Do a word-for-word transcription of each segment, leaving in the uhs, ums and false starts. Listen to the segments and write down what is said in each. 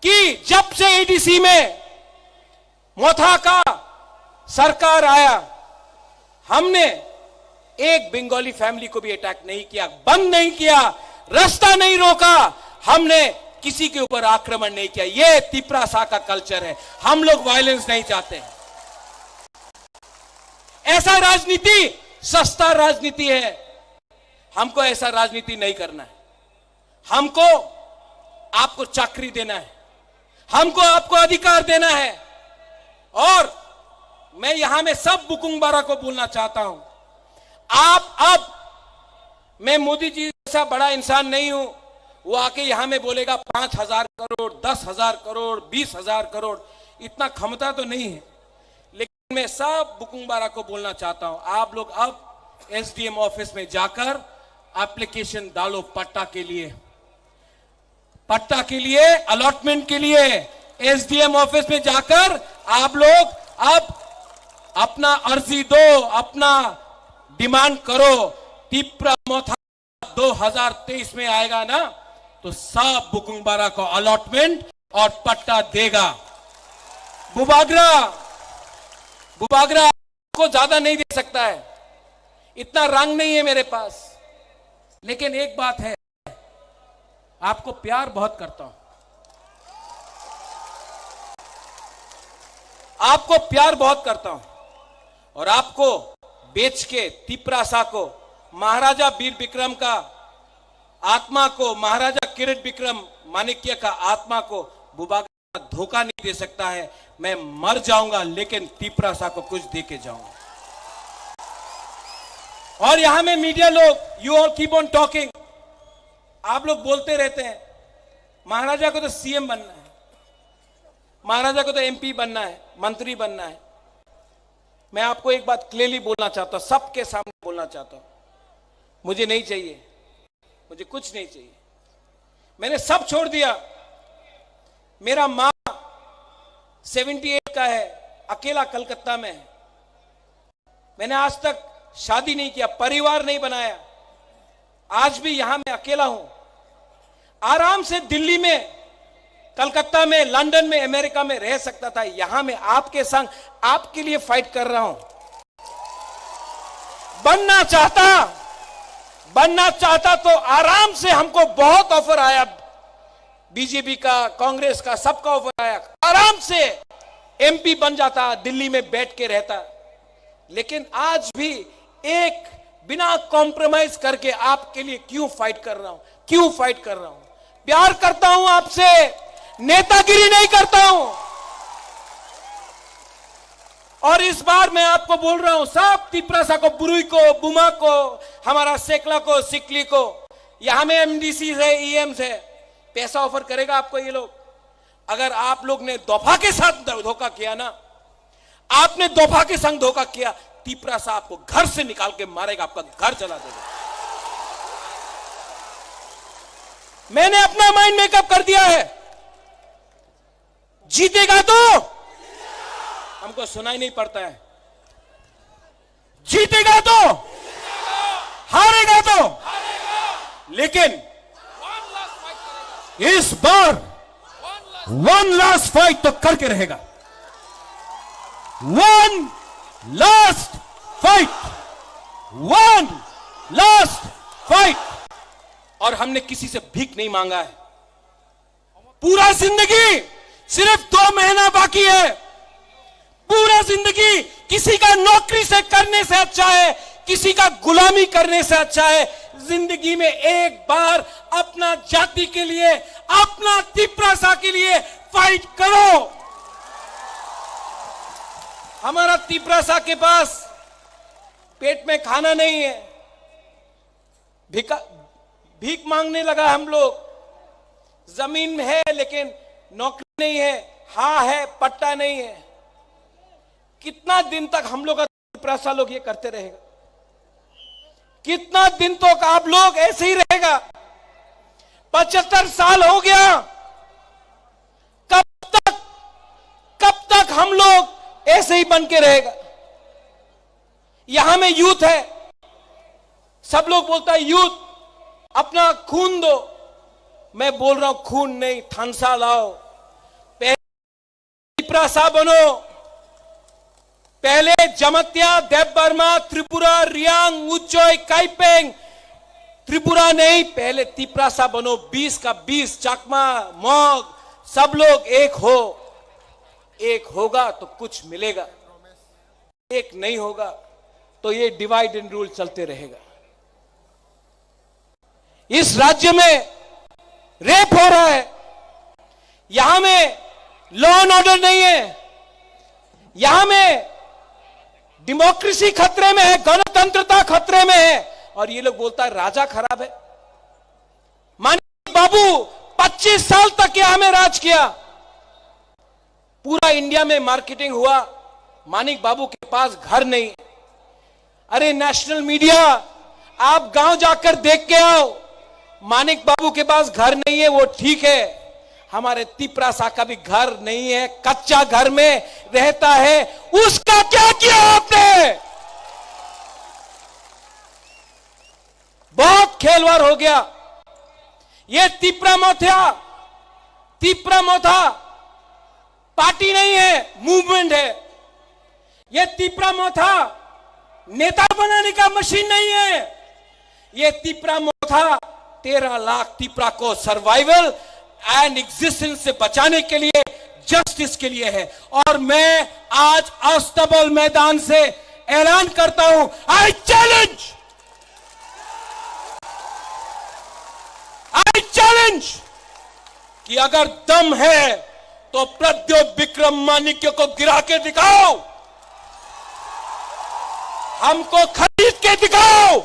कि जब से एडीसी में मोथा का सरकार आया, हमने एक बंगाली फैमिली को भी अटैक नहीं किया, बंद नहीं किया, रास्ता नहीं रोका, हमने किसी के ऊपर आक्रमण नहीं किया। ये तिपरासा का कल्चर है। हम लोग वायलेंस नहीं चाहते। ऐसा राजनीति सस्ता राजनीति है। हमको ऐसा राजनीति नहीं करना है। हमको आपको चाकरी देना है, हमको आपको अधिकार देना है। और मैं यहां में सब बुकुंग बारा को बोलना चाहता हूं, आप अब, मैं मोदी जी जैसा बड़ा इंसान नहीं हूं, वो आके यहां में बोलेगा पांच हजार करोड़, दस हजार करोड़, बीस हजार करोड़, इतना क्षमता तो नहीं है। लेकिन मैं सब बुकुंग बारा को बोलना चाहता हूं, आप लोग अब एसडीएम ऑफिस में जाकर एप्लीकेशन डालो पट्टा के लिए, पट्टा के लिए, अलॉटमेंट के लिए एसडीएम ऑफिस में जाकर आप लोग अब अपना अर्जी दो, अपना डिमांड करो। तिप्रा मोथा दो हज़ार तेईस में आएगा ना, तो सब बुकुंग बारा को अलॉटमेंट और पट्टा देगा। बुबाग्रा, बुबाग्रा को ज्यादा नहीं दे सकता है, इतना रंग नहीं है मेरे पास, लेकिन एक बात है, आपको प्यार बहुत करता हूं, आपको प्यार बहुत करता हूं। और आपको बेच के तिपरासा को, महाराजा वीर विक्रम का आत्मा को, महाराजा किरीट विक्रम माणिक्य का आत्मा को बुबाग्रा धोखा नहीं दे सकता है। मैं मर जाऊंगा लेकिन तिपरासा को कुछ दे के जाऊंगा। और यहां में मीडिया लोग, you all keep on talking, आप लोग बोलते रहते हैं महाराजा को तो सीएम बनना है, महाराजा को तो एमपी बनना है, मंत्री बनना है। मैं आपको एक बात क्लियरली बोलना चाहता हूं, सबके सामने बोलना चाहता हूं, मुझे नहीं चाहिए, मुझे कुछ नहीं चाहिए। मैंने सब छोड़ दिया। मेरा माँ सेवेंटी एट का है, अकेला कलकत्ता में है। मैंने आज तक शादी नहीं किया, परिवार नहीं बनाया, आज भी यहां मैं अकेला हूं। आराम से दिल्ली में, कलकत्ता में, लंदन में, अमेरिका में रह सकता था। यहां मैं आपके संग, आपके लिए फाइट कर रहा हूं। बनना चाहता, बनना चाहता तो आराम से, हमको बहुत ऑफर आया, बीजेपी का, कांग्रेस का, सबका ऑफर आया, आराम से एमपी बन जाता, दिल्ली में बैठ के रहता। लेकिन आज भी एक बिना कॉम्प्रोमाइज करके आपके लिए क्यों फाइट कर रहा हूं, क्यों फाइट कर रहा हूं? प्यार करता हूं आपसे, नेतागिरी नहीं करता हूं। और इस बार मैं आपको बोल रहा हूं, सब तिपरासा को, बुरुई को, बुमा को, हमारा सेकला को, सिकली को, यहां में एमडीसी है, ईएम है, पैसा ऑफर करेगा आपको ये लोग। अगर आप लोग ने दोफा के साथ धोखा किया ना, आपने दोफा के संग धोखा किया, तिपरासा आपको घर से निकाल के मारेगा, आपका घर जला देगा। मैंने अपना माइंड मेकअप कर दिया है। जीतेगा तो, हमको सुनाई नहीं पड़ता है, जीतेगा तो, हारेगा तो, लेकिन इस बार वन लास्ट फाइट तो करके रहेगा। One last fight, one last fight. और हमने किसी से भीख नहीं मांगा है। पूरा जिंदगी, सिर्फ दो महीना बाकी है। पूरा जिंदगी किसी का नौकरी से करने से अच्छा है, किसी का गुलामी करने से अच्छा है। जिंदगी में एक बार अपना जाति के लिए, अपना तिपरासा के लिए फाइट करो। हमारा तिपरासा के पास पेट में खाना नहीं है, भिका-, भीख मांगने लगा हम लोग। जमीन है लेकिन नौकरी नहीं है, हाँ है, पट्टा नहीं है। कितना दिन तक हम लोग का तिपरासा लोग ये करते रहेगा? कितना दिन तक आप लोग ऐसे ही रहेगा? पचहत्तर साल हो गया, कब तक, कब तक हम लोग ऐसे ही बन के रहेगा? यहां में यूथ है, सब लोग बोलता है यूथ, अपना खून दो। मैं बोल रहा हूं, खून नहीं, थानसा लाओ, तिपरासा बनो। पहले जमातिया, देबबर्मा, त्रिपुरा, रियांग, उच्चोय, काइपेंग, त्रिपुरा नहीं, पहले तिपरासा बनो। बीस का बीस, चकमा, मग, सब लोग एक हो। एक होगा तो कुछ मिलेगा, एक नहीं होगा तो ये डिवाइड एंड रूल चलते रहेगा। इस राज्य में रेप हो रहा है, यहां में लॉ एंड ऑर्डर नहीं है, यहां में डेमोक्रेसी खतरे में है, गणतंत्रता खतरे में है, और ये लोग बोलता है राजा खराब है। मानिक बाबू पच्चीस साल तक यहां में राज किया, पूरा इंडिया में मार्केटिंग हुआ, मानिक बाबू के पास घर नहीं। अरे नेशनल मीडिया, आप गांव जाकर देख के आओ, मानिक बाबू के पास घर नहीं है, वो ठीक है, हमारे तिपरासा का भी घर नहीं है, कच्चा घर में रहता है, उसका क्या किया आपने? बहुत खेलवाड़ हो गया। ये तिपरा मोथा, तिपरा मोथा पार्टी नहीं है, मूवमेंट है। ये तिपरा मोथा नेता बनाने का मशीन नहीं है। ये तिपरा मोथा तेरह लाख तिपरा को सर्वाइवल एंड एग्जिस्टेंस से बचाने के लिए, जस्टिस के लिए है। और मैं आज अस्तबल मैदान से ऐलान करता हूं, आई चैलेंज, आई चैलेंज कि अगर दम है तो प्रद्योत विक्रम माणिक्य को गिरा के दिखाओ, हमको खरीद के दिखाओ।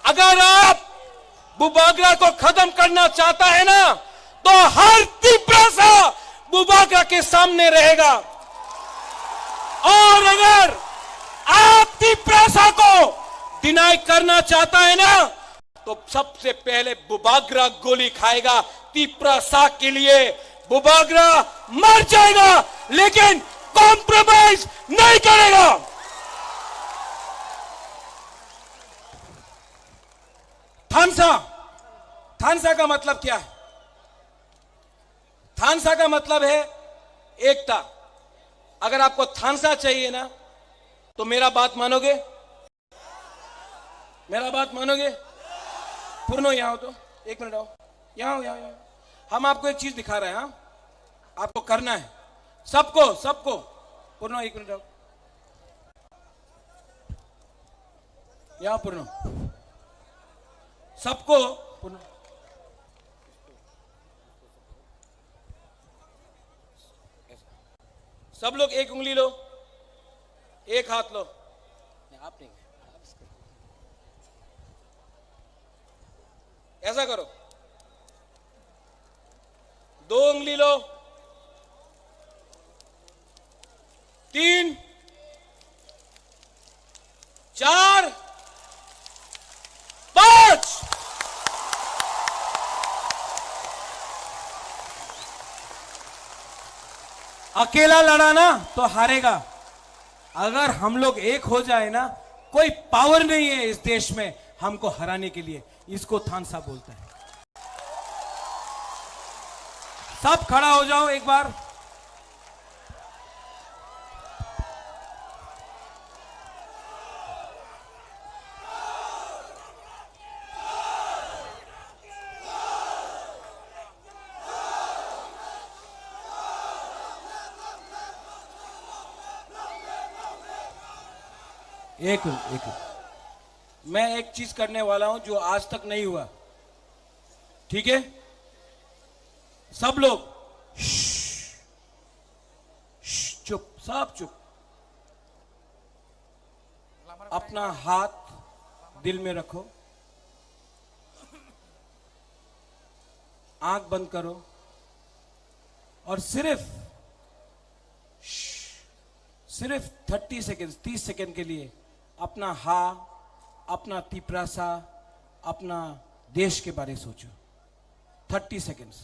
अगर आप बुबागरा को खत्म करना चाहता है ना, तो हर तिपरासा बुबागरा के सामने रहेगा। और अगर आप तिपरासा को डिनाई करना चाहता है ना, तो सबसे पहले बुबागरा गोली खाएगा। तिपरासा के लिए बुबागरा मर जाएगा, लेकिन कॉम्प्रोमाइज नहीं करेगा। थानसा, थानसा का मतलब क्या है? थानसा का मतलब है एकता। अगर आपको थानसा चाहिए ना, तो मेरा बात मानोगे? मेरा बात मानोगे? पूर्ण, यहाँ हो तो, एक मिनट आओ, यहाँ हो, यहाँ, यहाँ। हम आपको एक चीज दिखा रहे हैं, हाँ? आपको करना है, सबको, सबको। पूर्ण, एक मिनट आओ। यहाँ पूर्ण। सबको पूर्ण। सब लोग एक उंगली लो, एक हाथ लो। नहीं, आप नहीं। ऐसा करो, दो उंगली लो, तीन, चार, पांच। अकेला लड़ा ना तो हारेगा। अगर हम लोग एक हो जाए ना, कोई पावर नहीं है इस देश में हमको हराने के लिए। इसको थानसा बोलता है। सब खड़ा हो जाओ एक बार। एक मिनट, एक मिनट। मैं एक चीज करने वाला हूं जो आज तक नहीं हुआ। ठीक है, सब लोग श्श, श्श, चुप, सब चुप। अपना हाथ दिल में रखो, आंख बंद करो और सिर्फ श्श, सिर्फ थर्टी सेकेंड्स, तीस सेकेंड के लिए अपना हा, अपना तिपरासा, अपना देश के बारे सोचो। Thirty seconds.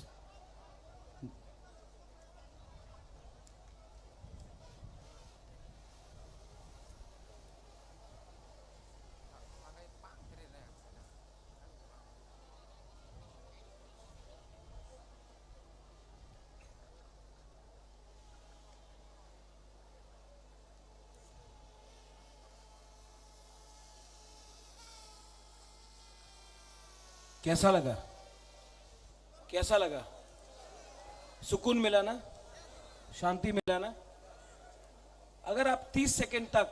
कैसा लगा? कैसा लगा? सुकून मिला ना? शांति मिला ना? अगर आप तीस सेकंड तक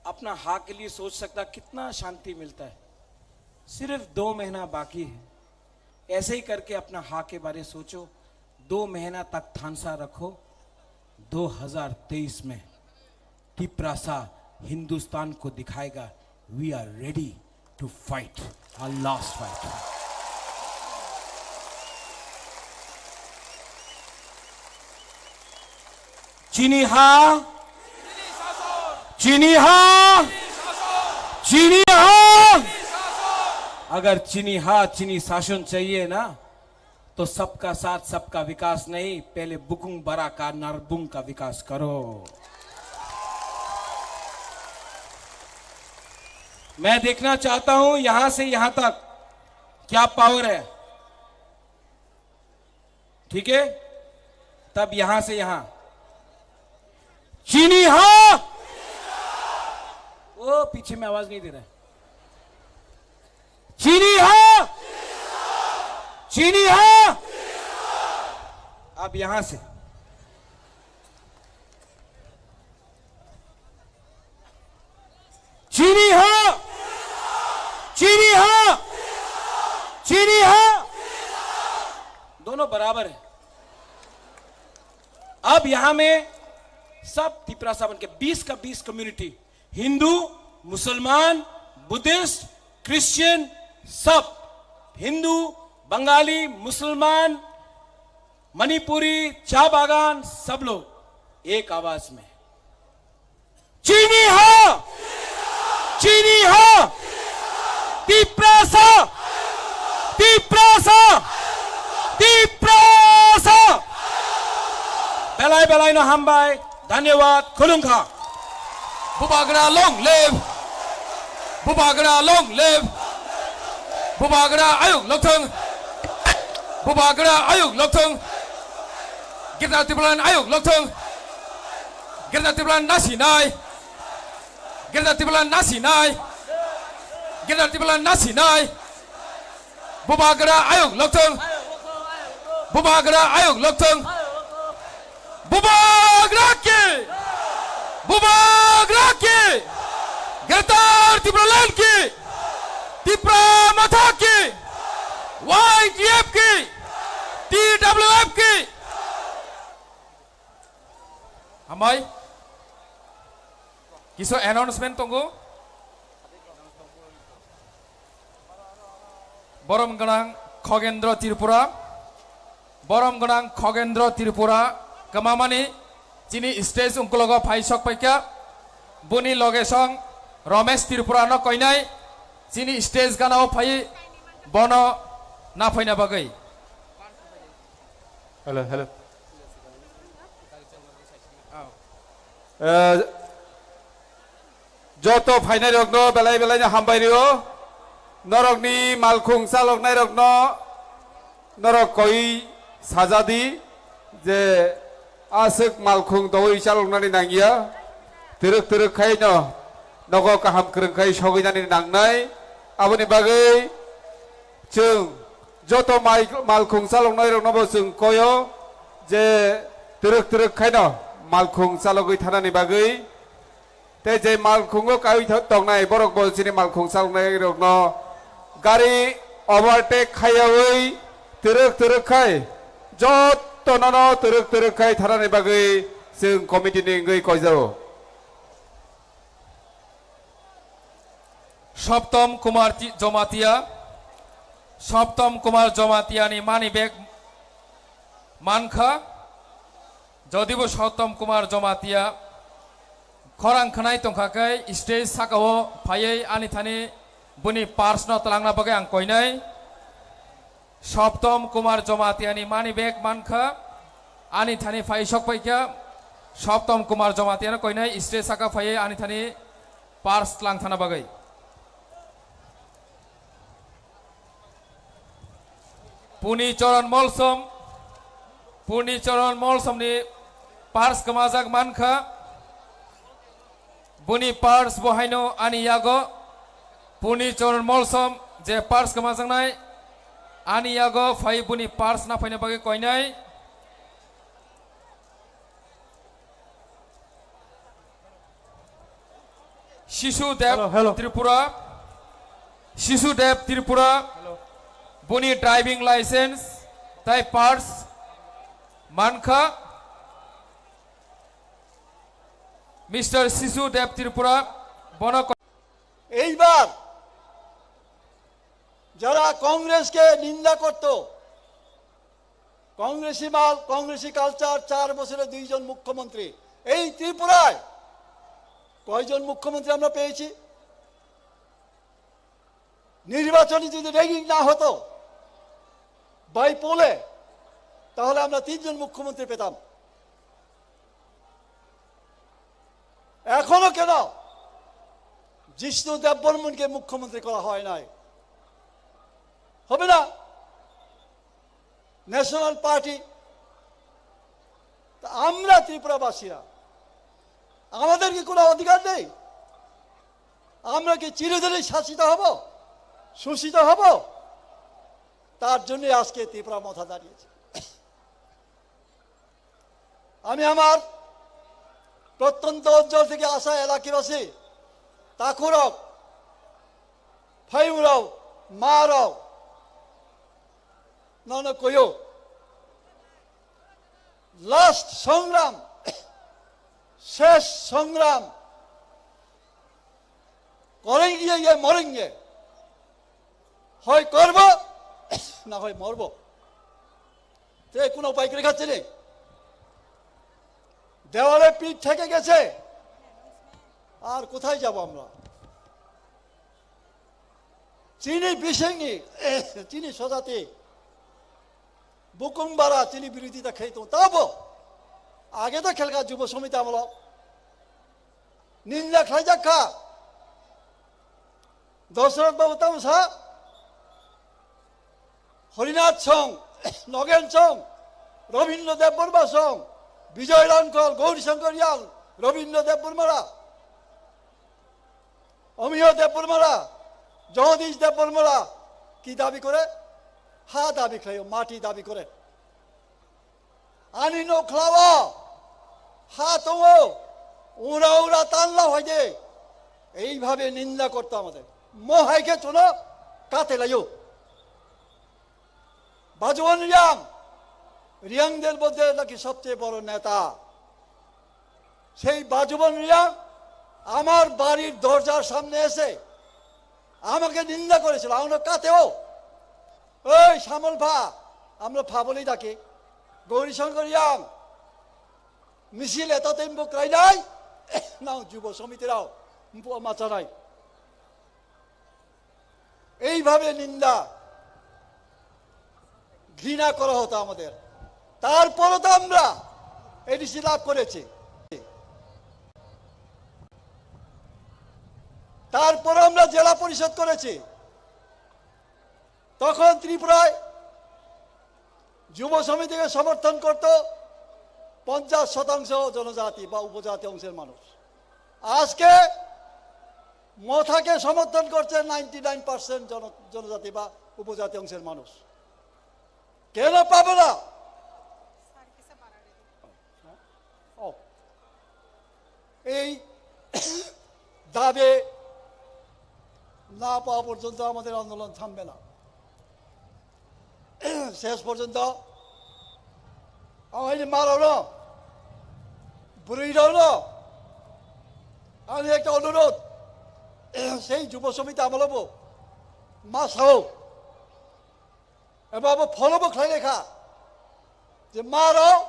अपना हाँ के लिए सोच सकता, कितना शांति मिलता है। सिर्फ दो महीना बाकी है, ऐसे ही करके अपना हाँ के बारे सोचो। दो महीना तक थानसा रखो। दो हज़ार तेईस में तिपरासा हिंदुस्तान को दिखाएगा, we are ready to fight our last fight. Chini ha, chini ha, chini ha. अगर chini ha, chini शासन चाहिए ना, तो सबका साथ, सबका विकास नहीं, पहले बुकुंग बरा का, नरबुंग का विकास करो। मैं देखना चाहता हूं यहां से यहां तक क्या पावर है, ठीक है? तब यहां से यहां, चीनी हा, वो पीछे में आवाज नहीं दे रहा है। चीनी हा, चीनी हा। अब यहां से, चीनी हा, चीनी हा, चीनी हा। दोनों बराबर है। अब यहां में सब तिपरासा बन के बीस का बीस कम्युनिटी, हिंदू, मुसलमान, बुद्धिस्ट, क्रिश्चियन, सब हिंदू, बंगाली, मुसलमान, मणिपुरी, चाय बागान, सब लोग एक आवाज में, चीनी हा, चीनी हा, तिपरासा, तिपरासा, Tiprasa. Belai belai no hambai, dhanyawad, khulumkha. Bubagra long live. Bubagra long live. Bubagra ayuk lokthung. Bubagra ayuk lokthung. Greater Tipraland ayuk lokthung. Greater Tipraland nasinai. Greater Tipraland nasinai. Greater Tipraland nasinai. Bubagra ayuk lokthung. Bubagra ayuk lokthung. Bubagra ki. Bubagra ki. Greater Tipraland ki. Tipra Motha ki. Y T F ki. T W F ki. Hambai. Kisu announcement tongo. Borom gwnang Khogendro Tripura. Borom gwnang Khogendro Tripura kwmamani chini stage ungkulogo phai sok paikha. Boni loge song Romesh Tripura no koinai chini stage ganao phai bono naphaina bagwi. Hello, hello. Eh, joto phainairokno belai belaino hambai rio. Norokni malkhung chaloknairokno norok koi sajadi je aswk malkhung dogwi chaloknani nangya. Twrwk twrwk khaino nogo kaham kwrwng khai sogwinani nangnai. Aboni bagwi chwng joto mai-, malkhung chaloknairoknobo chwng koyo je twrwk twrwk khaino malkhung chalogwi thanani bagwi. Tei je malkhungo kaui tho-, tongnai borokbo chini malkhung chaloknairokno gari overtake khaiyaui twrwk twrwk khai jotonono twrwk twrwk khai thanani bagwi chwng committee ni wngwi koijao. Soptom Kumar Ti-, Jomatia, Soptom Kumar Jomatia ni money bag mankha. Jodibo Soptom Kumar Jomatia khorang khwnai tongkha khe stage sakao phaiwi ani thani boni purse no twlangna bagwi ang koinai. Soptom Kumar Jomatia ni money bag mankha, ani thani phai sok paikha. Soptom Kumar Jomatia no koinai stage saka phaiwi ani thani purse twlang thana bagwi. Puni Choron Molsom, Puni Choron Molsom ni purse kwmajak mankha. Boni purse bo haino ani yago. Puni Choron Molsom je purse kwmajaknai, Ani yago phai buni pars na phaina bagwi koinai. Shishu Dev Hello, hello. Tripura. Shishu Dev Tripura. Hello. Buni driving license tai pars mankha. Mister Shishu Dev Tripura, bono ko- এইবার যারা কংগ্রেসকে নিন্দা করত, কংগ্রেসি মাল, কংগ্রেসি কালচার, চার বছরে দুইজন মুখ্যমন্ত্রী, এই ত্রিপুরায় কয়জন মুখ্যমন্ত্রী আমরা পেয়েছি? নির্বাচনে যদি র্যাগিং না হতো, বাই পোলে, তাহলে আমরা তিনজন মুখ্যমন্ত্রী পেতাম। এখনো কেন জিষ্ণু দেববর্মনকে মুখ্যমন্ত্রী করা হয় নাই? হবে না? ন্যাশনাল পার্টি, তা আমরা ত্রিপুরাবাসীরা, আমাদের কি কোনো অধিকার নেই? আমরা কি চিরদিনই শাসিত হব, শোষিত হব? তার জন্য আজকে ত্রিপুরা মথা দাঁড়িয়েছে। আমি আমার প্রত্যন্ত অঞ্চল থেকে আসা এলাকাবাসী, তাকুরক, ফাইমুরাও, মারাও, নন কয়ো, লাস্ট সংগ্রাম, শেষ সংগ্রাম, করেঙ্গে ইয়ে মরেঙ্গে, হয় করব, না হয় মরব। তে কোনো উপায় করে খাচ্ছে নেই। দেওয়ালে পিঠ থেকে গেছে, আর কোথায় যাব আমরা? চিনি বিশেঙি, চিনি সজাতি, বুকুম বারা চিনি বিরোধিতা খেয়ে তো তাবো আগে তো খেলকা যুব সমিতি আমলো নিন্দা খাইজাক খা। দশরথ বাবু তামসা, হরিনাথ সং, নগেন সং, রবীন্দ্র দেববর্মা সং, বিজয় রাংখল, গৌরীশঙ্কর রিয়াং, রবীন্দ্র দেববর্মারা, অমিয় দেববর্মারা, জগদীশ দেববর্মারা কি দাবি করে? হা দাবি খাইও, মাটি দাবি করে। Ani nokhlao ha tongo, ura ura tanla hoide, এইভাবে নিন্দা করতো আমাদের। মহাইকে চলো কাতে লাইও। বাজুবন রিয়াং, রিয়াংদের মধ্যে নাকি সবচেয়ে বড় নেতা। সেই বাজুবন রিয়াং আমার বাড়ির দরজার সামনে এসে আমাকে নিন্দা করেছিল। আমরা কাতেও, ওই শ্যামল ভা, আমরা ভা বলেই ডাকি, গৌরীশঙ্কর রিয়াং, মিছিল এত টেম্পো ক্রাই নাই, না যুব সমিতিরাও, মাচা নাই। এইভাবে নিন্দা, ঘৃণা করা হতো আমাদের। তারপরও তো আমরা এডিসি লাভ করেছি, তারপরও আমরা জেলা পরিষদ করেছি। তখন ত্রিপুরায় যুব সমিতিকে সমর্থন করত পঞ্চাশ শতাংশ জনজাতি বা উপজাতি অংশের মানুষ। আজকে মথাকে সমর্থন করছে নাইনটি নাইন পার্সেন্ট জনজাতি বা উপজাতি অংশের মানুষ। কেন পাবে না? ও, এই দাবি না পাওয়া পর্যন্ত আমাদের আন্দোলন থামবে না। শেষ পর্যন্ত আমার এই মারানো, বুড়িরানো, আমি একটা অনুরোধ, সেই যুব সমিতি আমলবো মা সাও, এবার আবার ফলবো খাই লেখা যে মারাও,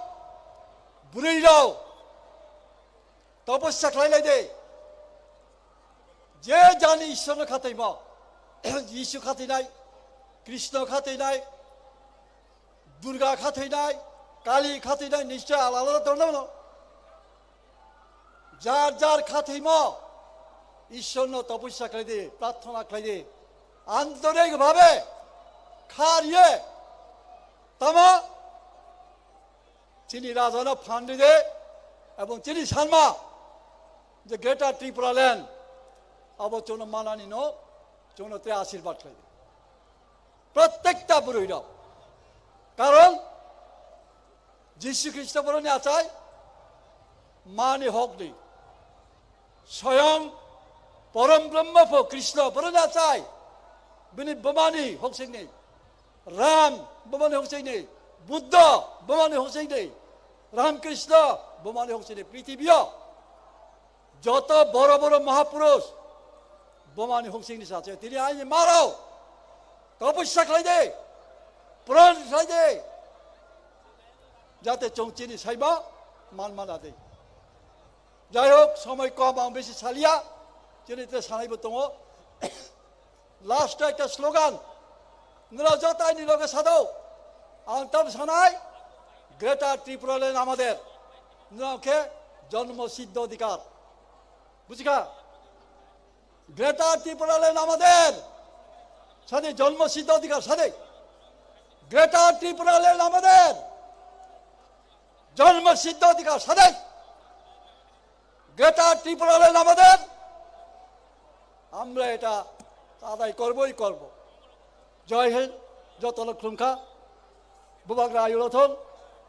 বুড়িরাও, তপস্যা খাইলাই দে। যে জানি ঈশ্বরনো খাতাইমা, যিশু খাতাইনাই, কৃষ্ণ খাতাইনাই, দুর্গা খাতাইনাই, কালী খাতাইনাই, নিশ্চয় আলাদা আলাদা ধর্ম হলো। যার যার খাতাইমা, ঈশ্বরনো তপস্যা খাইলাই দে, প্রার্থনা খাইলাই দে, আন্তরিকভাবে খারিয়ে তামা চিনি রাজানো ফান্ডি দে এবং চিনি সানমা যে গ্রেটার ত্রিপুরা ল্যান্ড আবো চৌনো মানানি নো চৌনো তে আশীর্বাদ খাই দে। Prottekta bwrwi rok. Karon Jisu Khristo boroni achai mani hokni. Soyong Porom Brahma pho Krishna boroni achai. Bini bumani hoksingni. Ram bumani hoksingni. Buddha bumani hoksingni. Ram Krishna bumani hoksingni. Prithibiyo joto boro boro mahapurush bumani hoksingni sache. Tini aini maro. Tapasya khlai de. Pran khlai de. Jate chwng chini saiba man mana de. Jai hok, somoi kom ang besi salia. Chini te sanaibo tongo. Last ekta slogan. Nira joto aini loge sado. Ang tam sanai. Greater Tripura land amader. Nira ke jonmo siddho adhikar. Bujika? Greater Tripura land amader. Sade jonmo siddho adhikar sade. Greater Tripura land amader. Jonmo siddho adhikar sade. Greater Tripura land amader. Amra eta adai korboi korbo. Jai Hind, joto lok khulumkha. Bubagra ayulo thong,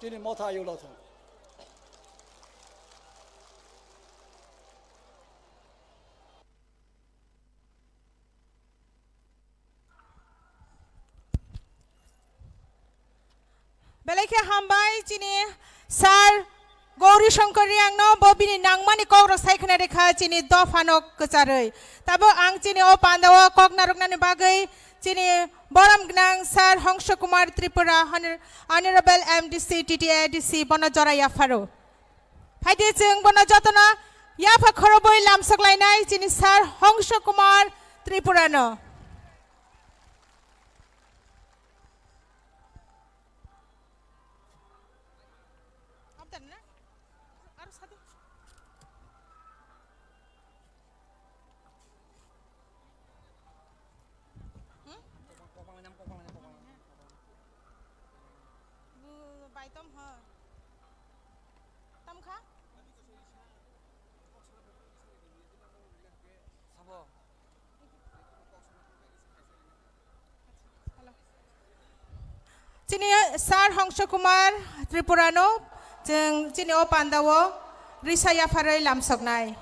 chini motha ayulo thong. Belai khe hambai chini sir Gauri Shankar Reang no, bo bini nangmani kok rok sai khna rikha chini dopha no kwcharwi. Tabuk ang chini o panda o kok narwknani bagwi chini borom gwnang sir Hongso Kumar Tripura, Honor-, Honorable M D C, T T A D C, bono jora yapharo. Phaidi chwng bono jotono yapha khorobwi lamsok lainai chini sir Hongso Kumar Tripura no. Hmm? Bu baitom ha. Tamkha? Sabo. Chini sir Hongso Kumar Tripura no chwng chini o panda o risa yapharwi lamsoknai.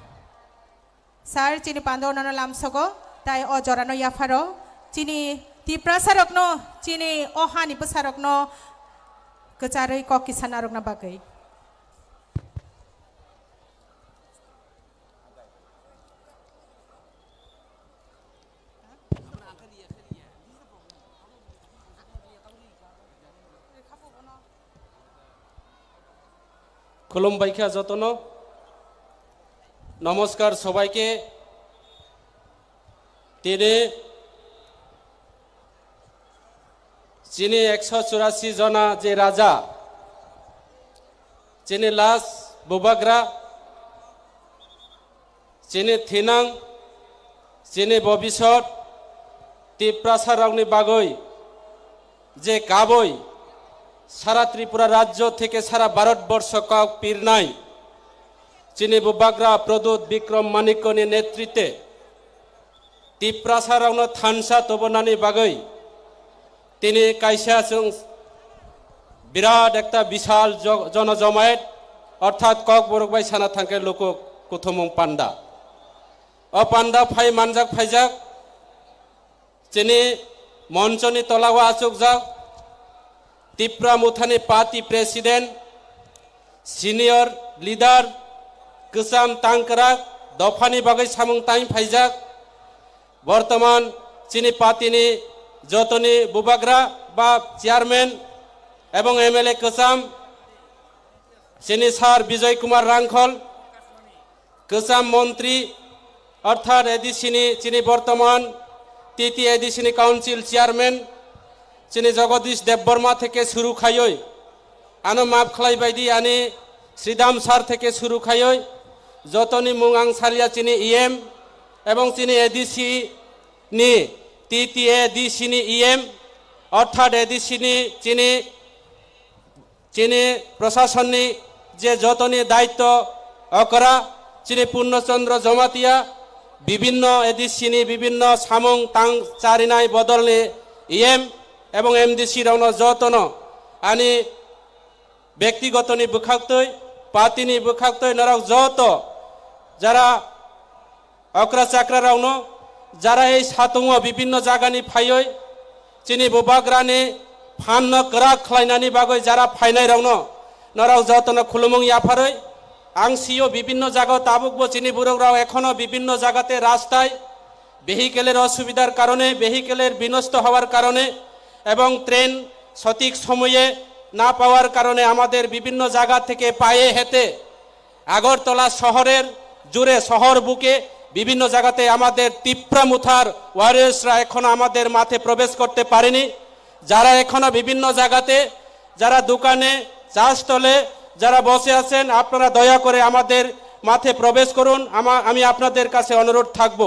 Sir, chini panda o nono lamsogo, tai o jora no yapharo, chini Tiprasa rok no, chini o hani bwsa rok no kwcharwi kok kisa narwkna bagwi. খুলুমবাই খা যতন। নমস্কার সবাইকে। Tini chini ekso churasi jona je raja, chini last bubagra, chini thinang, chini bobisot, Tiprasa rokni bagwi je kaboi sara Tripura rajyo theke sara Bharat borsho kok pirnai chini bubagra Pradyut Bikram Manikyoni netritwe Tiprasa rokno thansa tobonani bagwi tini kaisa chwng birat ekta bisal jo-, jonojomayet orthat Kokborok bai sana thangkhe luku kuthumung panda. O panda phai manjak phaijak chini monchoni tolao achukjak Tipra Mothani party president, senior leader, kwcham tangkrak dophani bagwi samung tang phaijak. Bortoman chini party ni jotoni bubagra ba chairman ebong M L A kwcham chini sir Bijoy Kumar Rangkhol, kwcham montri, orthat A D C ni chini bortoman T T A D C ni council chairman, chini Jagadish Debbarma theke suru khaioi, ano maaf khlai baidi ani Sridham sir theke suru khaioi, jotoni mung ang salia chini E M ebong chini A D C ni T T A D C ni E M, orthat A D C ni chini Chini prasasonni je jotoni daitto okra, chini Purno Chandra Jamatia, bibinno A D C ni bibinno samung tang charinai bodolni E M, ebong M D C rokno jotono ani bektigotoni bwkhaktwi, partyni bwkhaktwi norok joto jara okra chakra rokno, jara ei satungo bibinno jagani phaiwi chini bubagrani phanno kwrak khlainani bagwi jara phainairokno norok jotono khulumung yapharwi ang sio bibinno jagao tabukbo chini borok rok ekhono bibinno jagate rastai vehicle-er osubidhar karone, vehicle-er binosto howar karone এবং ট্রেন সঠিক সময়ে না পাওয়ার কারণে আমাদের বিভিন্ন জায়গা থেকে পায়ে হেঁটে আগরতলা শহরের জুড়ে শহর বুকে বিভিন্ন জায়গাতে আমাদের তিপ্রা মুথার ওয়ারিয়ার্সরা এখনো আমাদের মাঠে প্রবেশ করতে পারেনি। যারা এখনো বিভিন্ন জায়গাতে, যারা দোকানে, চা স্টলে যারা বসে আছেন, আপনারা দয়া করে আমাদের মাঠে প্রবেশ করুন। আমা-, আমি আপনাদের কাছে অনুরোধ থাকব,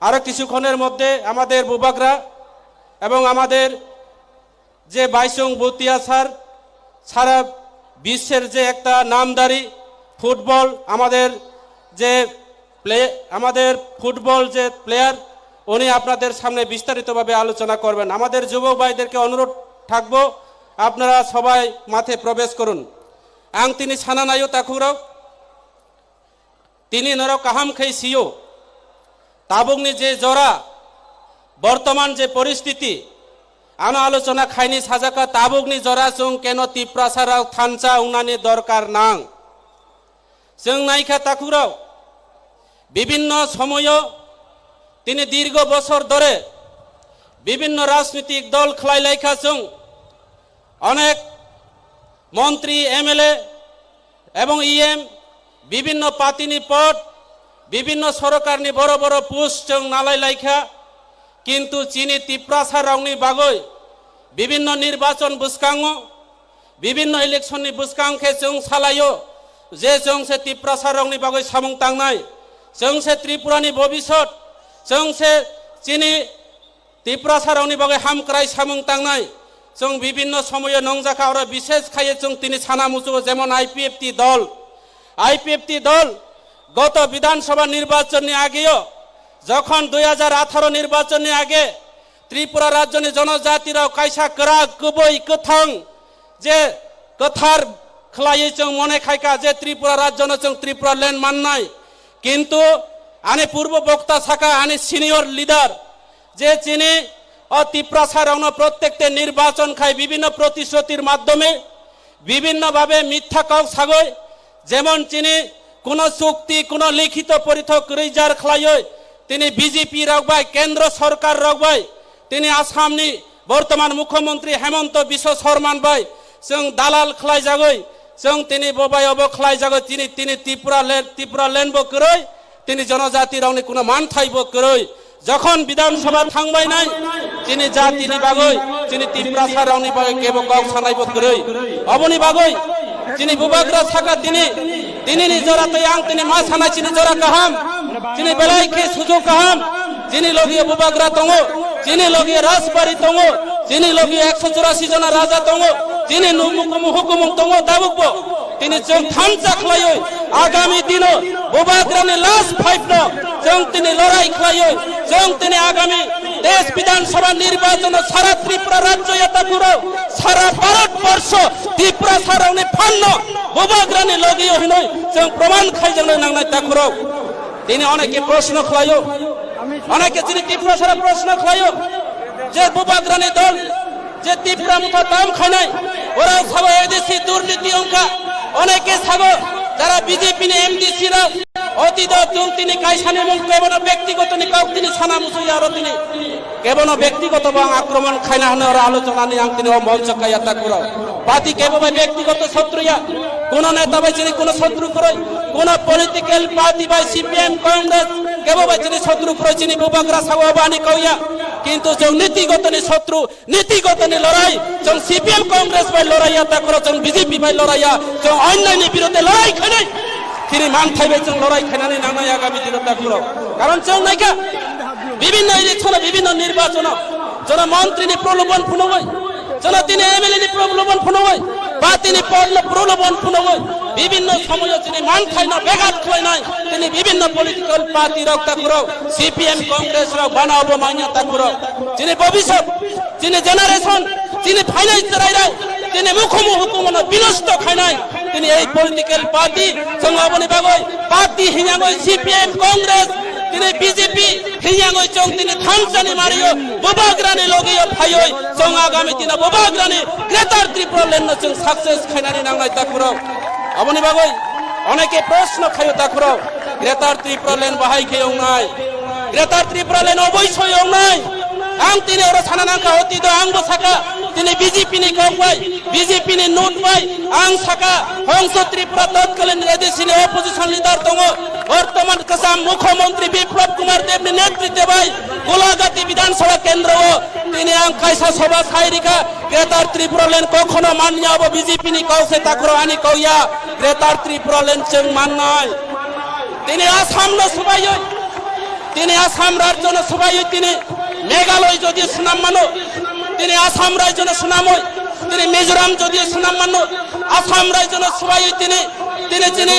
আরও কিছুক্ষণের মধ্যে আমাদের বুবাগরা এবং আমাদের যে বাইচুং ভুটিয়া স্যার, সারা বিশ্বের যে একটা নামধারী ফুটবল, আমাদের যে প্লে-, আমাদের ফুটবল যে প্লেয়ার, উনি আপনাদের সামনে বিস্তারিতভাবে আলোচনা করবেন। আমাদের যুবক ভাইদেরকে অনুরোধ থাকবো, আপনারা সবাই মাঠে প্রবেশ করুন। Ang tini sana naio, takhurok, tini norok kaham khe sio, tabukni je jora, bortoman je poristiti, ano alochona khaini sajaka, tabukni jora chwng keno Tiprasa rok thansa wngnani dorkar nang. Chwng naikha, takhurok, bibinno somoyo tini dirgo bosor dhore bibinno rajnitik dol khlai laikha chwng, onek montri, M L A ebong E M, bibinno partyni pod, bibinno sorokarni boro boro post chwng nalai laikha, kintu chini Tiprasa rokni bagwi bibinno nirbachon bwskango, bibinno election ni bwskang khe chwng salaio je chwng se Tiprasa rokni bagwi samung tangnai, chwng se Tripura ni bobisot, chwng se chini Tiprasa rokni bagwi hamkrai samung tangnai. Chwng bibinno somoyo nongjakha, oro bishesh khaiye chwng tini sana muchugo, jemon I P F T dol, I P F T dol goto Bidhan Sabha nirbachon ni ageo, jokhon dui hajar atharo nirbachon ni age Tripura rajyoni jonojati rok kaisa kwrak, kubui, kwthang, je kwthar khlaiwi chwng mone khaikha je Tripura rajyono chwng Tripura land mannai. Kintu ani purbo bokta saka, ani senior leader, je chini o Tiprasa rokno prottekte nirbachon khai bibinno protisrutir maddhome, bibinno bhabe mitha kok sagoi, jemon chini kuno chukti, kuno likhito porithok kwrwi jar khlaiwi tini B J P rok bai, kendro sorkar rok bai, tini Assam ni bortoman mukhyamantri Hemanta Biswa Sarma bai chwng dalal khlai jagoi, chwng tini bo bai obo khlai jagoi, tini, tini Tripura le-, Tripura land bo kwrwi, tini jonojati rokni kuno manthai bo kwrwi. Jokhon Bidhan Sabha thangbai nai, chini jati ni bagwi, chini Tiprasa rokni bagwi kebo kok sanai bo kwrwi. Oboni bagwi chini bubagra saka tini, tini ni jora tei ang tini ma sanai chini jora kaham, chini belai khe sujuk kaham, chini logi bubagra tongo, chini logi rajbari tongo, chini logi ekso churasi jona raja tongo, chini numukumu hukumung tongo, tabukbo tini chwng thansa khlaiwi agami dino bubagrani last fight no chwng tini lorai khlaiwi chwng tini agami desh Bidhan Sabha nirbachon o sara Tripura rajyo ya takhurok, sara Bharat borsho Tiprasa rokni phanno bubagrani logi o hinwi chwng proman khaijaknai nangnai takhurok. Tini oneke proshno khlaio, oneke chini Tiprasara proshno khlaio je bubagrani dol je Tipra Motha tam khainai, ora sabo A D C durniti wngkha, oneke sabo jara B J P ni M D C rok, otito chwng tini kaisani mung kebono bektigotoni kok tini sana musuya aro tini kebono bektigoto bo ang akromon khaina hwnwi oro alochonani ang tini o moncho kaya takhurok. Party kebo bai bektigoto sotru ya, kuno neta bai chini kuno sotru kwrwi, kuno political party bai C P M, Congress kebo bai chini sotru kwrwi, chini bubagra sago bo ani kauya. Kintu chwng nitigotoni sotru, nitigotoni lorai, chwng C P M Congress bai lorai ya takhurok, chwng B J P bai lorai ya, chwng onyaini birudhe lorai khainai. Chini manthai bai chwng lorai khainani nangnai agami dino takhurok. Karon chwng naikha, bibinno election o, bibinno nirbachon o, jono montri ni prolobon phunugwi, jono tini M L A ni prolobon phunugwi, party ni pod no prolobon phunugwi, Bibhinno somoyo chini manthaino begat khlainai, chini bibhinno political party rok takhurok, C P M, Congress rok bana obo manya takhurok. Chini bobisot, chini generation, chini phainai chwrairok, chini mukhumu hukumono binosto khainai, chini ei political party, chwng oboni bagwi party hingyangwi C P M, Congress, chini B J P, Hingyangwi chwng tini thansani mario, bubagrani logio phaioi, chwng agami dino bubagrani Greater Tripura Land no chwng success khainani nangnai takhurok. Aboni bagwi oneke proshno khaio takhurok, Greater Tripura Land bahai khe ongnai? Greater Tripura Land oboisoi ongnai. Ang tini oro sana nangkha, hoti do ang bo saka, tini B J P ni kok bai, B J P ni note bai, ang saka, Hongso Tripura totkalin A D C ni opposition leader tongo, bortoman kwcham Mukhyamantri Biplab Kumar Deb ni netritwe bai Golagati Bidhan Sabha kendro o tini ang kaisa sabha sai rikha, Greater Tripura Land kokhono manya, abo B J P ni kok se takhurok, ani kok ya, Greater Tripura Land chwng mannai. Tini Assam no swbaiwi, tini Assam rajyo no swbaiwi tini Meghalaya jodi swnam mano, tini Assam rajyo no swnamwi, tini Mizoram jodi swnam mano, Assam rajyo no swbaiwi tini, tini chini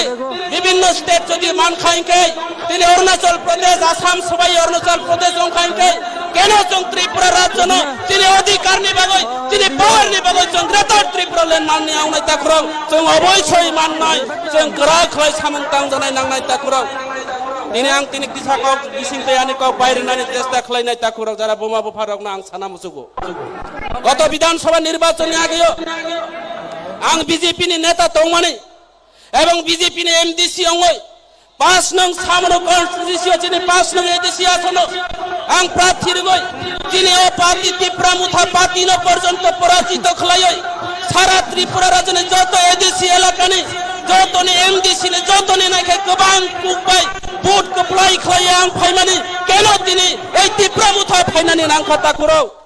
bibhinno state jodi mankha hinkhe, tini Arunachal Pradesh, Assam swbaiwi Arunachal Pradesh wngkha hinkhe, keno chwng Tripura rajyo no chini odhikar ni bagwi, chini power ni bagwi chwng Greater Tripura Land manni wngnai takhurok, chwng oboisoi mannai, chwng kwrak khlai samung tangjanai nangnai takhurok. Tini ang tini kisa kok bising tei ani kok bai rwnani chesta khlainai takhurok, jara buma bupharokno ang sana muchugo. Goto Bidhan Sabha nirbachon ni ageo ang B J P ni neta tongmani ebong B J P ni M D C ongoi pas nong Samano constituency o chini pas nong A D C asono ang prarthi rwgoi chini o party Tipra Motha party no porjonto porajito khlaioi sara Tripura rajyoni joto A D C elakani jotoni M D C ni jotoni naikhe kwbang kuk bai vote kwplai khlaiwi ang phaimani, keno tini ei Tipra Motha phainani nangkha takhurok.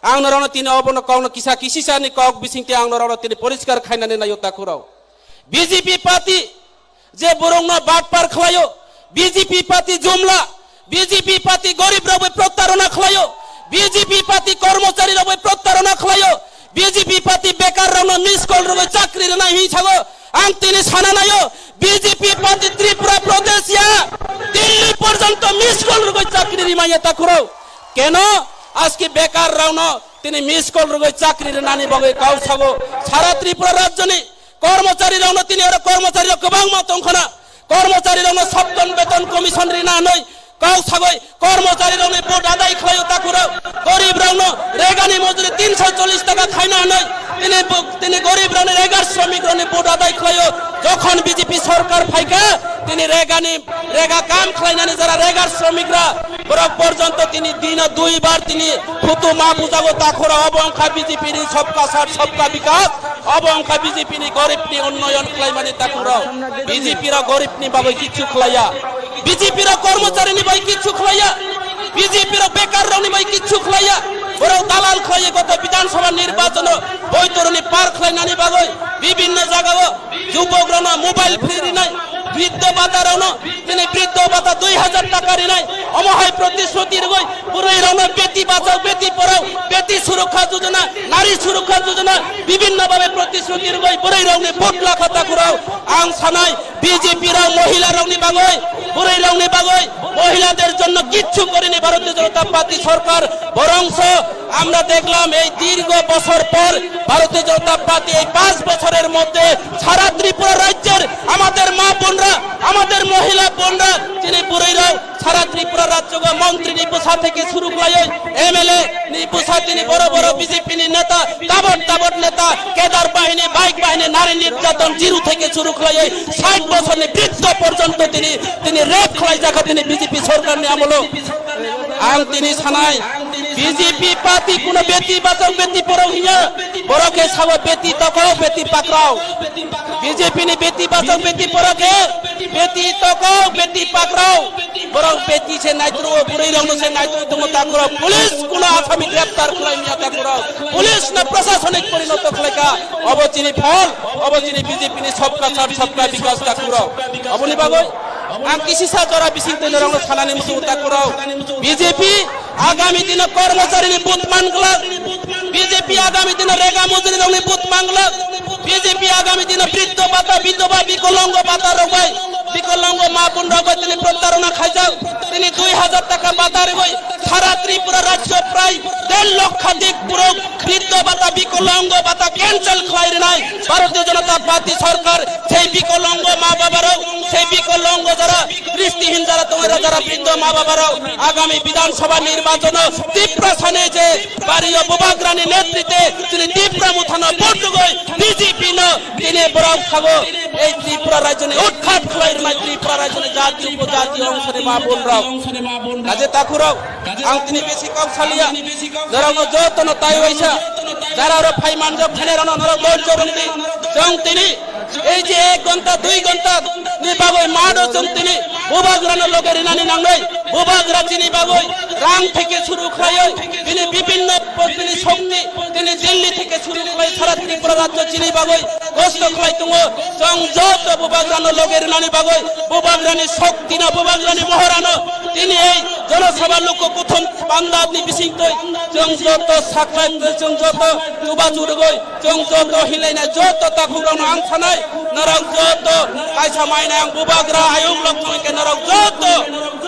Ang norokno tini obono kokno kisa kisisani kok bisingtwi ang norokno tini poriskar khainani naio takhurok. B J P party je borokno batpar khlaio, B J P party jumla, B J P party gorib rok bai protarona khlaio, B J P party kormochari rok bai protarona khlaio, B J P party bekar rokno miss call rwgwi chakri rwnai hwnwi sago. Ang tini sana naio, B J P party Tripura Pradesh ya Delhi porjonto miss call rwgwi chakri rimanya takhurok. Keno aski bekar rokno tini miss call rwgwi chakri rwnani bagwi kok sago. Sara Tripura rajyoni kormochari rokno tini oro kormochari rok kwbangma tongkhana. Kormochari rokno Saptan Beton Commission rina hwnwi kok sagwi kormochari rokni vote adai khlaio takhurok. Gorib rokno regani mojuri tinsho chollish taka khaina hwnwi tini bo-, tini gorib rokni regar shramik rokni vote adai khlaio. Jokhon B J P sorkar phaikha, tini regani rega kam khlainani jara regar shramik ra borok porjonto tini dino dui bar tini phutu ma bujago takhurok. Obo wngkha B J P ni Sabka Saath Sabka Vikas, obo wngkha B J P ni gorib ni unnoyon khlaimani takhurok. B J P rok gorib ni bagwi kichu khlaiya, B J P rok kormochari ni bagwi kichu khlaiya, B J P rok bekar rok ni bagwi kichu khlaiya. Borok dalal khlaiya, goto Bidhan Sabha nirbachon o boitoroni par khlainani bagwi bibhinno jagao jubok rokno mobile free rinai, briddho bhata rokno tini briddho bhata dui hajar taka rinai, omo hai protishruti rwgwi bwrwi rokno beti bachao beti porao, beti surokha jojona, nari surokha jojona, bibhinno bhabe protishruti rwgwi bwrwi rokni vote lakha takhurok. Ang sanai, B J P rok mohila rokni bagwi, bwrwi rokni bagwi, মহিলাদের জন্য কিচ্ছু করেনি ভারতীয় জনতা পার্টি সরকার। বরঞ্চ আমরা দেখলাম এই দীর্ঘ বছর পর ভারতীয় জনতা পার্টি এই পাঁচ বছরের মধ্যে সারা ত্রিপুরা রাজ্যের আমাদের মা বোনরা, আমাদের মহিলা বোনরা, যিনি বুড়িরাও সারা ত্রিপুরা রাজ্য মন্ত্রী নিপুসা থেকে শুরু করে এমএলএ নিপুসা, তিনি বড় বড় বিজেপি নেতা, তাবড় তাবড় নেতা, কেদার বাহিনী, বাইক বাহিনী, নারী নির্যাতন, জিরু থেকে শুরু করে ষাট বছর বৃদ্ধ পর্যন্ত তিনি, তিনি রেপ খেলাই দেখা তিনি বিজেপি সরকার নিয়ে আমলো। আং তিনি সানাই বিজেপি পার্টি কোনো বেটি বাঁচাও বেটি পড়াও হিয়া, বড়কে সাবো বেটি তকাও বেটি পাকড়াও। বিজেপি নি বেটি বাঁচাও বেটি পড়াকে বেটি তকাও বেটি পাকড়াও। Borok beti se naitro, bwrwi rokno se naitro tongo takhurok. Police kuno asami greptar khlai miya takhurok. Police no prosasonik porinoto khlaika. Obo chini phol, obo chini B J P ni sabka saath sabka bikas takhurok. Oboni bagwi ang kisisa jora bising twi norokno sanani muchungo takhurok. B J P agami dino kormochari ni but manglak. B J P agami dino rega mojuri rokni but manglak. B J P agami dino briddo bata, bidhoba, bikolongo bata rok bai, bikolongo ma bon rok bai tini protarona khaijak, tini dui hajar taka bata rwi sara Tripura rajyo prai der lokhadik borok briddo bata, bikolongo bata cancel khlai rwnai Bharatiya Janata Party sarkar. Sei bikolongo ma baba rok, sei bikolongo jara dristihin jara tongwi rw jara briddo ma baba rok agami Bidhan Sabha nirbachon o Tiprasani je Bari o Bubagrani netrite chini Tipra Mothano vote rwgwi B J P no tini borok thago ei Tripura rajyoni utkhat khlai rwnai Tripura rajyoni jati upojati ongsoni ma bon rok. Kaje takhurok, ang tini besi kok saliya, norokno jotono tai waisa, jara oro phai manjak thani rano norok dol chorong di, chong tini Ei je ek ghonta, dui ghonta ni bagwi mado chwng tini Bubagrano loge rinani nangnai. Bubagra chini bagwi rang theke suru khlaiwi, bini bibinno bini shokti, tini Delhi theke suru khlai sara Tripura rajyo chini bagwi kosto khlai tongo. Chwng joto Bubagrano loge rinani bagwi, Bubagrani shoktino, Bubagrani mohorano tini ei Jonosabha Luku Kuthum Pandapni bisingtwi chwng joto saklai, chwng joto chubachu rwgwi, Chwng joto hinlaina joto takhukrokno ang sanai, norok joto kaisa mainai ang Bubagra ayuk lok thangkhe norok joto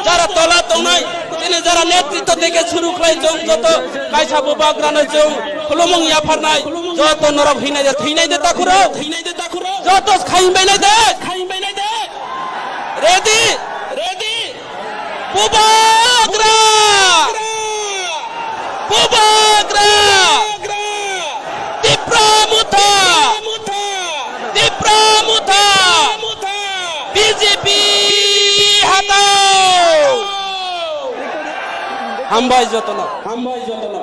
jara tola tongnai, chini jara netritto theke suru khlai chwng joto kaisa Bubagrano chwng khulumung yapharnai, joto norok hinai de, hinai de takhurok, joto khaim bainai de. Ready? Ready? Bubagra! Bubagra! Tipra Motha! Tipra Motha! B J P hatao! Hambai jotono. Hambai jotono.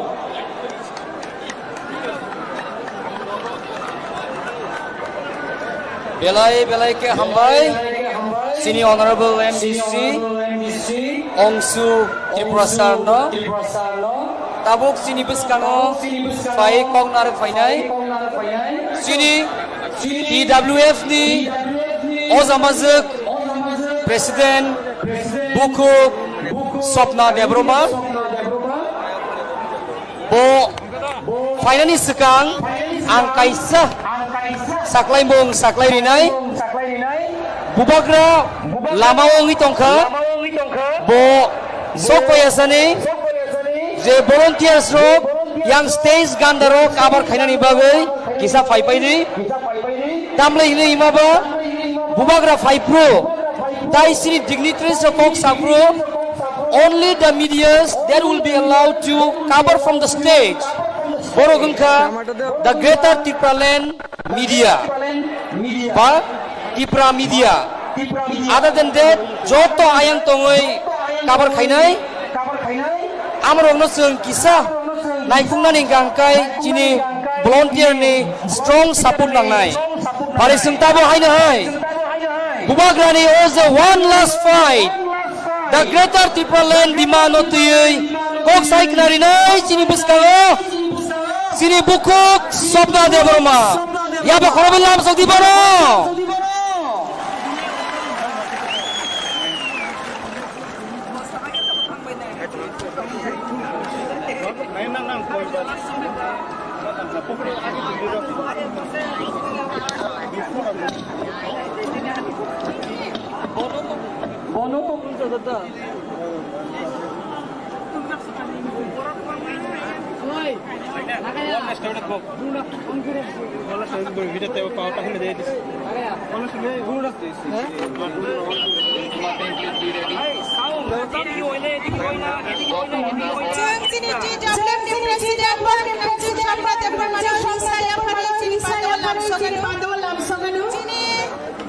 Belai belai khe hambai chini Honorable M D C Ongsu Tripura sir no. Tabuk chini bwskango phai kok narwk phainai chini T W F ni ojamajwk President Bukhuk Sopna Debbarma. Bo phainani swkang ang kaisa saklaimung saklai rinai. Bubagra lamao wngwi tongkha. Bo sok paiyasani je volunteers rok yang stage ganda rok cover khainani bagwi kisa phai paidi. Tamle hinwi hima ba Bubagra phai phru tai sini dignitaries rok kok sa phru. Only the medias that will be allowed to cover from the stage. Borok wngkha the Greater Tipraland media ba Tipra media. Other than that, joto ayang tongwi cover khainai. Amorokno chwng kisa naikhuknani hwnkha hwnkhe chini volunteer ni strong support nangnai. Pari chwng tabo haino hai. Bubagrani o je one last fight, the Greater Tipraland demand no twiwi kok sai khna rinai chini bwskango chini bukhuk Sopna Debbarma. Yaba khoroknwi lamsok di bono. Chwng chini T W F ni president, Bukhuk Sopna Debbarma no risa yapharo chini pandao lamsogano.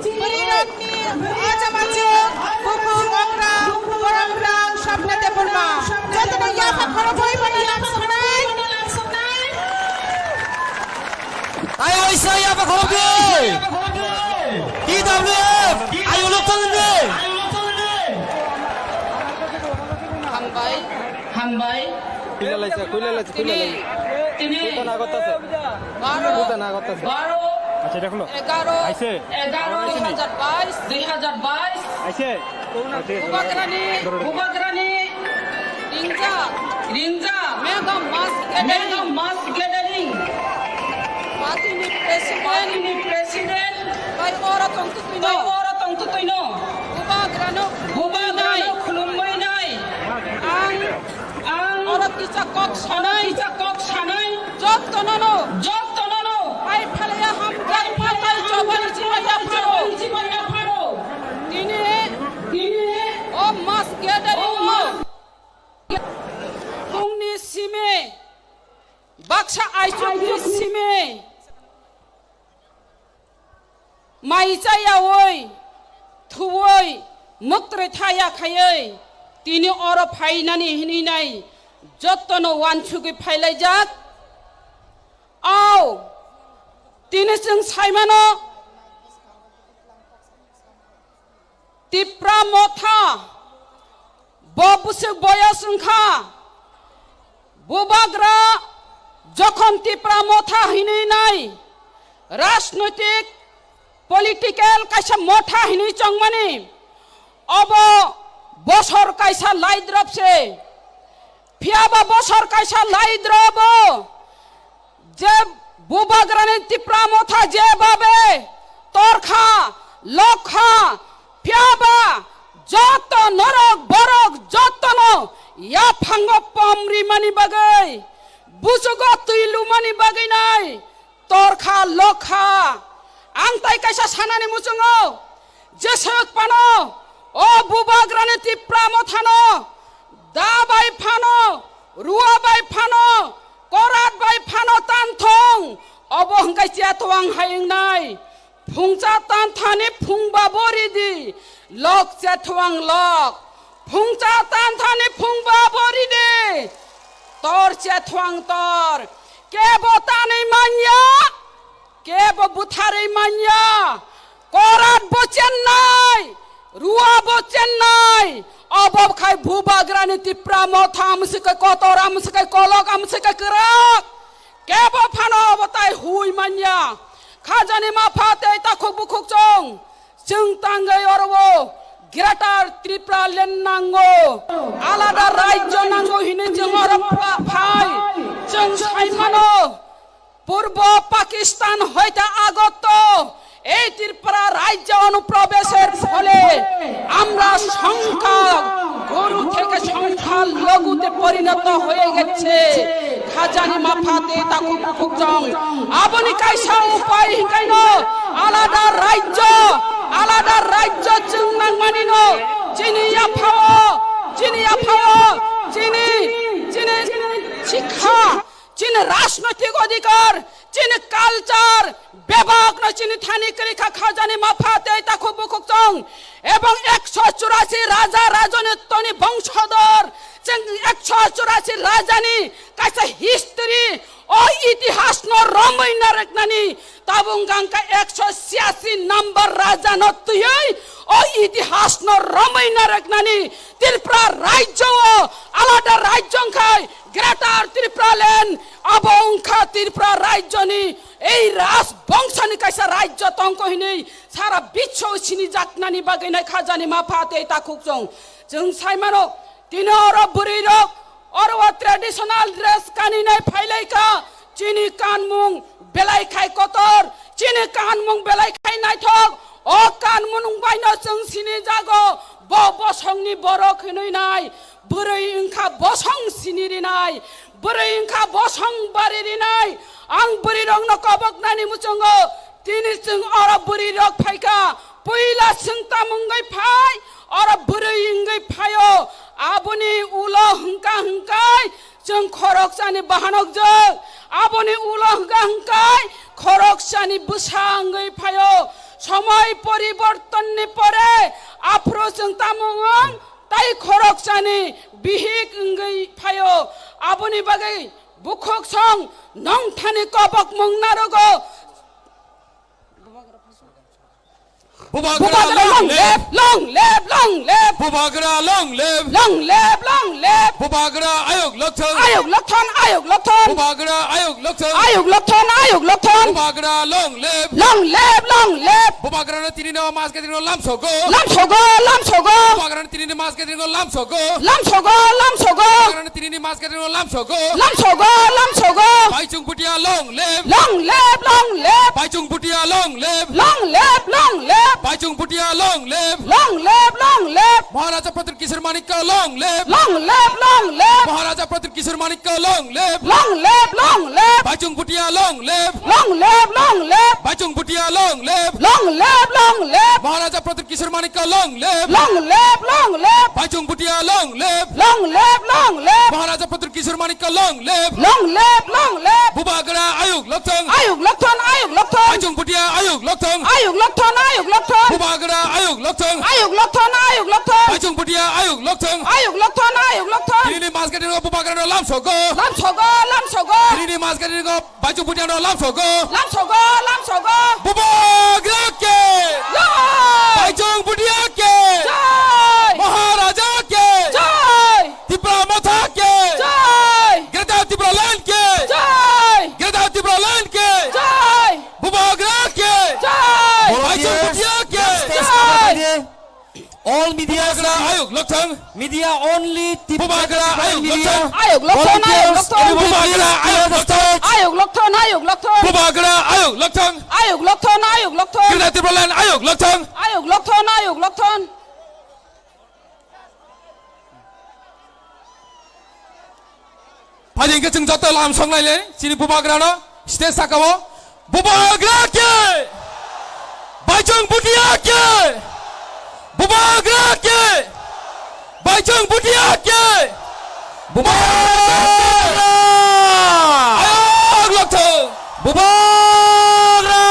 Chini bwrwirokni o jama chwng bukhuk okra, borok rang Sopna Debbarma. Jotono yapha khoroknwi phano lamsognai. Ayo, isa yapha khoroknwi. T W F, ayo, lok thangwi. Hambai. Hambai. Kuila laisa, kuila laisa, kuila laisa. Tini, tini. Kuta na gotta se. Baro. Kuta na gotta se. Baro. Acha, dekho na. Egaro. Aise. Egaro. Aise ni? Dui hazar bais. Dui hazar bais. Aise. Aise. Bubagrani. Doro, doro. Bubagrani. Ringja. Ringja. Mega mass gathering. Mega mass gathering. Party ni president, Party ni president, bai oro tongtwtwino, bai oro tongtwtwino, Bubagrano, Bubagrano khulumwi nai, khulumwi nai, ang, ang oro kisa kok sanai, oro kisa kok sanai, jottonono, jottonono, bai phalaya hamjak, bai phalaya phatai jobani hamjak, jobani pharo. Tini, tini o mass gathering o, o mass, phungni simi, baksa aichukni simi mai chayaui, thuui, muktwrwi thaya khaiwi, tini oro phainani hinwi nai jottono uansugwi phailaijak. Au, tini chwng saimano, Tipra Motha, bo bwswk boyos wngkha, Bubagra jokhon Tipra Motha hinwi nai, rajnoitik, political kaisa motha hinwi chongmani, obo bosor kaisa laidrop se. Phiyaba bosor kaisa laidrobo je Bubagrani Tipra Motha jebabe torkha, lokha, phiyaba joto norok borok jotono yaphango pom rimani bagwi, busugo twi lumani bagwi nai torkha, lokha. Ang tai kaisa sanani muchungo, jeswk phano o Bubagrani Tipra Mothano da bai phano, rua bai phano, korat bai phano tanthong, obo hwnkhe chetwang hai wngnai. Phungcha tanthani phungba bo ridi, lok chetwang lok. Phungcha tanthani phungba bo ridi, tor chetwang tor. Kebo tanwi manya, kebo butharwi manya. Korat bo chennai, rua bo chennai. Obo khai Bubagrani Tipra Motha amswk kai kotor, amswk kai kolok, amswk kai kwrak. Kebo phano obo tai hui manya. Khajani mapha tei takhuk bukhuk chwng. Chwng tangwi oro o Greater Tripura Land nango. Alada rajyo nango hinwi chwng oro pha-, phai. Chwng sai mano. Purbo Pakistan hoite agoto ei Tripura rajyo onuprobesher phole amra songkha goru theke songkha logute porinoto hoye gechhe. Khajani mapha tei takhuk bukhuk chwng. Aboni kaisa upai hinkaino alada rajyo, alada rajyo chwng nangmanino chini yaphao, chini yaphao, chini, chini sikha. Chini rajnoitik odhikar, chini culture, bebakno chini thani kwrwi kha khajani mapha tei takhuk bukhuk chwng. Ebong ekso churasi raja rajoni toni bongsodor, chwng ekso churasi rajani kaisa history, o itihasno romwi narwknani tabuk hwnkha ekso chiyasi number rajano twiwi o itihasno romwi narwknani Tripura rajyo o alada rajyo wngkhai Greater Tripura Land, abo wngkha Tripura rajyoni ei raj bongsoni kaisa rajyo tongkho hinwi sara biswo sinijaknani bagwi nai khajani mapha tei takhuk chwng. Chwng sai mano, tini oro bwrwirok oro o traditional dress kaninai phailaikha, chini kanmung belai khai kotor, chini kanmung belai khai naithok, o kanmung baino chwng sinijago, bo bosongni borok hinwi nai. Bwrwi wngkha bosong sini rinai, bwrwi wngkha bosong bari rinai. Ang bwrwirokno koboknani muchungo, tini chwng oro bwrwirok phaikha, puila chwng tamo wngwi phai, oro bwrwi wngwi phaio. Aboni ulo hwnkha hwnkhe chwng khoroksani bahanokjwk, aboni ulo hwnkha hwnkhe khoroksani bwsa wngwi phaio. Somoi poribortonni pore aphuru chwng tamo wng, tai khoroksani bihik wngwi phaio. Aboni bagwi bukhuk song nongthani kobokmung narogo. Bubagra long live, long live, long live. Bubagra long live. Long live, long live. Bubagra ayuk lokthang. Ayuk lokthang, ayuk lokthang. Bubagra ayuk lokthang. Ayuk lokthang, ayuk lokthang. Bubagra long live. Long live, long live. Bubagra no tini no mas gadri no lamsogo. Lamsogo, lamsogo. Bubagra no tini no mas gadri no lamsogo. Lamsogo, lamsogo. Bubagra no tini no mas gadri no lamsogo. Lamsogo, lamsogo. Baichung Bhutia long live. Long live, long live. Baichung Bhutia long live. Long live, long live. Baichung Bhutia long live. Long live, long live. Maharaja Pradyut Kishore Manikya long live. Long live, long live. Maharaja Pradyut Kishore Manikya long live. Long live, long live. Baichung Bhutia long live. Long live, long live. Baichung Bhutia long live. Long live, long live. Maharaja Pradyut Kishore Manikya long live. Long live, long live. Baichung Bhutia long live. Long live, long live. Maharaja Pradyut Kishore Manikya long live. Long live, long live. Bubagra ayuk lokthang. Ayuk lokthang, ayuk lokthang. Baichung Bhutia ayuk lokthang. Ayuk lokthang, ayuk lokthang. Bubagra ayuk lokthang. Ayuk lokthang, ayuk lokthang. Baichung Bhutia ayuk lokthang. Ayuk lokthang, ayuk lokthang. Tini ni mas gadri no Bubagra no lamsogo. Lamsogo, lamsogo. Tini ni mas gadri no Baichung Bhutia no lamsogo. Lamsogo, lamsogo. Bubagra ke. Jai. Baichung Bhutia ke. Jai. Maharaja ke. Jai. Tipra Motha ke. Jai. Greater Tipraland ke. Jai. Greater Tipraland ke. Jai. Bubagra ke. Jai. Baichung Bhutia ke. Jai. All media, Bubagra ayuk lokthang. Media only, Bubagra ayuk lokthang. Ayuk lokthang, ayuk lokthang. Bubagra ayuk lokthang. Ayuk lokthang, ayuk lokthang. Bubagra ayuk lokthang. Ayuk lokthang, ayuk lokthang. Greater Tipraland ayuk lokthang. Ayuk lokthang, ayuk lokthang. Phai hingke chwng joto lamsok naile chini Bubagrano stage sakao. Bubagra ke! Baichung Bhutia ke! Bubagra ke! Baichung Bhutia ke! Bubagra! Ayok lokthong! Bubagra!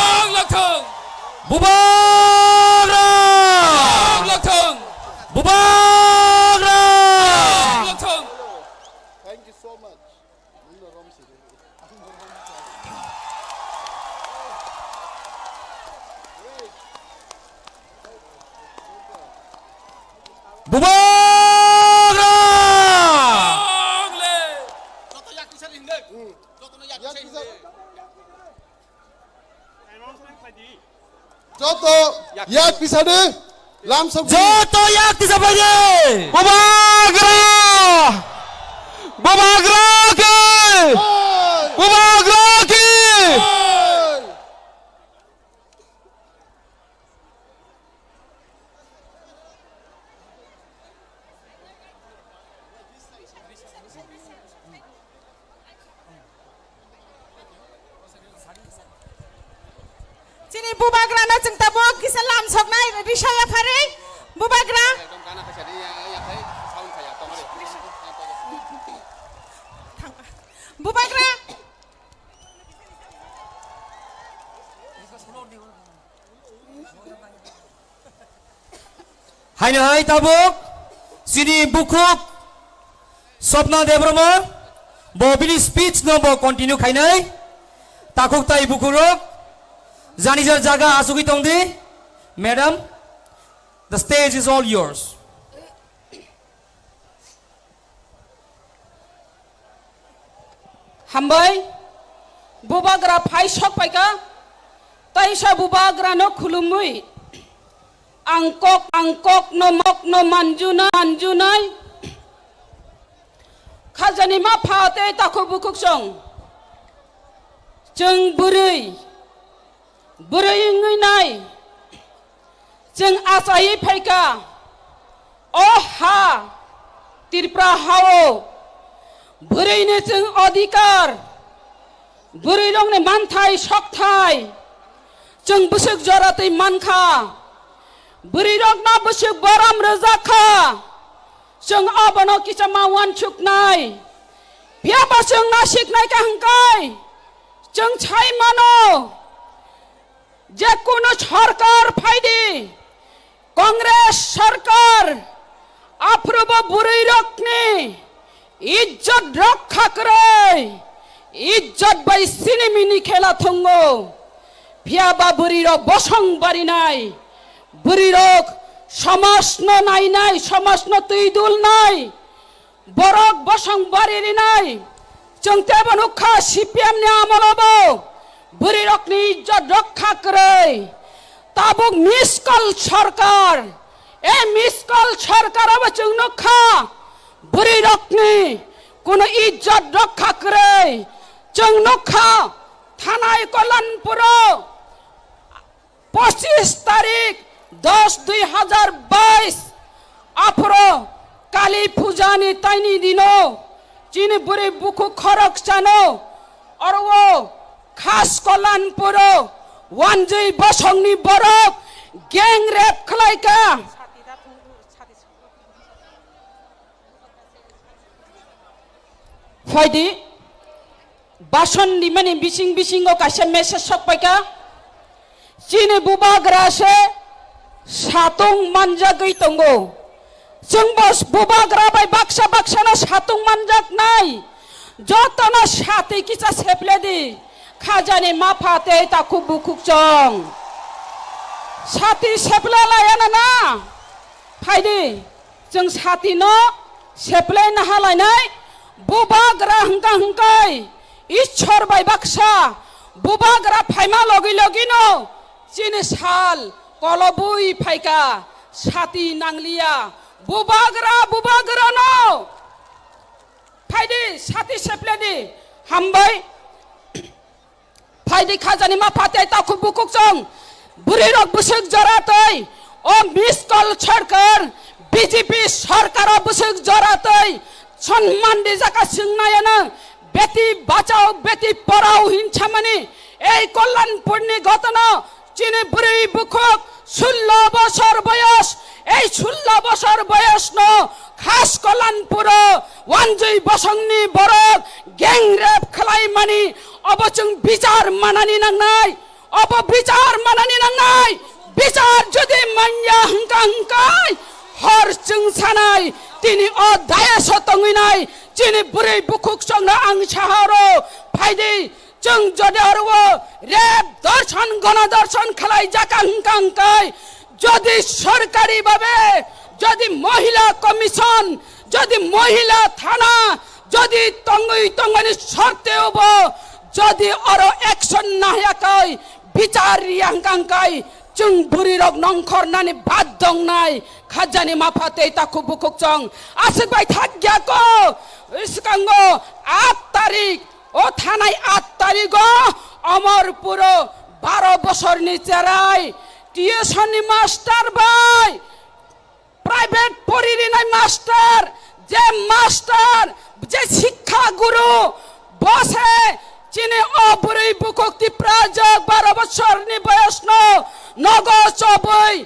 Ayok lokthong! Bubagra! Ayok lokthong! Bubagra! Ayok lokthong! Thank you so much. Bubagra! Joto yak tisa di, lamsok di. Joto yak tisa pai di. Bubagra! Bubagra ki! Hey! Bubagra ki! Hey! Chini Bubagrano chwng tabuk kisa lamsoknai risa yapharwi Bubagra. Bubagra. Haino hai tabuk chini bukhuk Swapna Debbarma bo bini speech no bo continue khainai. Takhuk tai bukhukrok jani jar jaga achugwi tongdi. Madam, the stage is all yours. Hambai, Bubagra phai sok paikha, taisa Bubagrano khulumwi, ang kok, ang kokno mokno manjuna, manjunai, khajani ma pha tei takhuk bukhuk song, chwng bwrwi, bwrwi wngwi nai, chwng achaiwi phaikha, o ha, Tripura hao, bwrwini chwng odhikar, bwrwirokni manthai sokthai, chwng bwswk jora twi mankha, bwrwirokno bwswk borom rwjakha, chwng obono kisa ma uansuknai, phiyaba chwng nasiknai kha hwnkhe, chwng sai mano, je kunu sarkar phaidi, Congress sarkar, aphrubo bwrwirokni ijjot rokha kwrwi, ijjot bai sinimini khela thwngo. Phiya ba bwrwi rok bosong barinai, bwrwi rok somaj no nainai, somaj no twi dulnai, borok bosong bari rinai. Chwng teibo nukha C P M ni amolo bo bwrwi rokni ijjot rokha kwrwi. Tabuk miss call sorkar, e miss call sorkar abo chwng nukha bwrwi rokni kuno ijjot rokha kwrwi. Chwng nukha thanai Kollanpuro pochis tarik dos dui hazar bais aphuru Kali Puja ni taini dino chini bwrwi bukhuk khorok chano oro o khas Kollanpuro wanjwi bosongni borok gang rape khlaika. Phaidi, bason rimani bising bisingo kaisa message sok paikha. Chini bubagra se satung manjagwi tongo. Chwngbo bubagra bai baksa baksano satung manjaknai. Jotono sati kisa sepledi. Khajani mapha tei takhuk bukhuk chong. Sati sepla laya na na? Phaidi. Chwng satino seplai nahalainai, bubagra hwnkha hwnkhe Ishwar bai baksa, bubagra phaima logi logino chini sal kolobwi phaikha, sati nangliya, bubagra, bubagrano phaidi, sati sepledi, hambai. Phaidi khajani mapha tei takhuk bukhuk chong. Bwrwi rok bwswk jora tei o miss call sorkar, B J P sorkar o bwswk jora tei sonman rijak a swngnai ano beti bachao beti porao hinsamani ei Kollanpurni ghotona. Chini bwrwi bukhuk sullo bosor boyos, ei sullo bosor boyosno khas Kollanpuro wanjwi bosongni borok gang rape khlaimani, obo chwng bichar manani nangnai, obo bichar manani nangnai. Bichar jodi manya hwnkha hwnkhe hor chwng sanai tini o dayaso tongwinai chini bwrwi bukhuk chongno ang sahoro phaidi. Chwng jodi oro o rape dorshon, gono dorshon khlai jaka hwnkha hwnkhe, jodi sorkari babe, jodi mohila commission, jodi mohila thana, jodi tongwi tongmani sorteo bo jodi oro action nahya kai, bichar riya hwnkha hwnkhe, chwng bwrwi rok nongkhor nani bad dongnai, khajani mapha tei takhuk bukhuk chong aswk bai thakya ko, swkango aat tarik. O thanai aat tarigo Amarpuro baro bosorni cherai tuition ni master bai, private poririnai master, je master, je sikha guru, bose chini o bwrwi bukhuk Tipra jok baro bosorni boyosno nogo chobwi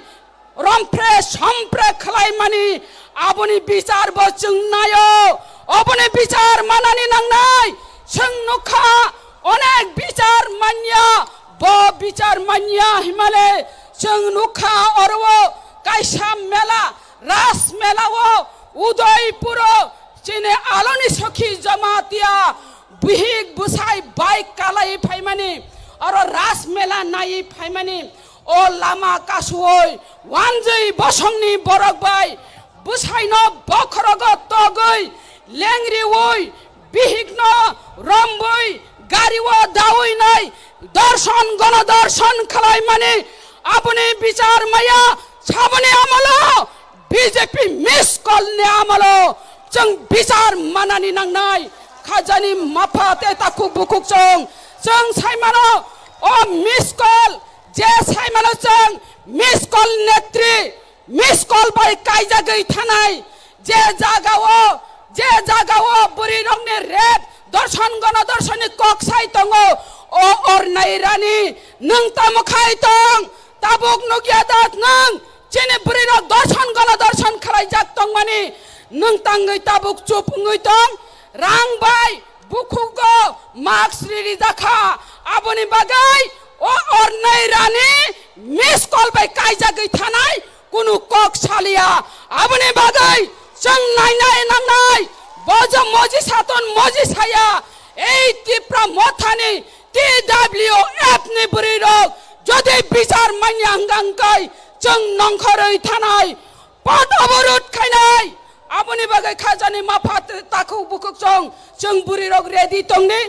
rompre sompre khlaimani, aboni bichar bo chwng naio, oboni bichar manani nangnai. Chwng nukha onek bichar manya, bo bichar manya himale chwng nukha oro o kaisa mela, ras mela o Udaipuro chini aloni sokhi Jamatia bihik bwsai bike kalai phaimani, oro ras mela nai phaimani. O lama kasuoi wanjwi bosongni borok bai bwsaino bokhorogo togwi lengriwi bihikno rombwi gario dawi nai dorson gono dorson khlaimani aboni bichar maya saboni amolo B J P miss call ni amolo chwng bichar manani nangnai. Khajani mapha tei takhuk bukhuk chwng, chwng saimano o miss call, je saimano chwng miss call netri, miss call bai kaijagwi thanai, je jagao, je jagao bwrwi rokni rape, dorson gono dorsoni kok sai tongo, o ornai rani nwng tamo khai tong, tabuk nukya da nwng, chini bwrwi rok dorson gono dorson khlaijak tongmani, nwng tangwi tabuk chup wngwi tong, rang bai bukhugo mask ririjakha, aboni bagwi o ornai rani miss call bai kaijagwi thanai kunu kok saliya, aboni bagwi chwng nainai nangnai, bojo moji saton moji saya, ei Tipra mothani T W F ni bwrwi rok Jodi bichar manya hwnkha hwnkhe chwng nongkhorwi thanai, pot oborot khainai, aboni bagwi khajani mapha takhuk bukhuk chwng, chwng bwrwirok ready tongni,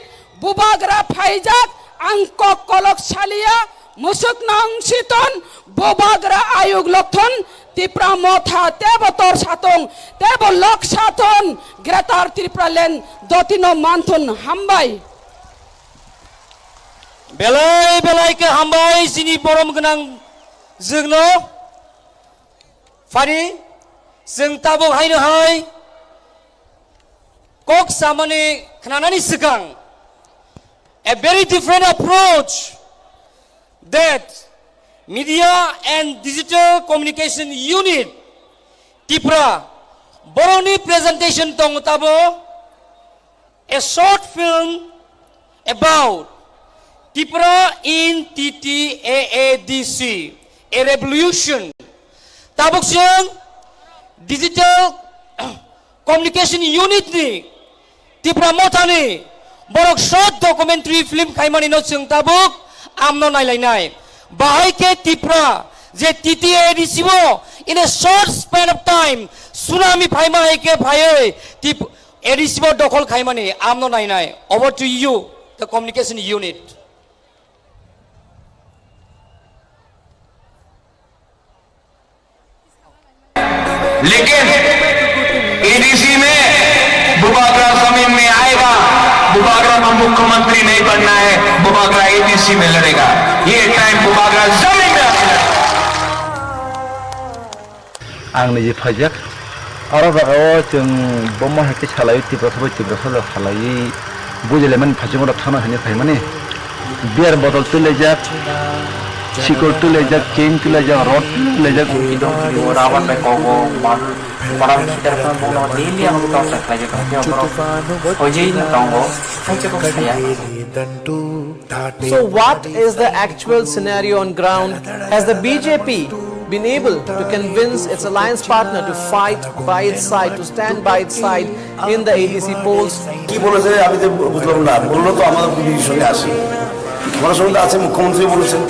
bubagra phaijak, ang kok kolok saliya, musuk nang siton, bubagra ayuk lokthon, Tipra motha tebo tor satong, tebo lok saton, Greater Tipraland dotino manthon hambai. Belai belai khe hambai chini borom gwnang jwkno. Phani chwng tabuk haino hai kok samani khnanani swkang a very different approach that Media and Digital Communication Unit Tipra borokni presentation tongo tabo. A short film about Tipra in T T A A D C, a revolution. Tabuk chwng Digital Communication Unit ni Tipra Mothani borok short documentary film khaimani no chwng tabuk amno nailainai. Bahai khe Tipra je T T A A D C o in a short span of time tsunami phaima hai khe phaiwi Tip-, A D C bo dokhol khaimani, amno nainai. Over to you, the communication unit. लेकिन एडीसी में बुबागरा जमीन में आएगा, बुबागरा का मुख्यमंत्री नहीं बनना है, बुबागरा एडीसी में लड़ेगा। ये टाइम बुबागरा जमीन में आएगा। Ang niji phaijak. Aro jagao chwng bomo hai khe salaiwi Tiprasa bai Tiprasa jora salaiwi bujilaimani phaijak oro thana hwnwi phaimani. Beer bottle twilaijak, sikor twilaijak, chain twilaijak, rod twilaijak. Rabar bai kogo, man, koram khitar phano bono daily ang torture khlaijak tong phiya borok hoijwi no tongo, hai chukuk saya. So what is the actual scenario on ground? Has the B J P been able to convince its alliance partner to fight by its side, to stand by its side in the A D C polls? কি বলেছে আমি তো বুঝলাম না, বললো তো আমাদের বিজেপির সঙ্গে আছি, ওনার সঙ্গে তো আছে, মুখ্যমন্ত্রী বলেছেন,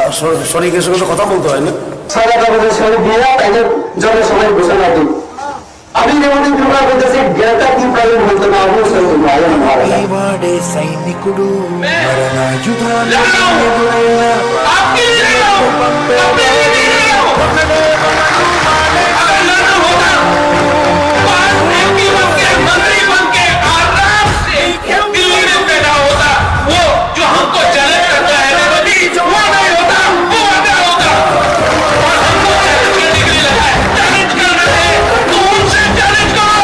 আর শ-, শরিকের সঙ্গে তো কথা বলতে হয় না। সারা কাগজের সঙ্গে দিয়ে তাদের জনসভায় ঘোষণা দিন। আমি যেমন ত্রিপুরা বলতেছি, গ্রেটার ত্রিপুরা বলতে না, আমি সব বলবো, আই এম নট। दिल्ली में पैदा होता, वो जो हमको चैलेंज करता है, मोदी, वो नहीं होता, वो वादा होता। और हमको चैलेंज करने के लिए लगा है, चैलेंज करना है, तो उनसे चैलेंज करो।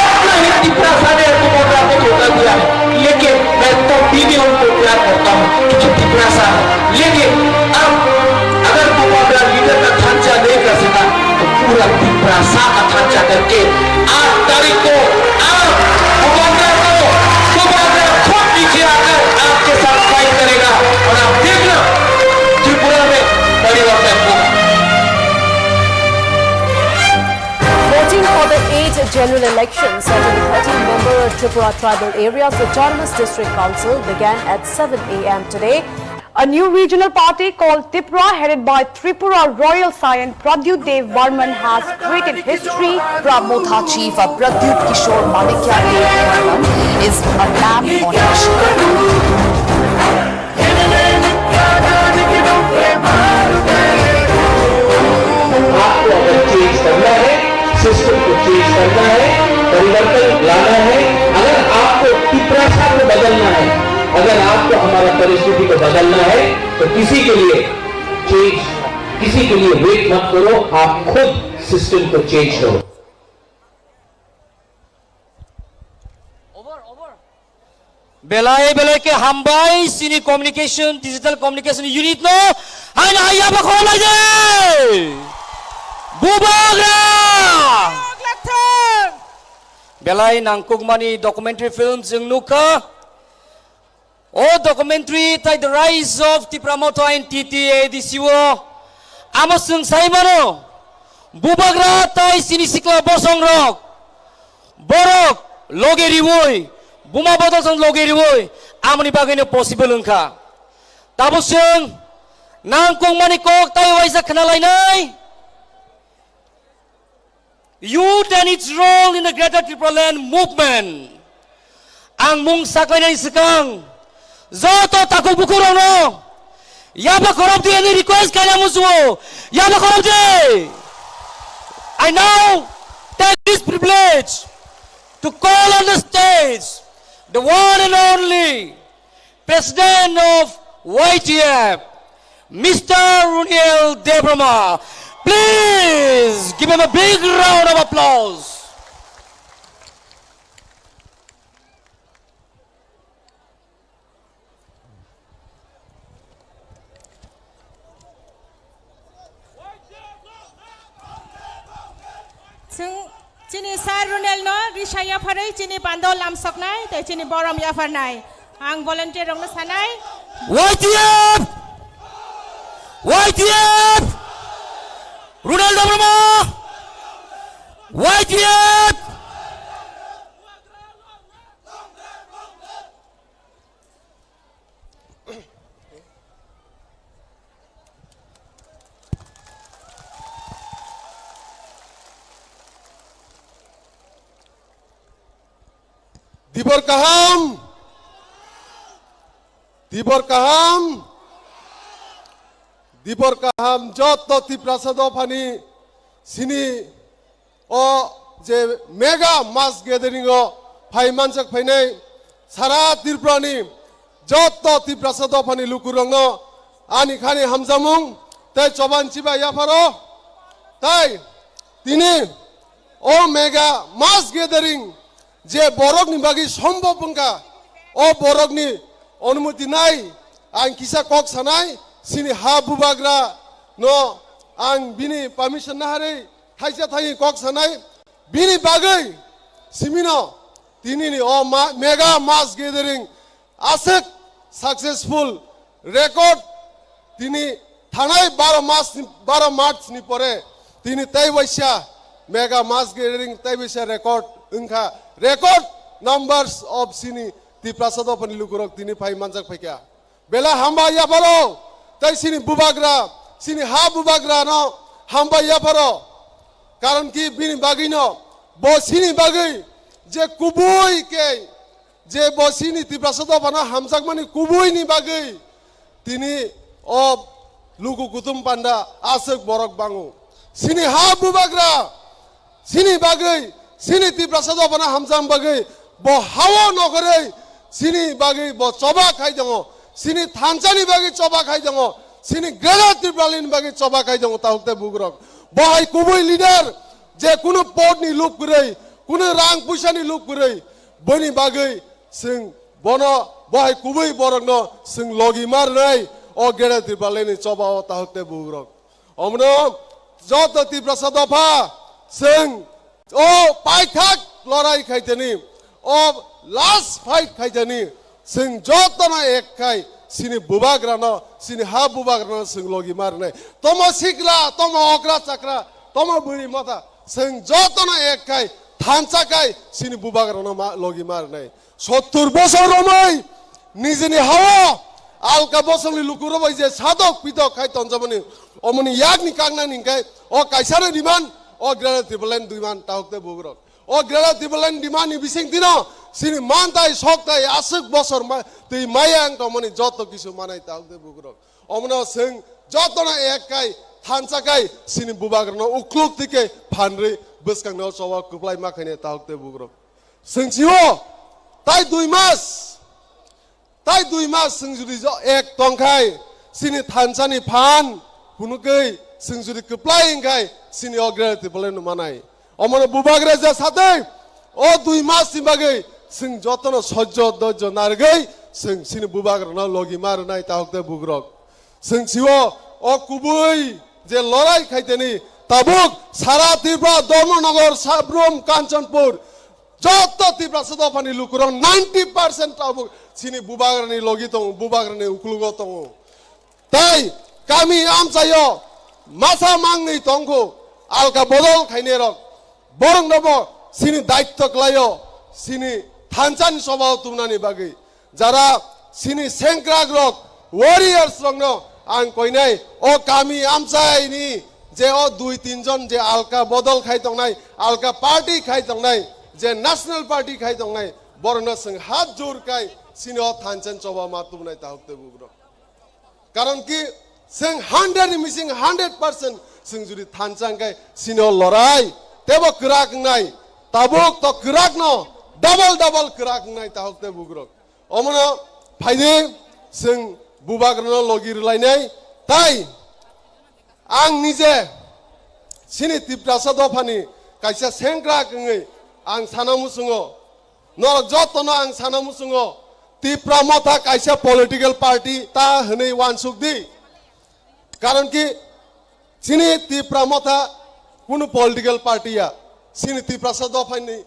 अपना ही तिपरासा ने बुबागरा को धोखा दिया है, लेकिन मैं तब भी, भी उनको प्यार करता हूँ, क्योंकि तिपरासा है। लेकिन अब अगर बुबागरा लीडर का ढांचा नहीं कर सका, तो पूरा तिपरासा का ढांचा करके आठ तारीख को आप बुबागरा को, बुबागरा खुद नीचे आकर आपके साथ फाइट करेगा और आप देखना, त्रिपुरा में परिवर्तन होगा। Voting for the eighth general election set in the thirteen member Tripura Tribal Areas Autonomous District Council began at seven A M today. A new regional party called Tipra, headed by Tripura Royal Scion Pradyut Dev Barman, has created history. Tipra Motha chief Pradyut Kishore Manikya Dev Barman is a lamb on a mission. आपको अगर चेंज करना है, सिस्टम को चेंज करना है, परिवर्तन लाना है, अगर आपको तिपरासा को बदलना है, अगर आपको हमारा परिस्थिति को बदलना है, तो किसी के लिए चेंज, किसी के लिए वेट मत करो, आप खुद सिस्टम को चेंज करो। Belai belai khe hambai chini communication, digital communication unit no. Haino hai yaba khorok lai de. Bubagra. Belai nangkukmani documentary film chwng nukha. O documentary tai The Rise of Tipra Motha in T T A D C o. Amo chwng sai mano. Bubagra tai chini sikla bosong rok. Borok loge riwi, buma bodol song loge riwi, amoni bagwino possible wngkha. Tabuk chwng nangkukmani kok tai waisa khna lainai. Youth and its role in the Greater Tipraland movement. Ang mung saklainani swkang joto takhuk bukhurokno yaba khorop di ani request khaina musuo, yaba khorop di. I now take this privilege to call on the stage the one and only President of Y T F, Mister Runiel Debbarma. Please give him a big round of applause. Chwng chini sir Runel no risa yapharwi chini pandal lamsoknai tei chini borom yapharnai. Ang volunteer rokno sanai. Y T F! Y T F! Runel Debbarma! Y T F! Dibor kaham, dibor kaham, dibor kaham, joto Tiprasa dophani sini o je mega mass gathering o phai manjak phainai sara Tripura ni joto Tiprasa dophani lukurokno ani khani hamjamung tei choban chiba yapharo. Tai tini o mega mass gathering je borokni bagwi sombhob wngkha, o borokni onumoti nai ang kisa kok sanai, sini ha bubagra no ang bini permission naharwi thaisa thangwi kok sanai, bini bagwi simino tinini o ma-, mega mass gathering aswk successful record tini thanai baro mas ni, baro March ni pore tini tei waisa mega mass gathering tei waisa record wngkha, record numbers of sini Tiprasa dophani lukurok tini phai manjak phaikha. Belai hambai yapharo tei sini bubagra, sini ha bubagra no hambai yapharo. Karon ki bini bagwi no bo sini bagwi je kubui khe je bo sini Tiprasa dophano hamjakmani kubuini bagwi tini o luku kutum panda aswk borok bango. Sini ha bubagra, sini bagwi, sini Tiprasa dophano hamjak bagwi bo hao nokhorwi sini bagwi bo choba khai tongo, sini thansani bagwi choba khai tongo, sini Greater Tipralandni bagwi choba khai tongo, tahuk tei bugrok. Bo hai kubui leader, je kunu podni lub kwrwi, kunu rang puisani lub kwrwi, boni bagwi chwng bono, bo hai kubui borokno chwng logi ma rwnai o Greater Tipralandni choba o, tahuk tei bugrok. Omono joto Tiprasa dopha chwng o paithak lorai khaitani, o last fight khaitani, chwng jotono ek khai sini bubagrano, sini ha bubagrano chwng logi ma rwnai. Tomo sikla, tomo okra chakra, tomo bwrwi motha, chwng jotono ek khai, thansa khai sini bubagrano ma, logi ma rwnai. Sottur bosor romwi nijini hao alka bosongni lukurok bai je sadok pitok khai tonjamani, omoni yakni kaknani hingkai o kaisano demand, o Greater Tipraland demand, tahuk tei bugrok. O Greater Tipraland demand ni bising tino sini mantai soktai aswk bosor ma, twi maya ang tongmani joto kisu manai, tahuk tei bugrok. Omono chwng jotono ek kai thansa kai sini bubagrano ukluk tike phanrwi bwskangno choba kwplai ma khainai, tahuk tei bugrok. Chwng sio tai dui mas, tai dui mas chwng judi jo ek tongkhai, sini thansani phan phunukgwi chwng judi kwplai wngkhai, sini o Greater Tipraland no manai. Omono bubagra ja satwi o dui mas ni bagwi chwng jotono sojjo dojjo narwgwi chwng sini bubagrano logi ma rwnai, tahuk tei bugrok. Chwng sio o kubui je lorai khaiteni tabuk sara Tripura, Dharmanagar, Sabrum, Kanchanpur, joto Tiprasa dophani lukurok ninety percent tabuk sini bubagrani logi tongo, bubagrani uklugo tongo. Tai kami amchaio masa mangni tongkhu alka bodol khainai rok. Borok nobo sini daitto klaio, Sini thansa ni choba o tubunani bagwi jara sini sengkrak rok, warriors rokno ang koinai, o kami amchai ni je o dui tin jon je alka bodol khai tongnai, alka party khai tongnai, je national party khai tongnai, borokno chwng hat jur kai sini o thansa ni choba ma tubunai tahuk tei bugrok. Karon ki, chwng hundred ni bising hundred percent chwng jodi thansa hwnkhe sini o lorai tebo kwrak wngnai, tabuk to kwrak no double double kwrak wngnai tahuk tei bugrok. Omono phaidi chwng bubagrano logi rwlainai, tai ang nije sini Tiprasa dophani kaisa sengkrak wngwi ang sana muchungo, norok jotono ang sana muchungo, Tipra Motha kaisa political party ta hwnwi uansuk di. Karon ki, chini Tipra Motha kunu political party ya, chini Tiprasa dophani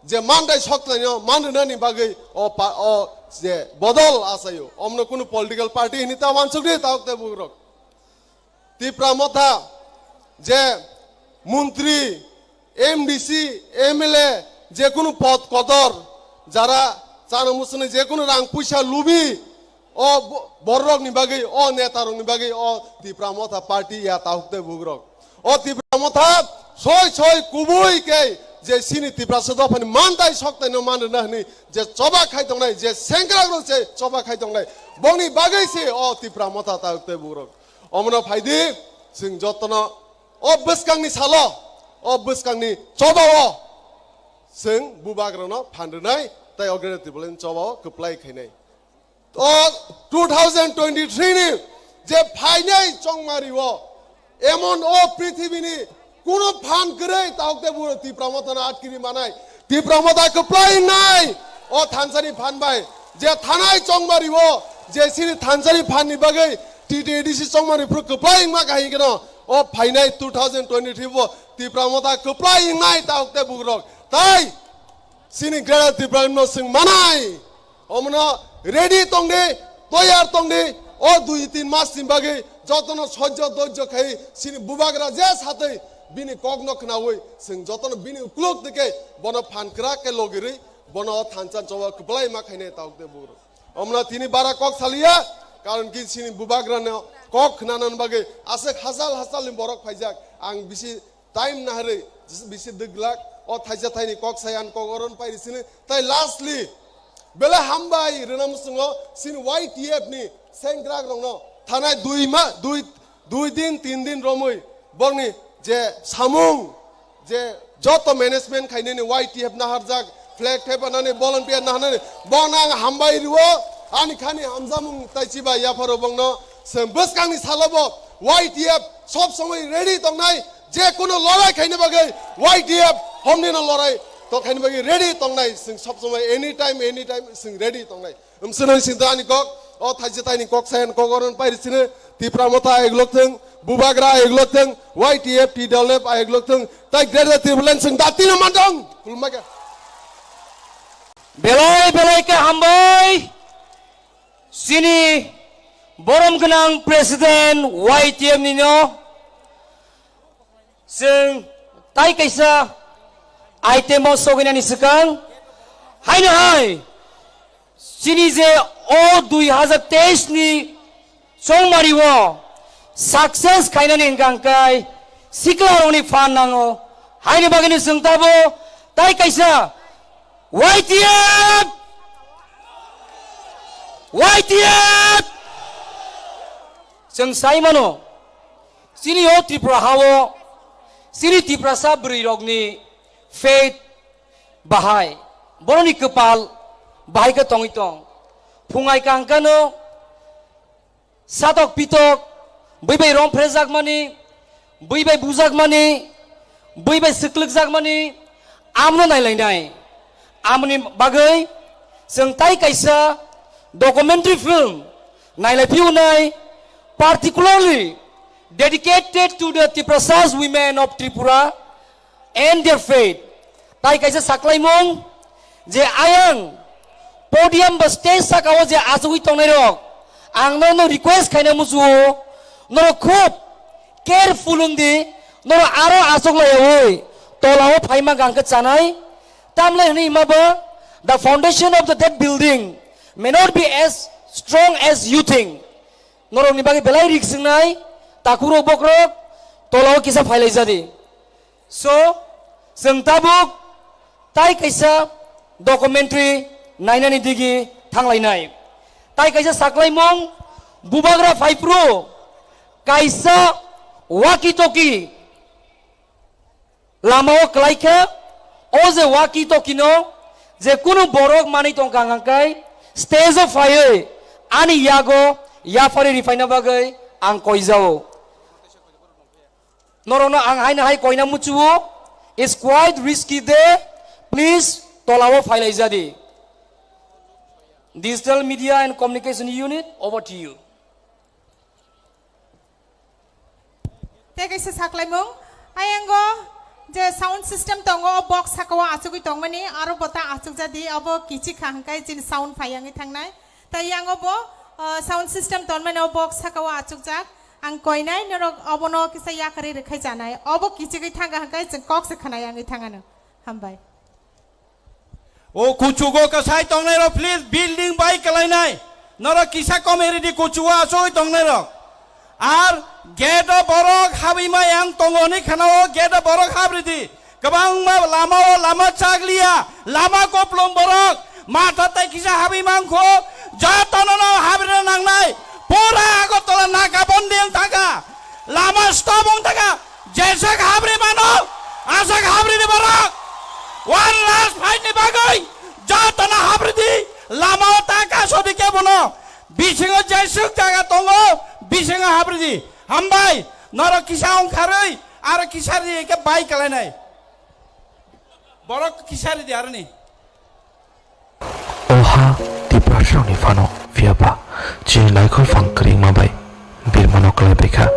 je mandai soknaino man rwnani bagwi o pa-, o je bodol achaio, omno kunu political party hini ta uansuk di, tauk tei bugrok. Tipra Motha je montri, M D C, M L A, je kunu pod kotor, jara chana muchunai je kunu rang puisa lubi, o bo-, bororokni bagwi, o netarokni bagwi, o Tipra Motha party ya tahuk tei bugrok. O Tipra Motha soi soi kubui kei je sini Tiprasa dophani mandai soknaino man rwna hwnwi je choba khai tongnai, je sengkrakrok se choba khai tongnai, bongni bagwi se o Tipra Motha tahuk tei bugrok. Omono phaidi, chwng jotono o bwskangni salo, o bwskangni chobao chwng bubagrano phan rwnai tei o Greater Tipraland chobao kwplai khainai. O two thousand twenty-three ni je phainai chongmario emon o prithibini kuno phan kwrwi tahuk tei buro Tipra Mothano atkiri manai. Tipra Motha kwplai wngnai o thansani phan bai. Je thanai chongmario, je sini thansani phanni bagwi T T A D C chongmani phuru kwplai wngma kahai keno o phainai two thousand twenty-three bo Tipra Motha kwplai wngnai tahuk tei bugrok. Tai sini Greater Tipraland no chwng manai. Omono ready tongdi, toyar tongdi, o dui tin mas ni bagwi jotono sojjo dojjo khai sini bubagra je satwi bini kokno khnaui chwng jotono bini uklok dike bono phan kwrak khe logirwi bono o thansa choba kwplai ma khainai tahuk tei bugrok. Omono tini bara kok saliya, karon ki sini bubagrano kok khnanani bagwi aswk hachal hachalni borok phaijak. Ang bisi time naharwi bisi dwglak, o thaisa thaini kok sai ang kok oron pairi sini. Tai lastly, belai hambai rwna muchungo sini Y T F ni sengkrakrokno thanai dui ma, dui, dui din, tin din romwi bongni je samung, je joto management khainani Y T F naharjak, flag thepanani, volunteer naharnani, bongno ang hambai rwo, ani khani hamjamung tai chiba yapharo bongno, se bwskangni salobo Y T F sob somoi ready tongnai, je kuno lorai khaina bagwi Y T F homnino lorai to khaina bagwi ready tongnai, sing sob somoi anytime, anytime sing ready tongnai. Umswnoi sing ani kok, o thaisa taini kok sayan kok oron pairi sini, Tipra Motha ayok lok thung, Bubagra ayok lok thung, Y T F, T W F ayok lok thung, tai Greater Tipraland sing datino mandong, khulumma khe. Belai belai khe hambai, sini borom gwnang President Y T F nino. Chwng tai kaisa item o soginani swkang haino hai chini je o dui hazar teis ni chongmari o success khainani hwnkha hwnkhe sikla rokni phan nango, haini bagwino chwng tabo tai kaisa Y T F, Y T F chwng sai mano. Chini o Tripura hao, chini Tiprasa bwrwi rokni faith bahai, boroni kwpal bahai khe tongwi tong. Phungai kaham kano satok pitok, bwi bai rom phrejakmani, bwi bai bujakmani, bwi bai swklwkjakmani, amno nailainai. Amoni bagwi chwng tai kaisa documentary film nailai phiyunai, particularly dedicated to the Tiprasas women of Tripura and their faith. Tai kaisa saklaimung je ayang podium ba stage saka o je achugwi tongnai rok, ang norokno request khaina muchuo, norok khub careful wng di, norok aro achuk laiyaui tola o phaima gangkhe chanai, tamle hwnwi hima ba The foundation of the, that building may not be as strong as you think. Norokni bagwi belai rik swngnai, takhurok bokrok, tolao kisa phailaijadi. So, chwng tabuk tai kaisa documentary nainani digi thanglainai. Tai kaisa saklaimung, bubagra phaiphru kaisa walkie-talkie lamao kwlai khe, o je walkie-talkie no je kunu borok manwi tongkha hwnkhe stage o phaiwi ani yago yapharwi riphaina bagwi ang koijao. Norokno ang haino hai koina muchuo, it's quite risky day, please tolao phailaijadi. Digital Media and Communication Unit, over to you. Tei kaisa saklaimung, ayango je sound system tongo, o box sakao achugwi tongmani, aro bo ta achukjadi, abo kichik kha hwnkhe chini sound phai yangwi thangnai. Tai yango bo, uh, sound system tonmani, o box sakao achukjak. Ang koinai norok obono kisa yakarwi rwkhai chanai. Obo kichigwi thangkha hwnkhe chwng kok se khna yangwi thangano. Hambai. O kuchugo kasai tongnairok, please, building bai kalainai. Norok kisa kom eridi kuchugo asoi tongnairok. Ar gate o borok habwi ma yang tongo hwnwi khana o gate o borok habridi. Kwbangma lama o lama chakliya, lama koplong borok matha tai kisa habwi mankho, jotono no habrina nangnai. Pura Agartala naka bondi wng thangkha, lama stop wng thangkha. Jeswk habri mano, aswk habri ni borok. One last fight ni bagwi jotono habri di, lama o ta ka sodi kebono. Bisingo jeswk jaga tongo, bisingo habri di. Hambai, norok kisa ongkharwi, aro kisa ri khe bai kalainai. Borok kisa ri di aroni. O ha Tiprasarokni phano, phiyaba chini naikolphang kwrwngma bai birmano kwlaibaikha.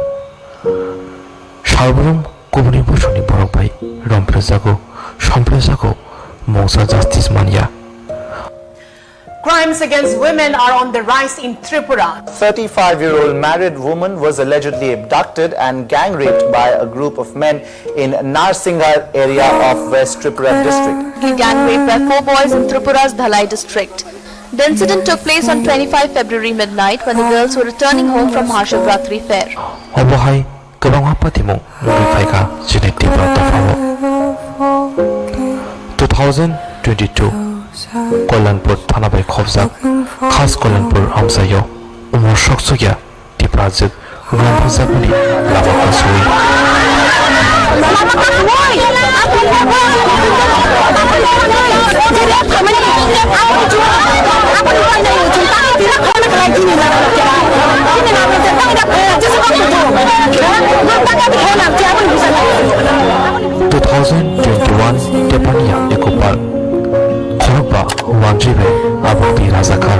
Salbrum kubuni bosongni borok bai romphrejago, somphrejago, mungsa justice manya. Crimes against women are on the rise in Tripura. Thirty-five-year-old married woman was allegedly abducted and gang raped by a group of men in Narsinghar area of West Tripura district. He gang raped by four boys in Tripura's Dhalai district. The incident took place on twenty-five February midnight when the girls were returning home from Mahashivratri fair. Obo hai kwbangma patimung nugwi phaikha chini Tipra dophao. Two thousand twenty-two Kalyanpur thana bai khopjak Khas Kalyanpur amchaio umor soksokya Tiprajwk romphrejakmani lama kasui. Two thousand twenty-one Tepania Eco Park. Khorokba wanjwi bai aboni rajakha,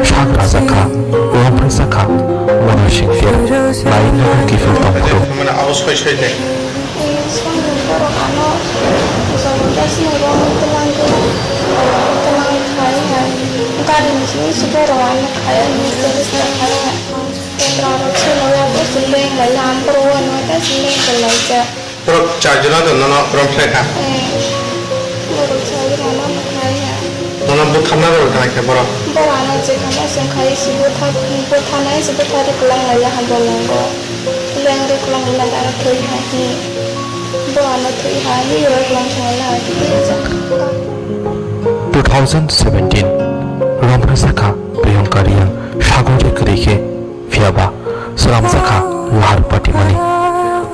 sak rajakha, romphrejakha, Mona Singter, Nainwgo kiphil tongphuru. Mane abo soi soi de. Songni borok ano jabardasti no romwi twlangwi, twlangwi khai hai. Gari ni simi se borok ano khai, mistri se khai hai. Borok rok se loya bo se leng lai, lam borok wano ta se leng lai ja. Borok char jona do nono romphre kha. Eh, borok char jona no khai ya. Nono butharna rw kha khe borok. Borok ano je khama song khai si buthar, butharnai si buthar rw kwlang lai ya ha bolongo. Leng rw kwlang lai dara thwi ha hi. Borok ano thwi ha hi rw kwlang thang lai ha hi. Two thousand seventeen romphre sakha Priyanka Reang sagor rw kwrwi khe. Phiyaba swnamjakha lahar patimani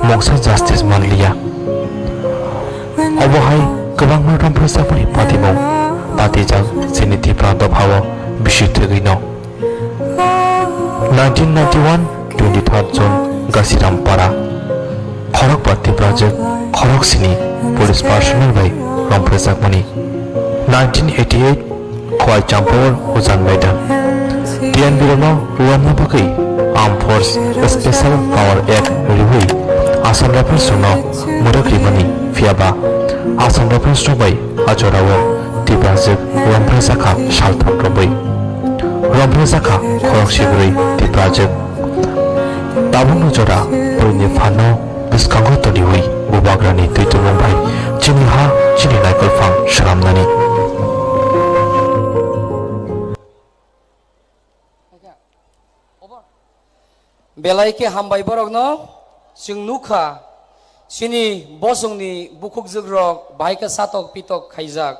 mungsa justice manliya. Obo hai kwbangma romphrejakmani patimung patijak chini Tipra dophao bisi thwgwino. Nineteen ninety-one twenty-third June Gasiram Para khorokba Tiprajwk khoroksini police personnel bai romphrejakmani. Nineteen eighty-eight Khowai Champur Ujan Maidan. T N birokno romna bagwi Armed Force Special Power Act riwi Assam Rifles rokno mwrwk rimani phiyaba Assam Rifles rok bai a jorao Tiprajwk romphrejakha saltham romwi. Romphrejakha khorok sibrwi Tiprajwk. Tabukno jora buini phanno bwskango toniwi bubagrani twi tubung bai chini ha chini naikolphang swnamnani. Belai khe hambai borokno, chwng nukha, chini bosongni bukhukjwkrok bahai khe satok pitok khaijak.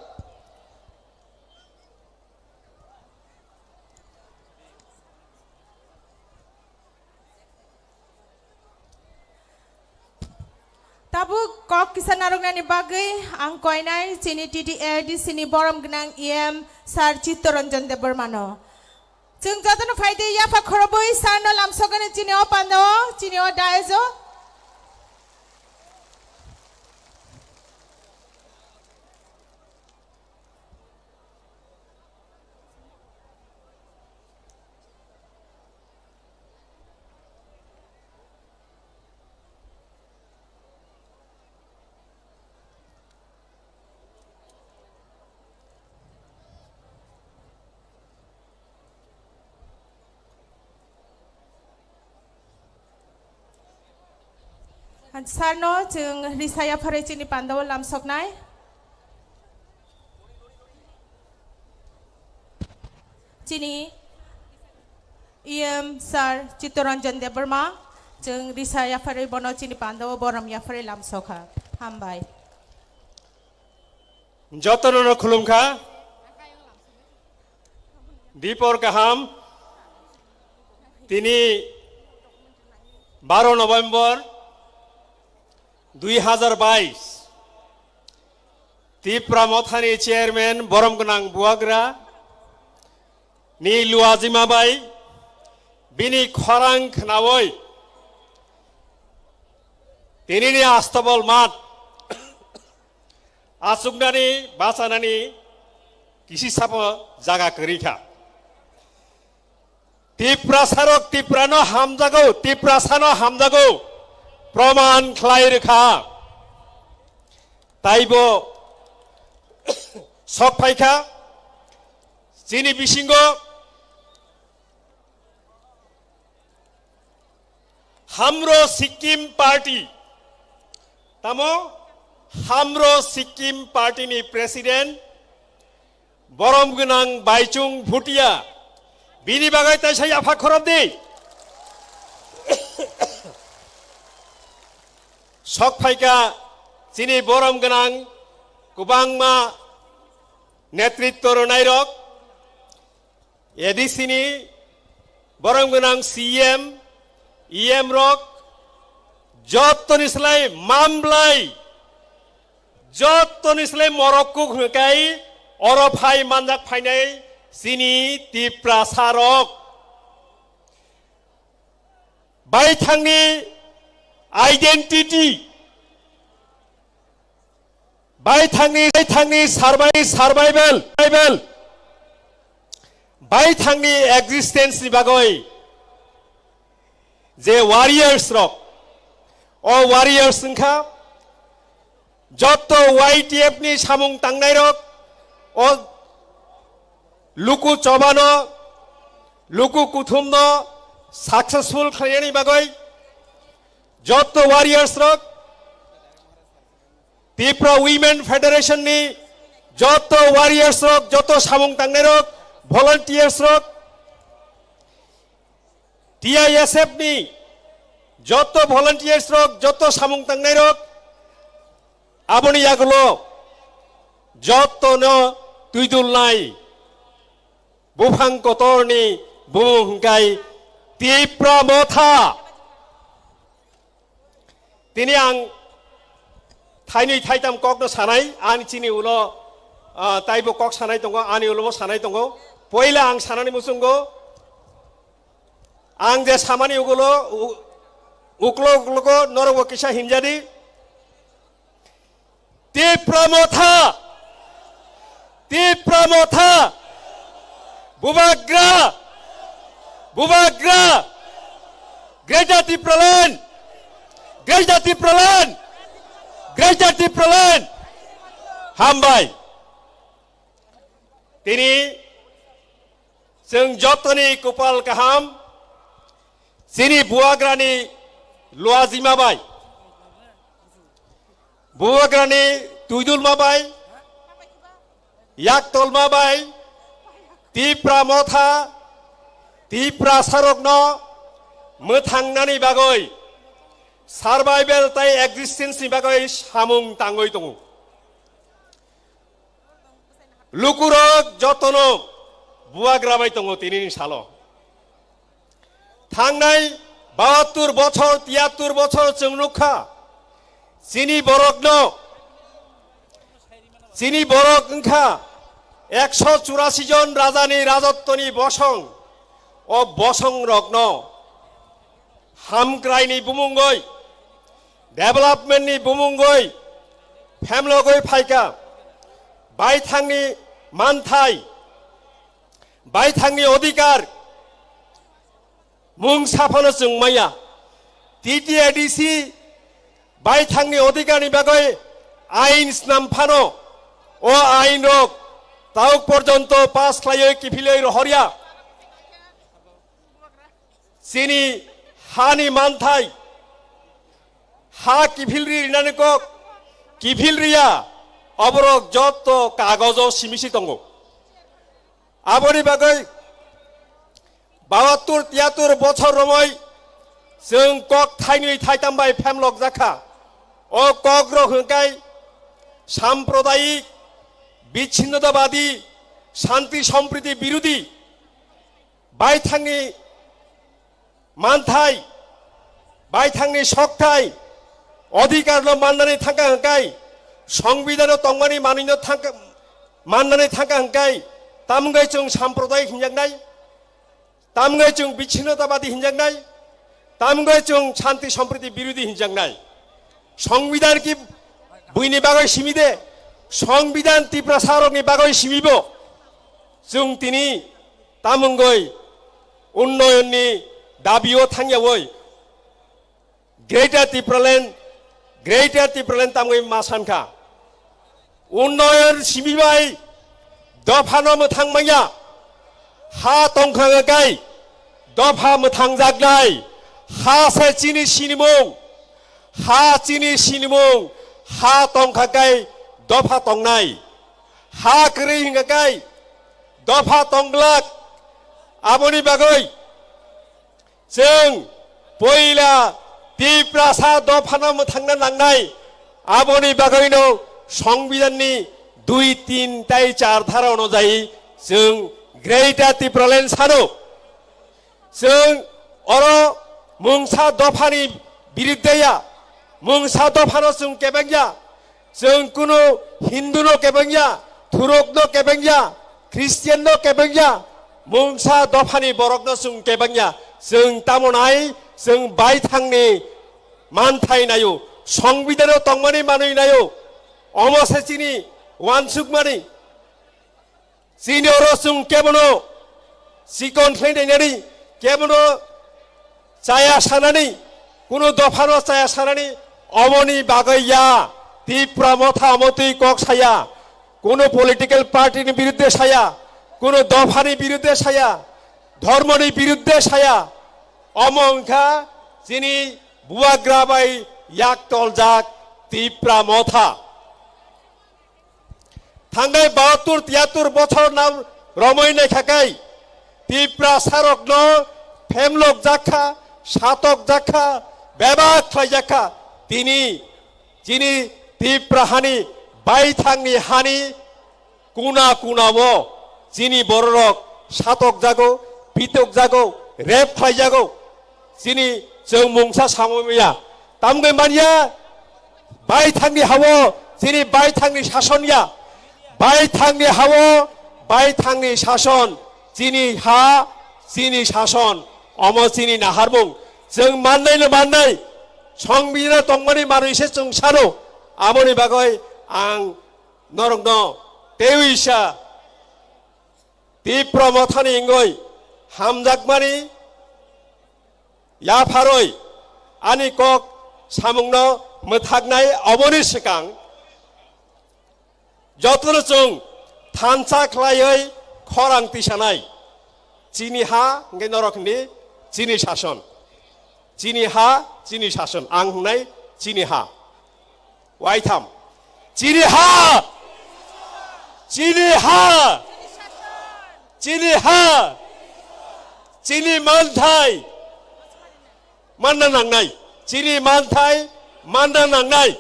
Tabuk kok kisa narwknani bagwi ang koinai chini T T A D C ni borom gwnang E M Sir Chittaranjan Debbarmano. Chwng jotono phaidi yapha khorobwi Sir no lamsokgani chini o pandao, chini o dais o. Sir no chwng risa yapharwi chini pandao lamsoknai. Chini E M Sir Chittaranjan Debbarma, chwng risa yapharwi bono chini pandao borom yapharwi lamsokha. Hambai. Jotono no khulumkha. Dipor kaham. Tini baro November dui hazar bais. Tipra Mothani Chairman borom gwnang Buagra ni luajima bai bini khorang khnaui tinini astabol mat achuknani bachanani kisi sapo jaga kwrwi kha. Tiprasarok Tiprano hamjago, Tiprasano hamjago, proman khlai rwkha. Taibo sok phaikha, chini bisingo Hamro Sikkim Party, tamo Hamro Sikkim Party ni President borom gwnang Baichung Bhutia, bini bagwi taisa yapha khorop di. Sok phaikha chini borom gwnang kwbangma netritwo rwnairok, A D C ni borom gwnang C M, E M rok, jottoni slai mamblai, jottoni slai morok kuk hwnkhe oro phai manjak phainai chini Tiprasa rok. Baithangni identity, baithangni, baithangni survi-, survival, survival, baithangni existence ni bagwi je warriors rok, o warriors wngkha jotto Y T F ni samung tangnai rok, o Luku Chobano, Luku Kuthumno successful khlainani bagwi jotto warriors rok, Tipra Women Federation ni jotto warriors rok, jotto samung tangnai rok, volunteers rok, T I S F ni jotto volunteers rok, jotto samung tangnai rok, aboni yagulo jotto no twidulnai buphang kotorni bumung hwnkhe Tipra Motha. Tini ang thainwi thaitam kokno sanai, ani chini ulo, ah, taibo kok sanai tongo, ani ulobo sanai tongo. Poila ang sanani muchungo, ang je samani ugulo, u-, uklo uklogo norokbo kisa himjadi. Tipra Motha! Tipra Motha! Bubagra! Bubagra! Greater Tipraland! Greater Tipraland! Greater Tipraland! Hambai! Tini chwng jotoni kupal kaham, chini buagrani luajima bai, buagrani twidulma bai, yaktolma bai, Tipra Motha, Tiprasarokno mwthangnani bagwi, survival tai existence ni bagwi samung tangwi tongo. Lukurok jotono buagra bai tongo tinini salo. Thangnai bahattur bochor, tiyattur bochor chwng nukha, chini borokno, chini borok wngkha ekso churasi jon rajani rajottoni bosong. O bosongrokno hamkraini bumungoi, development ni bumungoi phemlogoi phaikha. Baithangni manthai, baithangni odhikar mungsa phano chwng maya. T T A D C baithangni odhikarni bagwi ain snam phano, o ain rok tauk porjonto pass khlaiwi kiphilwi rohorya. Chini hani manthai, ha kiphilri rinani kok, kiphilriya, oborok jotto kagojo simisi tongo. Aboni bagwi bahattur tiyattur bochor romoi chwng kok thainwi thaitam bai phemlok jakha. O kokrok hwnkhe sampradayik, bichinnotabadi, shanti sompriti birodhi, baithangni manthai, baithangni sokthai, odhikarno mannani thangkha hwnkhe, songbidano tongmani manwino thangkha, mannani thangkha hwnkhe, tamgwi chwng sampradayik hinjaknai, tamgwi chwng bichinnotabadi hinjaknai, tamgwi chwng shanti sompriti birodhi hinjaknai. Songbidhan ki buini bagwi simi de, songbidhan Tiprasarokni bagwi simibo. Chwng tini tamungoi unnoyonni dabio thangyawi Greater Tipraland, Greater Tipraland tamungoi ma sankha. Unnoyon simi bai dophano mwthang manya. Ha tongkha kai dopha mwthang jaknai. Ha se chini sinimung. Ha chini sinimung. Ha tongkha kai dopha tongnai. Ha kwrwi hingkha kai dopha tongglak. Aboni bagwi chwng poila Tiprasa dophano mwthangna nangnai. Aboni bagwino Songbidhanni dui, tin tai char dhara onujai chwng Greater Tipraland sano. Chwng oro mungsa dophani biruddhe ya, mungsa dophano chwng kebeng ya, chwng kunu Hindu no kebeng ya, Thurok no kebeng ya, Christian no kebeng ya, mungsa dophani borok no chwng kebeng ya, chwng tamo nai, chwng baithangni manthai naio, songbidhano tongmani manwi naio, omo se chini wansukmani. Chini oro chwng kebono chikon khlai nainani, kebono chaya sanani, kunu dophano chaya sanani, omoni bagwi ya Tipra Motha omo twi kok saya, kunu political party ni biruddhe saya, kunu dophani biruddhe saya, dhormoni biruddhe saya, omo wngkha chini bubagra bai yak toljak Tipra Motha. Thangnai bahattur tiyattur bochor nam romwi naikha kai Tiprasarokno phemlok jakha, satok jakha, bebak khlai jakha. Tini chini Tipra hani baithangni hani kuna kuna o chini bororok satok jago, pitok jago, rep khlai jago. Chini chwng mungsa samung ya. Tamgwi manya, baithangni hao chini baithangni sason ya. Baithangni hao baithangni sason, chini ha chini sason, omo chini naharmung. Chwng mannai no mannai, songbidhano tongmani manwi se chwng sano. Amoni bagwi ang norokno teiwi sa Tipra Mothani wngwi hamjakmani yapharwi ani kok samungno mwthaknai oboni swkang jotono chwng thansa khlaiwi khorang tisanai. Chini ha hwnkhe norok hwnwi chini sason. Chini ha, chini sason. Ang hwnai chini ha. Waitham. Chini ha! Chini ha! Chini ha! Chini manthai! Manna nangnai. Chini manthai manna nangnai.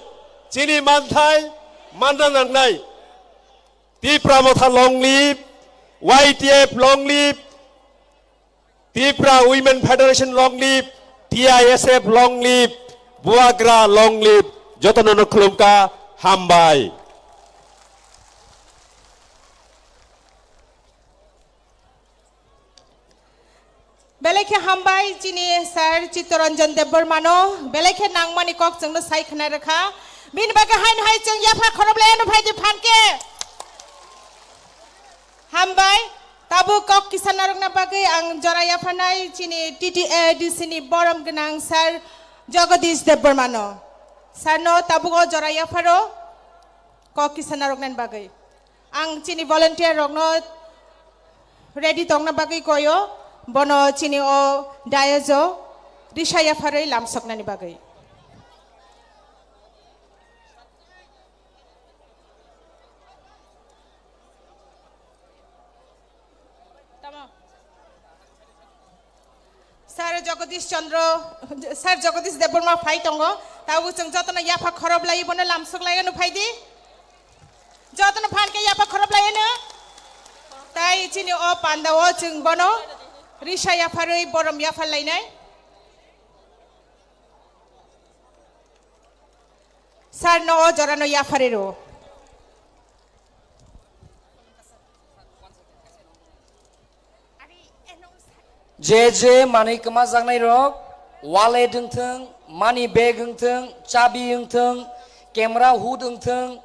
Chini manthai manna nangnai. Tipra Motha long live, Y T F long live, Tipra Women Federation long live, T I S F long live, Bubagra long live, jotono no khulumkha, hambai. Belai khe hambai chini sir Chittaranjan Debbarmano, belai khe nangmani kok chwngno sai khna rwkha. Bini bagwi haino hai chwng yapha khorob lai ano phaidi phan khe. Hambai, tabuk kok kisa narwkna bagwi ang jora yapharnai chini T T A D C ni borom gwnang sir Jagadish Debbarmano. Sir no tabuk o jora yapharo kok kisa narwknani bagwi. Ang chini volunteer rokno ready tongna bagwi koyo, bono chini o dais o risa yapharwi lamsoknani bagwi. Tamo. Sir Jagadish Chandra, Sir Jagadish Debbarma phai tongo. Tabuk chwng jotono yapha khorob lai bono lamsok lai ano phaidi. Jotono phan khe yapha khorob lai ano. Tai chini o panda o chwng bono risa yapharwi borom yaphar lainai. Sir no o jora no yapharwi rw. Je je manwi kwmajaknai rok, wallet wngthwng, money bag wngthwng, chabi wngthwng, camera hood wngthwng,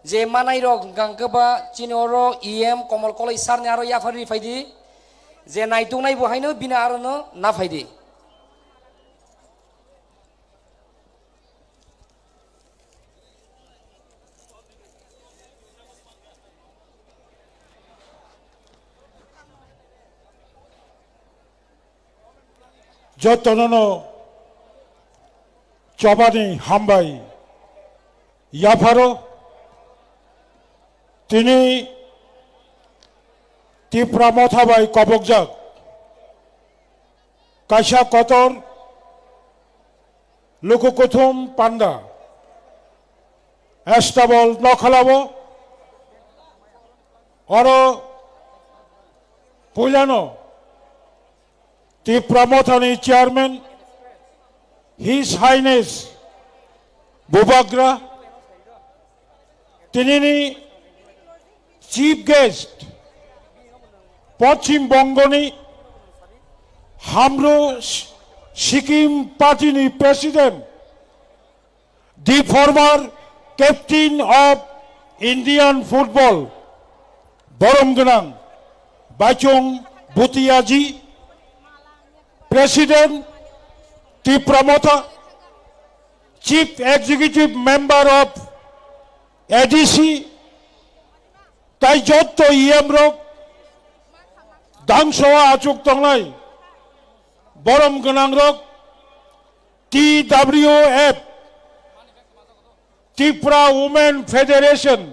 je manai rok hwnkha hwnkhe ba chini oro E M Komol Koloi sir ni aro yapharwi phaidi, je naituknai bo haino bini aro no na phaidi. Jotono no chobani hambai yapharo. Tini Tipra Motha bai kobokjak kaisa kotor luku kuthum panda, Estabol Nokhalao, oro puilano Tipra Mothani Chairman, His Highness Bubagra, tinini Chief Guest, Poschim Bongoni Hamro Sikkim Party ni President, the former captain of Indian football, borom gwnang Baichung Bhutiaji, President Tipra Motha, Chief Executive Member of A D C, tai jotto E M rok, dangso achuk tongnai borom gwnang rok, T W F, Tripura Women Federation,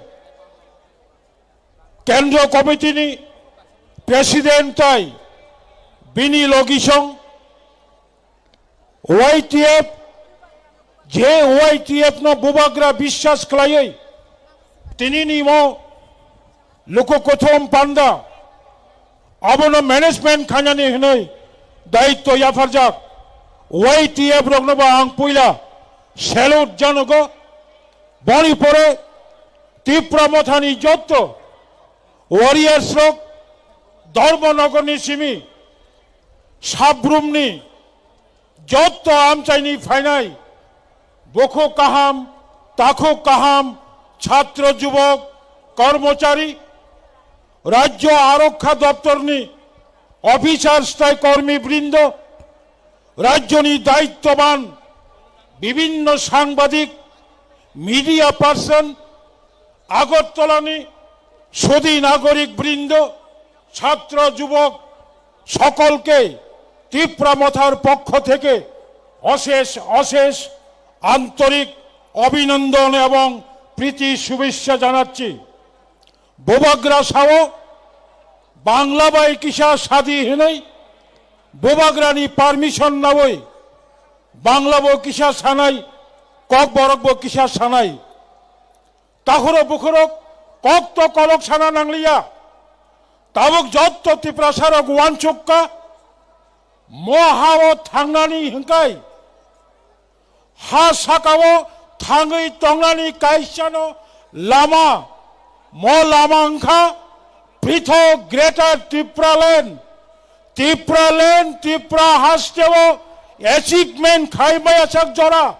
Kendro Committee ni President tai bini logisong Y T F, je Y T F no Bubagra biswas khlaiwi tini ni mo luku kuthum panda abono management khainani hwnwi daitto yapharjak Y T F rokno bo ang puila salute janogo. Boni pore Tipra Mothani jotto warriors rok, Dharmanagar ni simi Sabrumni jotto amchaini phainai bukhuk kaham, takhuk kaham, chhatro jubok, kormochari, Rajyo Arokha Doptorni officer tai kormi brindo, rajyoni daittoban bibinno sangbadik, media person, Agartalani sudhi nagorik brindo, chhatro jubok, সকলকে ত্রিপুরা মথার পক্ষ থেকে অশেষ অশেষ আন্তরিক অভিনন্দন এবং প্রীতি শুভেচ্ছা জানাচ্ছি। Bubagra sao Bangla bai kisa sadi hinwi Bubagrani permission nawi Bangla bo kisa sanai, Kokborok bo kisa sanai. Takhurok bukhurok kok to kolok sana nangliya. Tabuk jotto Tiprasarok uansukka, mo hao thangnani hwnkhe ha sakao thangwi tongnani kaisano lama, mo lama wngkha Prithok Greater Tipraland. Tipraland, Tipra hasteo achievement khai maya sak jora,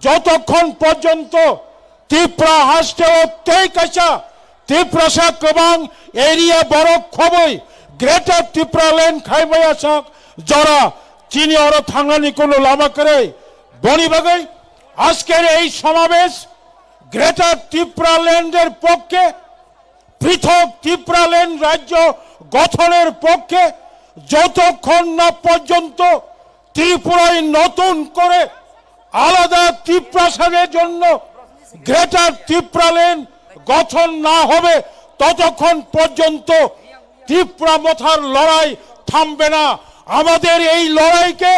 jotokhon porjonto Tipra hasteo tei kaisa Tiprasa kwbang area borok khoboi Greater Tipraland khai maya sak jora chini oro thangnani kono lama kwrwi. Boni bagwi ajker ei somabesh Greater Tipraland er pokkhe, পৃথক ত্রিপুরাল্যান্ড রাজ্য গঠনের পক্ষে যতক্ষণ না পর্যন্ত ত্রিপুরায় নতুন করে আলাদা তিপ্রাসাদের জন্য গ্রেটার তিপ্রাল্যান্ড গঠন না হবে, ততক্ষণ পর্যন্ত তিপ্রা মথার লড়াই থামবে না। আমাদের এই লড়াইকে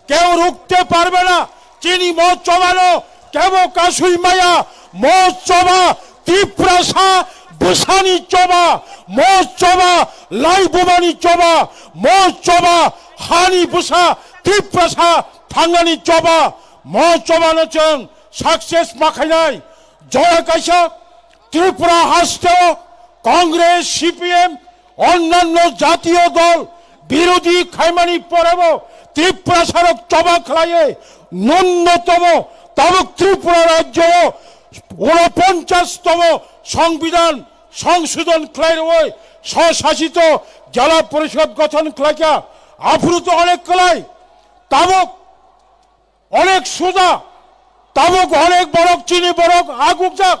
কেউ রুখতে পারবে না। Chini mo chobano kebo kasui maya, mo choba Tiprasa bwsani choba, mo choba laibumani choba, mo choba hani bwsa Tiprasa thangnani choba, mo chobano chwng success ma khainai. Jora kaisa Tripura hasteo Congress, C P M, অন্যান্য জাতীয় দল বিরোধী খাইমানি পরেও তিপ্রাসারক চবা খেলায় ন্যূনতম তাবুক ত্রিপুরা রাজ্য ঊনপঞ্চাশতম সংবিধান সংশোধন খেলায় রয়ে স্বশাসিত জেলা পরিষদ গঠন খেলাইকা আফুরুত অনেক খেলায় তাবুক অনেক সুজা, তাবুক অনেক বরক চিনি বরক আগুকজাক,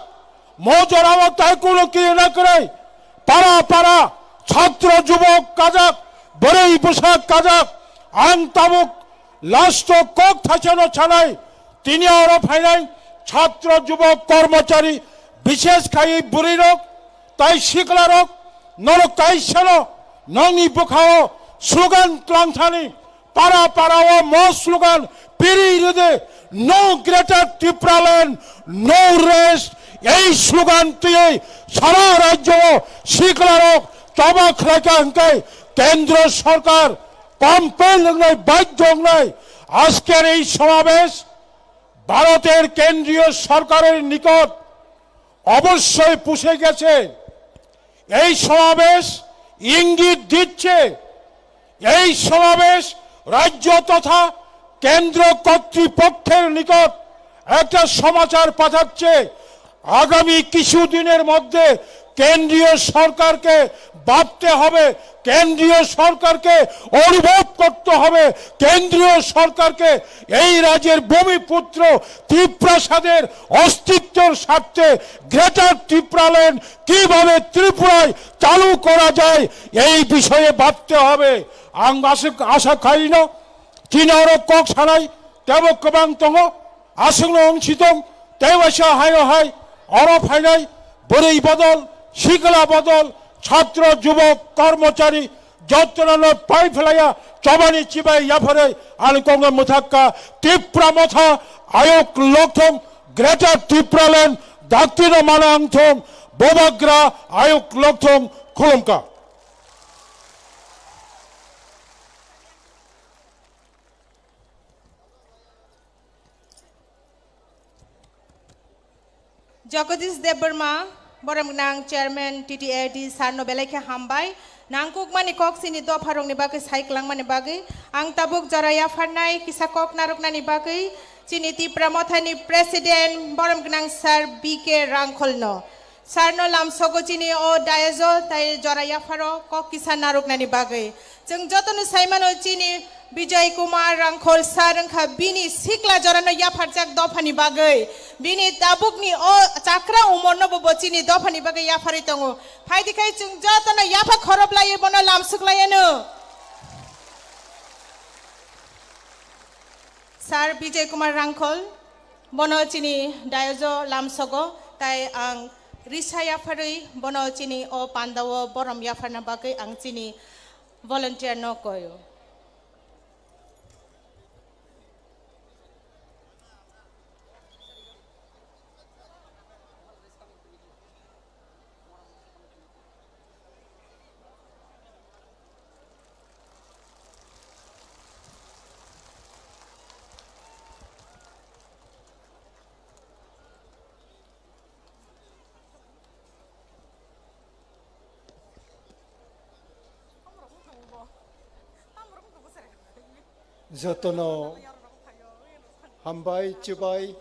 মজরাও তাই কোনো কিনে না করে, পাড়া পাড়া, ছাত্র যুবক কাজাক, বরেই পোশাক কাজাক, আং তাবুক লাস্ট কক থাচানো ছানাই, তিনি আরো ফাইনাই, ছাত্র যুবক কর্মচারী, বিশেষ খাই বুড়ি রোগ, tai siklarok, norok kaisano nongni bwkhao slogan twlangthani, para parao mo slogan piri rwdi, "No Greater Tipraland, no rest." Ei slogan twiwi sara rajyo siklarok choba khlaika hwnkhe kendro sorkar compel wngnai, badhyo wngnai. আজকের এই সমাবেশ ভারতের কেন্দ্রীয় সরকারের নিকট অবশ্যই পৌঁছে গেছে। এই সমাবেশ ইঙ্গিত দিচ্ছে, এই সমাবেশ রাজ্য তথা কেন্দ্র কর্তৃপক্ষের নিকট একটা সমাচার পাঠাচ্ছে। আগামী কিছু দিনের মধ্যে কেন্দ্রীয় সরকারকে ভাবতে হবে, কেন্দ্রীয় সরকারকে অনুভব করতে হবে, কেন্দ্রীয় সরকারকে এই রাজ্যের ভূমিপুত্র তিপ্রাসাদের অস্তিত্বের স্বার্থে গ্রেটার ত্রিপুরাল্যান্ড কিভাবে ত্রিপুরায় চালু করা যায়, এই বিষয়ে ভাবতে হবে। Ang aswk asa khaino, chini oro kok sanai, tebo kwbang tongo, aswkno wng si tong, tei waisa haino hai, oro phainai, bwrwi bodol, sikla bodol, chhatro, jubok, kormochari, jotono no pai phlaiya, chobani chibai yapharwi, ani kongno mwthakka, Tipra Motha, ayok lokthong, Greater Tipraland, daktino mana wngthong, Bubagra, ayok lokthong, khulumka. Jagadish Debbarma, borom gnang chairman T T A D sir no belai khe hambai. Nangkukmani kok chini dopharokni bagwi sai kwlangmani bagwi ang tabuk jora yapharnai kisa kok narwknani bagwi chini Tipra Mothani president borom gnang sir B K Rangkholno. Sarno lamsogo chini o dayojo tai jora yapharo kok kisa narwknani bagwi. Chwng jotono saimano chini Bijoy Kumar Rangkhol sir wngkha bini sikla jorano yapharjak dophani bagwi. Bini tabukni o chakra umornobo bo chini dophani bagwi yapharwi tongo. Phaidi khai chwng jotono yapha khoroplaiwi bono lamsuklaiano. Sir Bijoy Kumar Rangkhol, bono chini dayojo lamsogo, tai ang risa yapharwi bono chini o pandao borom yapharna bagwi ang chini volunteer no koyo. Jotono hambai chubai,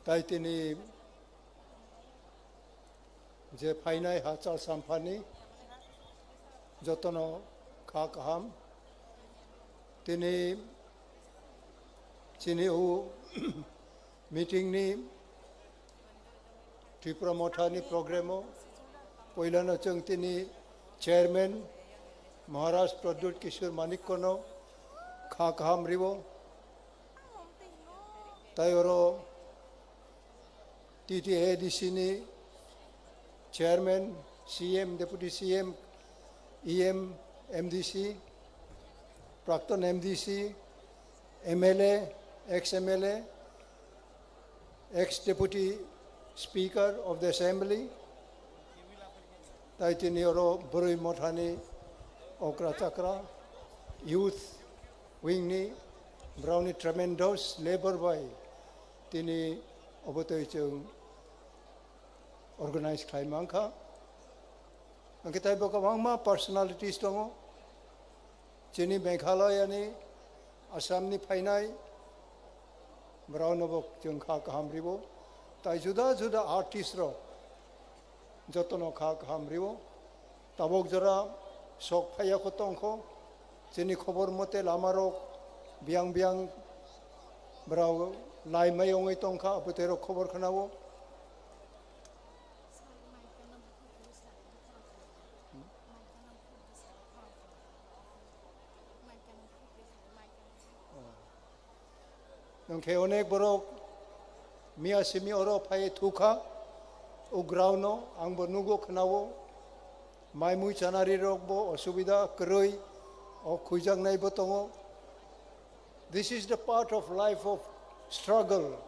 tai tini je phainai hachal samphani jotono kha kaham. Tini chini o meeting ni Tripura Motha ni program o poilano chwng tini chairman Maharaj Pradyut Kishore Manikko no kha kaham ribo. Tai oro T T A D C ni chairman, C M, deputy C M, E M, M D C, prakton M D C, M L A, ex M L A, ex deputy speaker of the assembly, tai tini oro bwrwi mothani okra chakra, youth wing ni, browni tremendous labor bai tini obotoi chwng organize khlai mankha. Hwnkhe taibo kwbangma personalities tongo. Chini Meghalaya ni, Assam ni phainai, borok no bo chwng kha kaham ribo. Tai juda juda artist rok jotono kha kaham ribo. Tabok jora sok phaiya kho tongkho. Chini khobor mote lama rok biyang biyang borok lai mai ongoi tongkha, abotoi rok khobor khwnao. Hwnkhe onek borok miya simi oro phai thukha, o ground no ang bo nugo khwnao, mai mui chanari rok bo osubida kwrwi, o khwijaknai bo tongo. This is the part of life of struggle.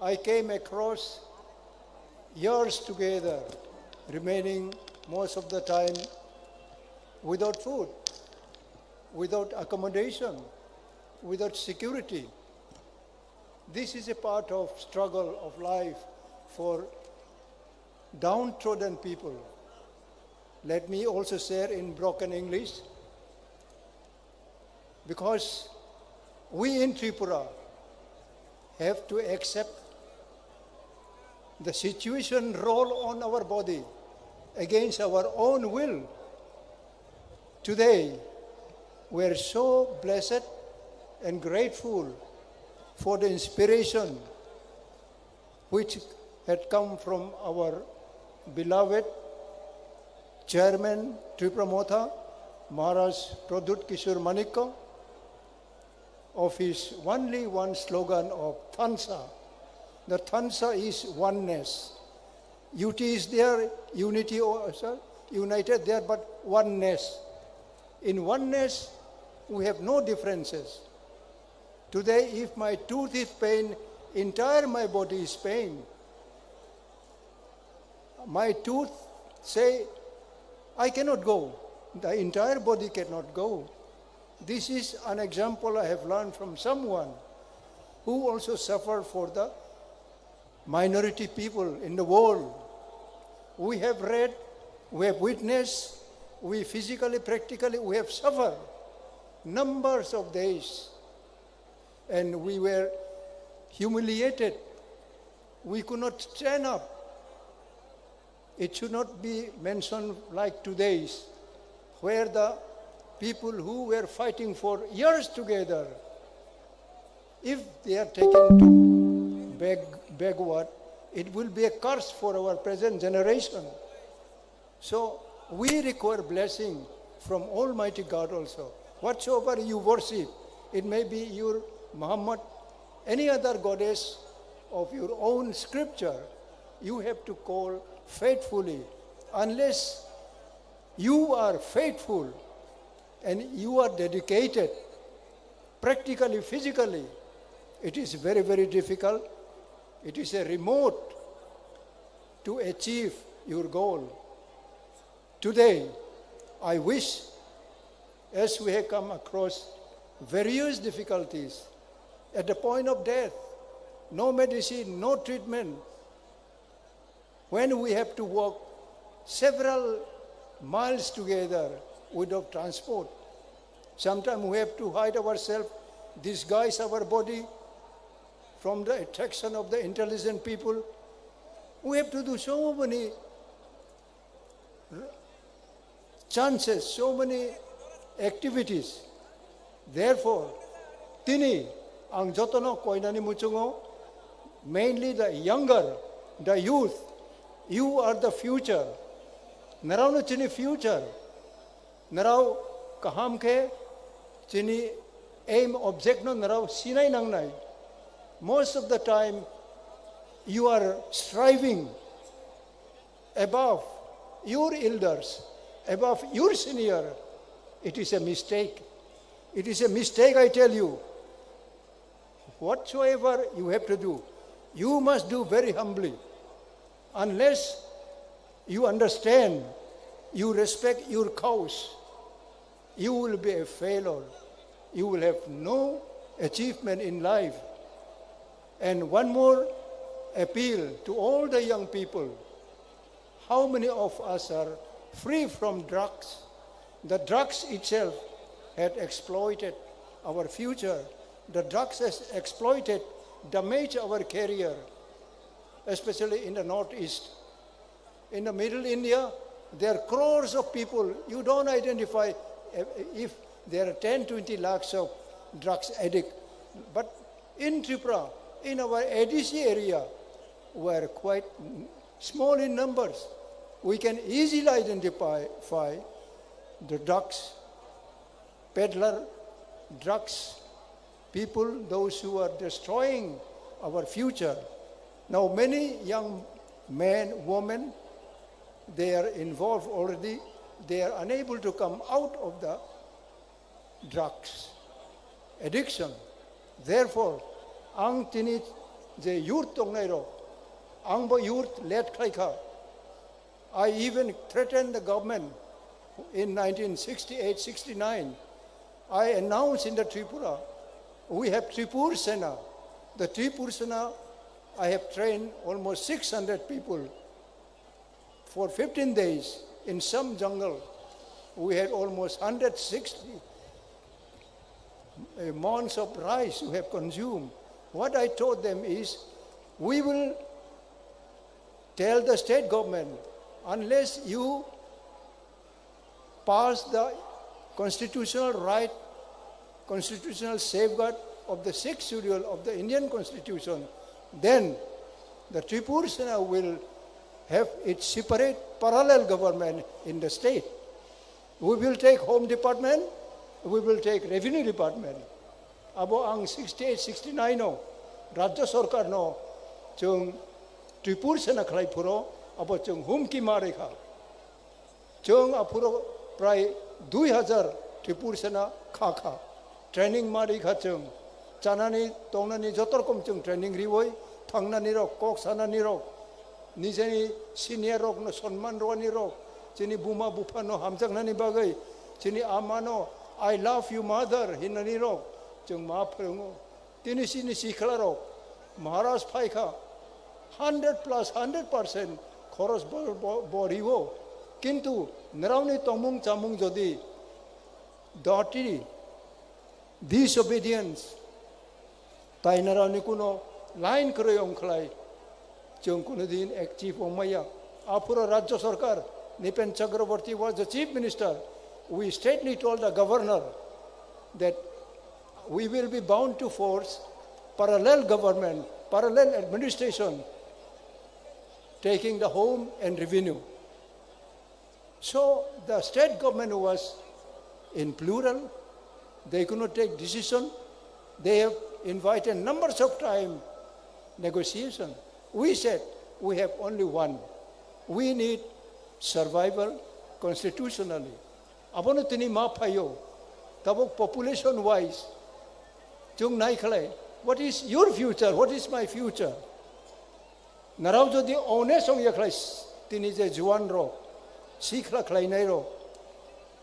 I came across years together, remaining most of the time without food, without accommodation, without security. This is a part of struggle of life for downtrodden people. Let me also share in broken English, because we in Tripura have to accept the situation roll on our body against our own will. Today, we are so blessed and grateful for the inspiration which had come from our beloved chairman Tripura Motha, Maharaj Pradyut Kishore Manikko, of his only one slogan of Thansa. The Thansa is oneness. U T is there, unity, or, sir, united there, but oneness. In oneness, we have no differences. Today, if my tooth is pain, entire my body is pain. My tooth say, "I cannot go." The entire body cannot go. This is an example I have learned from someone who also suffered for the minority people in the world. We have read, we have witnessed, we physically, practically, we have suffered numbers of days. And we were humiliated. We could not stand up. It should not be mentioned like today's, where the people who were fighting for years together, if they are taken to beg-, backward, it will be a curse for our present generation. So we require blessing from Almighty God also. Whatsoever you worship, it may be your Muhammad, any other goddess of your own scripture, you have to call faithfully. Unless you are faithful and you are dedicated, practically, physically, it is very, very difficult. It is a remote to achieve your goal. Today, I wish, as we have come across various difficulties, at the point of death, no medicine, no treatment, when we have to walk several miles together, without transport. Sometimes we have to hide ourselves, disguise our body from the attraction of the intelligent people. We have to do so many chances, so many activities. Therefore, tini ang jotono koinani muchungo, mainly the younger, the youth, you are the future. Naraono chini future. Narao kaham khe chini aim, object no narao sinai nangnai. Most of the time, you are striving above your elders, above your senior. It is a mistake. It is a mistake, I tell you. Whatsoever you have to do, you must do very humbly. Unless you understand, you respect your cause, you will be a failure. You will have no achievement in life. And one more appeal to all the young people. How many of us are free from drugs? The drugs itself had exploited our future. The drugs has exploited, damaged our career, especially in the Northeast. In the Middle India, there are crores of people. You don't identify if there are ten, twenty lakhs of drugs addict. But in Tripura, in our A D C area, we are quite small in numbers. We can easily identify the drugs peddler, drugs people, those who are destroying our future. Now, many young men, women, they are involved already. They are unable to come out of the drugs addiction. Therefore, ang tini je youth tongnai rok, ang bo youth led khlai kha. I even threatened the government in nineteen sixty-eight sixty-nine. I announced in the Tripura, we have Tripur Sena. The Tripur Sena, I have trained almost six hundred people for fifteen days in some jungle. We had almost hundred sixty uh, mons of rice we have consumed. What I told them is, we will tell the state government, unless you pass the constitutional right, constitutional safeguard of the sixth schedule of the Indian Constitution, then the Tripur Sena will have its separate parallel government in the state. We will take home department, we will take revenue department. Abo ang sixty-eight sixty-nine o Rajya Sarkar no chwng Tripur Sena khlai phuro, abo chwng humki ma rikha. Chwng aphuro prai dui hajar Tripur Sena kha kha. Training ma rikha chwng. Chanani, tongnani joto rokom chwng training riwi, thangnani rok, kok sanani rok, nijeni senior rok no sonman rwani rok, chini buma bupha no hamjaknani bagwi, chini ama no, "I love you, mother," hinani rok chwng ma phwrwngo. Tini chini sikla rok Maharaj phaikha, hundred plus hundred percent khoros bo, bo, bo riwo. Kintu nrao ni tongmung chamung jodi dirty, disobedience, tai nrao ni kuno line kwrwi ongkhlai, chwng kuno din achieve ongmaya. Aphuro Rajya Sarkar, Nipen Chakraborty was the Chief Minister, we straightly told the Governor that we will be bound to force parallel government, parallel administration, taking the home and revenue. So the state government was in plural. They could not take decision. They have invited numbers of time negotiation. We said, "We have only one. We need survival constitutionally." Abono tini ma phaio. Tabuk population wise, chwng nai khlai, "What is your future? What is my future?" Narao jodi honest ong ya khlai, tini je juan rok, sikla khlainai rok,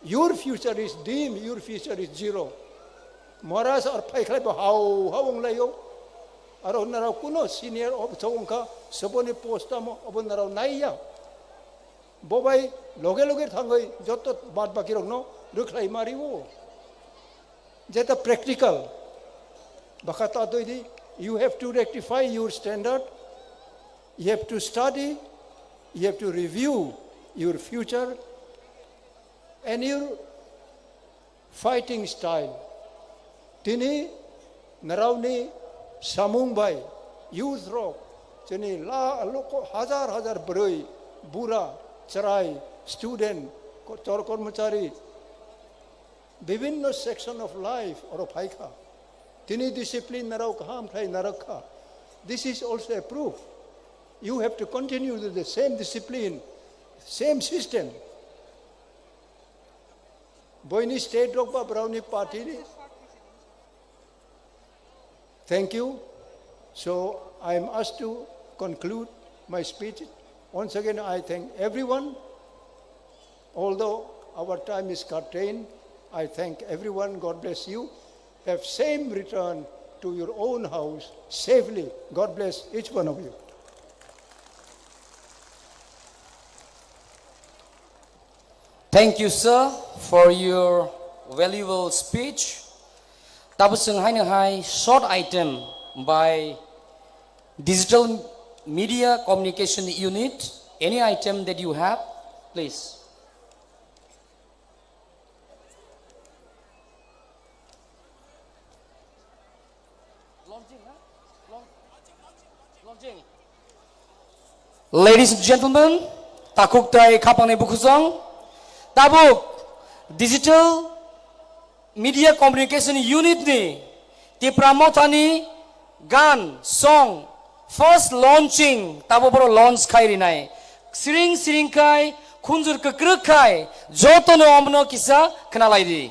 your future is dim, your future is zero. Maharaj ar phai khlai bo hao hao ong laio. Aro narao kuno senior officer ongkha, soboni post amo, abo narao nai ya. Bo bai loge loge thangwi joto bad baki rokno Rwkhlai mari o. Jeta practical. Baka ta doi di, you have to rectify your standard, you have to study, you have to review your future and your fighting style. Tini narauni samung bai youth rok, chini la loko hajar hajar bwrwi, bura, chwrai, student, ko-, chor kormochari, bibhinno section of life oro phaikha. Tini discipline narok kaham khlai narwkha. This is also a proof. You have to continue with the same discipline, same system. Boini state rok ba browni party ni. Thank you. So I am asked to conclude my speech. Once again, I thank everyone. Although our time is curtained, I thank everyone. God bless you. Have same return to your own house safely. God bless each one of you. Thank you, sir, for your valuable speech. Tabuk chwng haino hai short item by Digital Media Communication Unit. Any item that you have, please. Ladies and gentlemen, takhuk tai khapangni bukhusong, tabuk Digital Media Communication Unit ni Tipra Mothani gan song first launching tabuk boro launch khai rinai. Siring siring khai, khunjur kwkrwk khai, jotono omno kisa khwnalai di.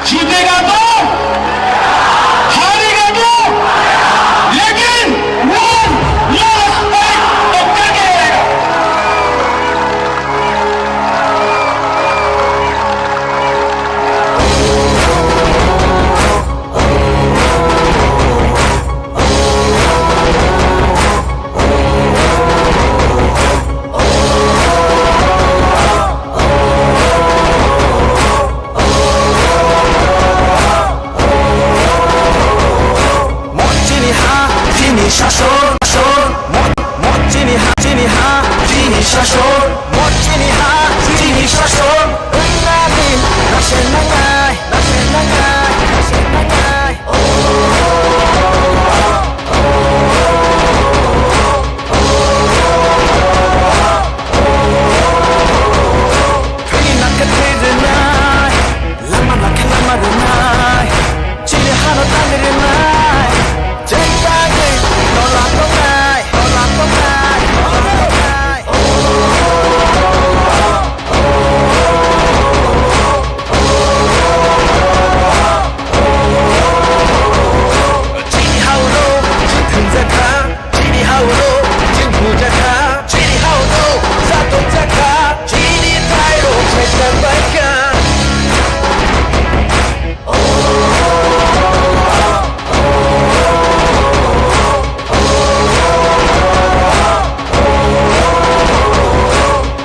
जीतेगा तो हारेगा तो, लेकिन वो last fight तो करके रहेगा। Chini ha, chini sason, sason. Chini ha, chini ha, chini sason. Chini ha, chini sason. Wngna din, nase nangnai, nase nangnai, nase nangnai. Thwini nakhe thwi rwnai, lama nakhe lama rwnai, chini hano tang rwnai, chwng bagwi tola tongnai, tola tongnai, tola tongnai. Chini ha-o no chwng thwngjakha, chini ha-o no chwng bujakha, chini ha-o no chatokjakha, chini thairok khaijak baikha.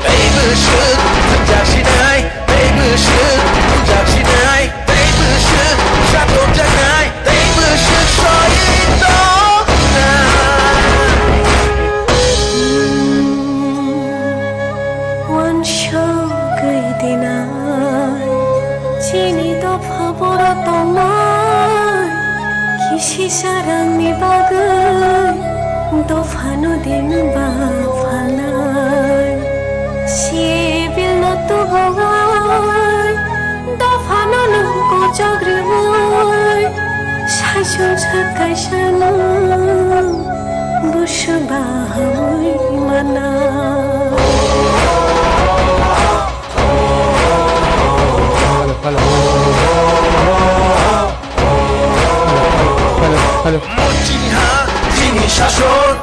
Tei bwswk thwngjak sinai, tei bwswk thwngjak sinai, tei bwswk chatokjaknai, tei bwswk soi tongnai. Uansugwi dinai, chini dopha boro tongnai, kisi sarangni bagwi dophano din ba phalnai. Sibilno tubui, dophano nung kochok rwi, saichung sak kaisano busu bahamwi mana. Hello, hello. Hello, hello. Chini ha, chini sason.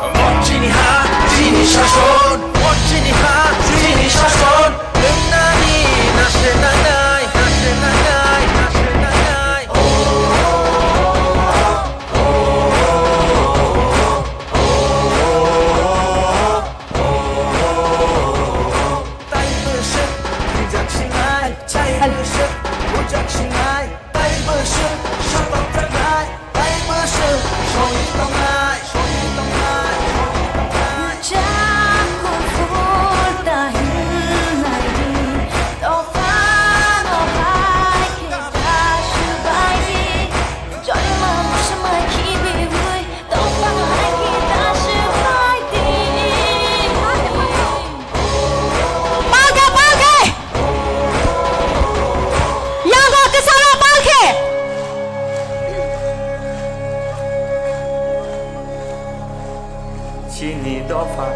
Chini ha, chini sason. Chini ha, chini sason. Nani, nase nanai, nase nanai, nase nanai. Chai bwswk bujak sinai, tai bwswk satok jaknai, tai bwswk soi tongnai, soi tongnai, soi tongnai. Chakung phur ta hinai di, dophano hai khe ta swbai di, joima musma khibiwi, dophano hai khe ta swbai di. Palkhe, palkhe! Yago kwcharo palkhe! Chini dopha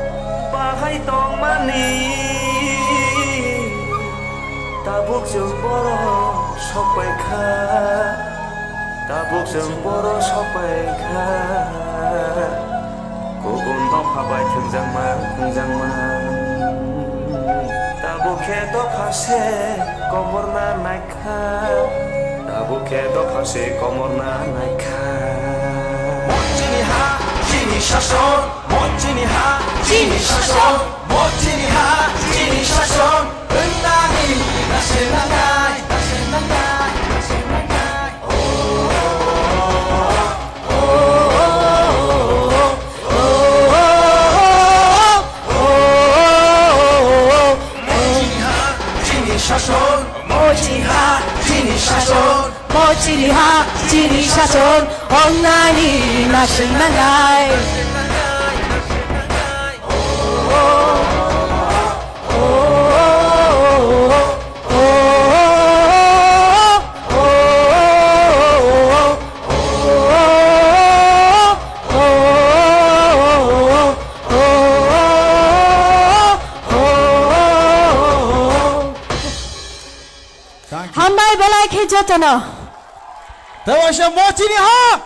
bahai tongmani, tabuk chwng borok sokpai kha. Tabuk chwng borok sokpai kha, kubun dopha bai thwngjakma, thwngjakma. Tabuk khe dopha se komorna nai kha, tabuk khe dopha se komorna nai kha. Mo chini ha, chini sason, mo chini ha, chini sason, mo chini ha, chini sason. Wngmani nasenangnai, nasenangnai, nasenangnai. Mo chini ha, chini sason. Mo chini ha, chini sason. Mo chini ha, chini sason. Wngnani nasenangnai. Thank you. Hambai belai khe jotono. Tei waisa mo chini ha.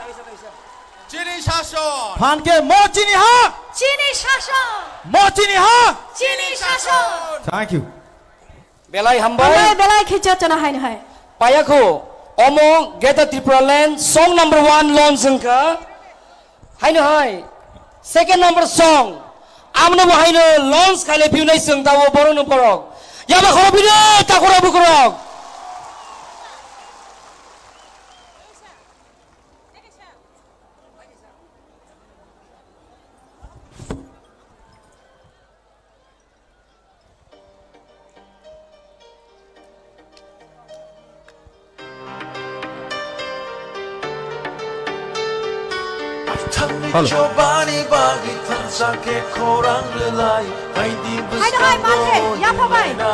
Chini sason. Phan khe mo chini ha. Chini sason. Mo chini ha. Chini sason. Thank you. Belai hambai. Hambai belai khe jotono haino hai. Payakho, omo Greater Tripura Land song number one launch wngkha. Haino hai, second number song. Amno bo haino launch khaile piunai chwng tabo borok no borok. Yaba khoro bini takura bukurok. Hello. Chobani bagwi thansa khe khorang rwlai, phaidi hai, hai, bwskango ma khe, yapha bai. Hinlaina.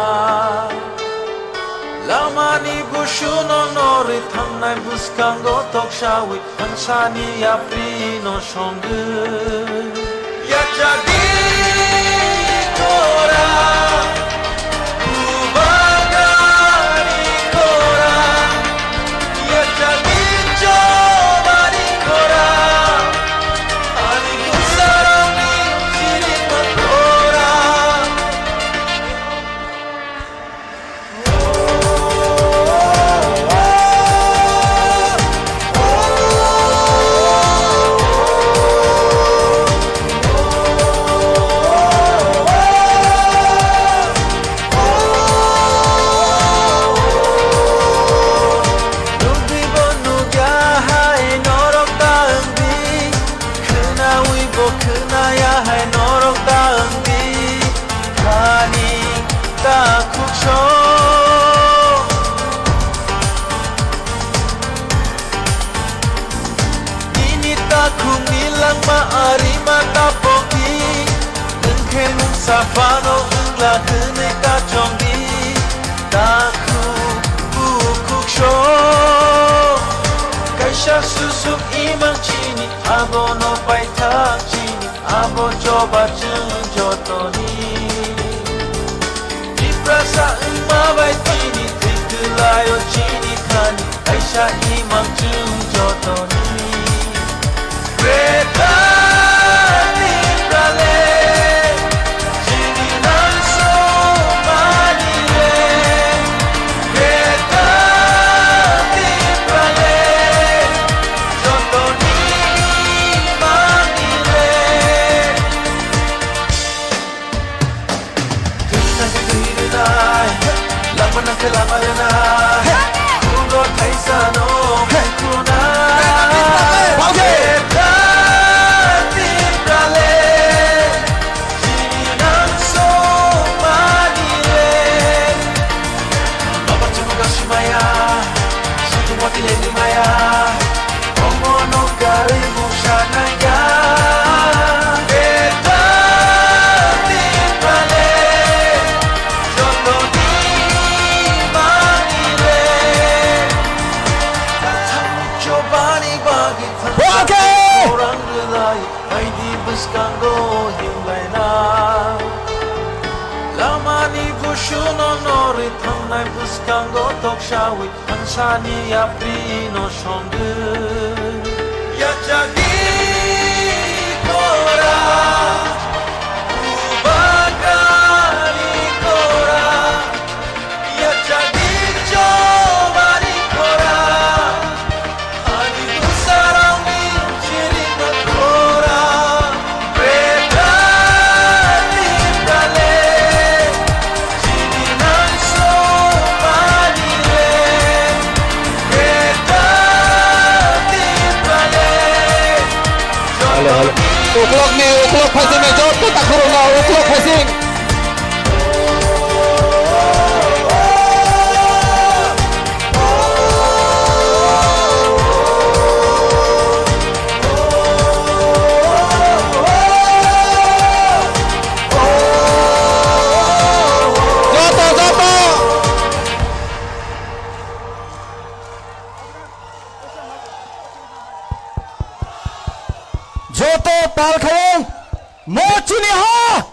Lamani busuno norwi thangnai bwskango toksawi. Thangsani yapri no songwi. Yachadi kora, bubagari kora, yachadi chobari kora, ani dusaroni chiri kora. Nukdi bo nukya hai norok ta wngdi, khwnawi bo khwnaya hai norok ta wngdi. Thani ta khukso. Nini takhukni langma arima ta pokdi. Nwng khe mungsa phano wngla hwnwi ta chongdi. Takhuk bukhuk so. Kaisa susuk imang chini, abono paithak chini. Abo choba chwng jotoni. Tiprasa wngma bai tini thwi kwlaio chini thani, kaisa imang chwng jotoni. Kwthar Tiprale, chini nangsukmani le. Kwthar Tiprale, jotoni imangni le. Khaina khe khairwnai, lamana Haidi bwskango himlaina, lamani busuno norwi thangnai bwskango toksawi thangsani yaprino songwi. Yachagni kora, Bubagrani kora, yachagni chobani kora. Hello, hello. Uklokni, uklok phaisingni joto takhurokno uklok phaising. Joto, joto. Joto tal khai mo chini ha.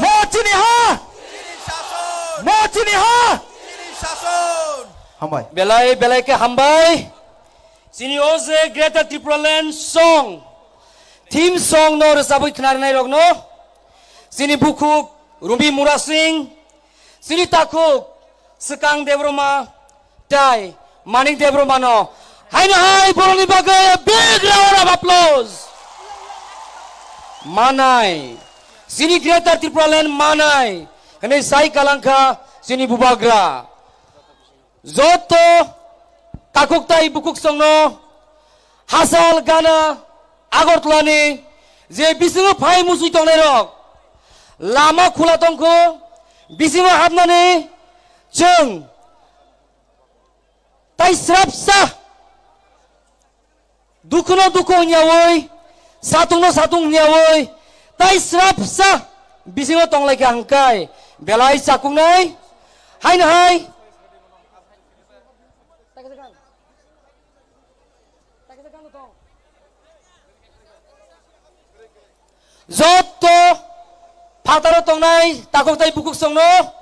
Mo chini ha. Mo chini ha. Hambai. Belai, belai khe hambai. Chini o je Greater Tipraland song, theme song no rwchabwi khnarinairokno chini bukhuk Rumi Murasing, chini takhuk Swkang Debbarma, tai Manik Debbarmano haino hai borokni bagwi a big round of applause. Manai, chini Greater Tipraland manai hwnwi sai kalangkha chini Bubagra. Joto takhuk tai bukhuk songno hachal gana Agartala ni je bisingo phai muchwi tongnai rok lama khula tongkho, bisingo hapnani chwng tai srapsa dukhuno dukhu wngyawi, satungno satung wngyawi, tai srapsa bisingo tonglaikha hwnkhe belai chakuknai. Haino hai joto phataro tongnai takhuk tai bukhuk songno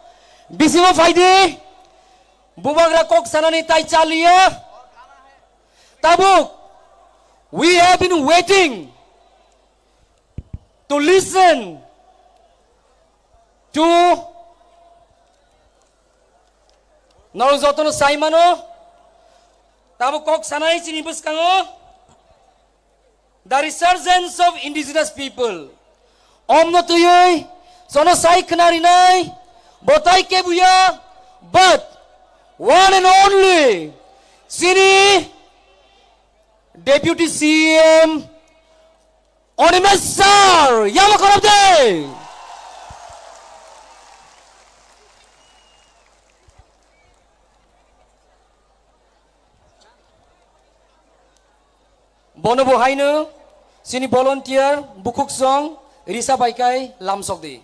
bisingo phaidi, Bubagra kok sanani tai chaliya. Tabuk, we have been waiting to listen to norok jotono sai mano. Tabuk kok sanai chini bwskango the resurgence of indigenous people. Omno twiwi jono sai khna rinai bo tai kebuya, but one and only chini Deputy C M Animesh sir, yama khorop de. Bono bo haino chini volunteer bukhuk song risa bai kai lamsok di.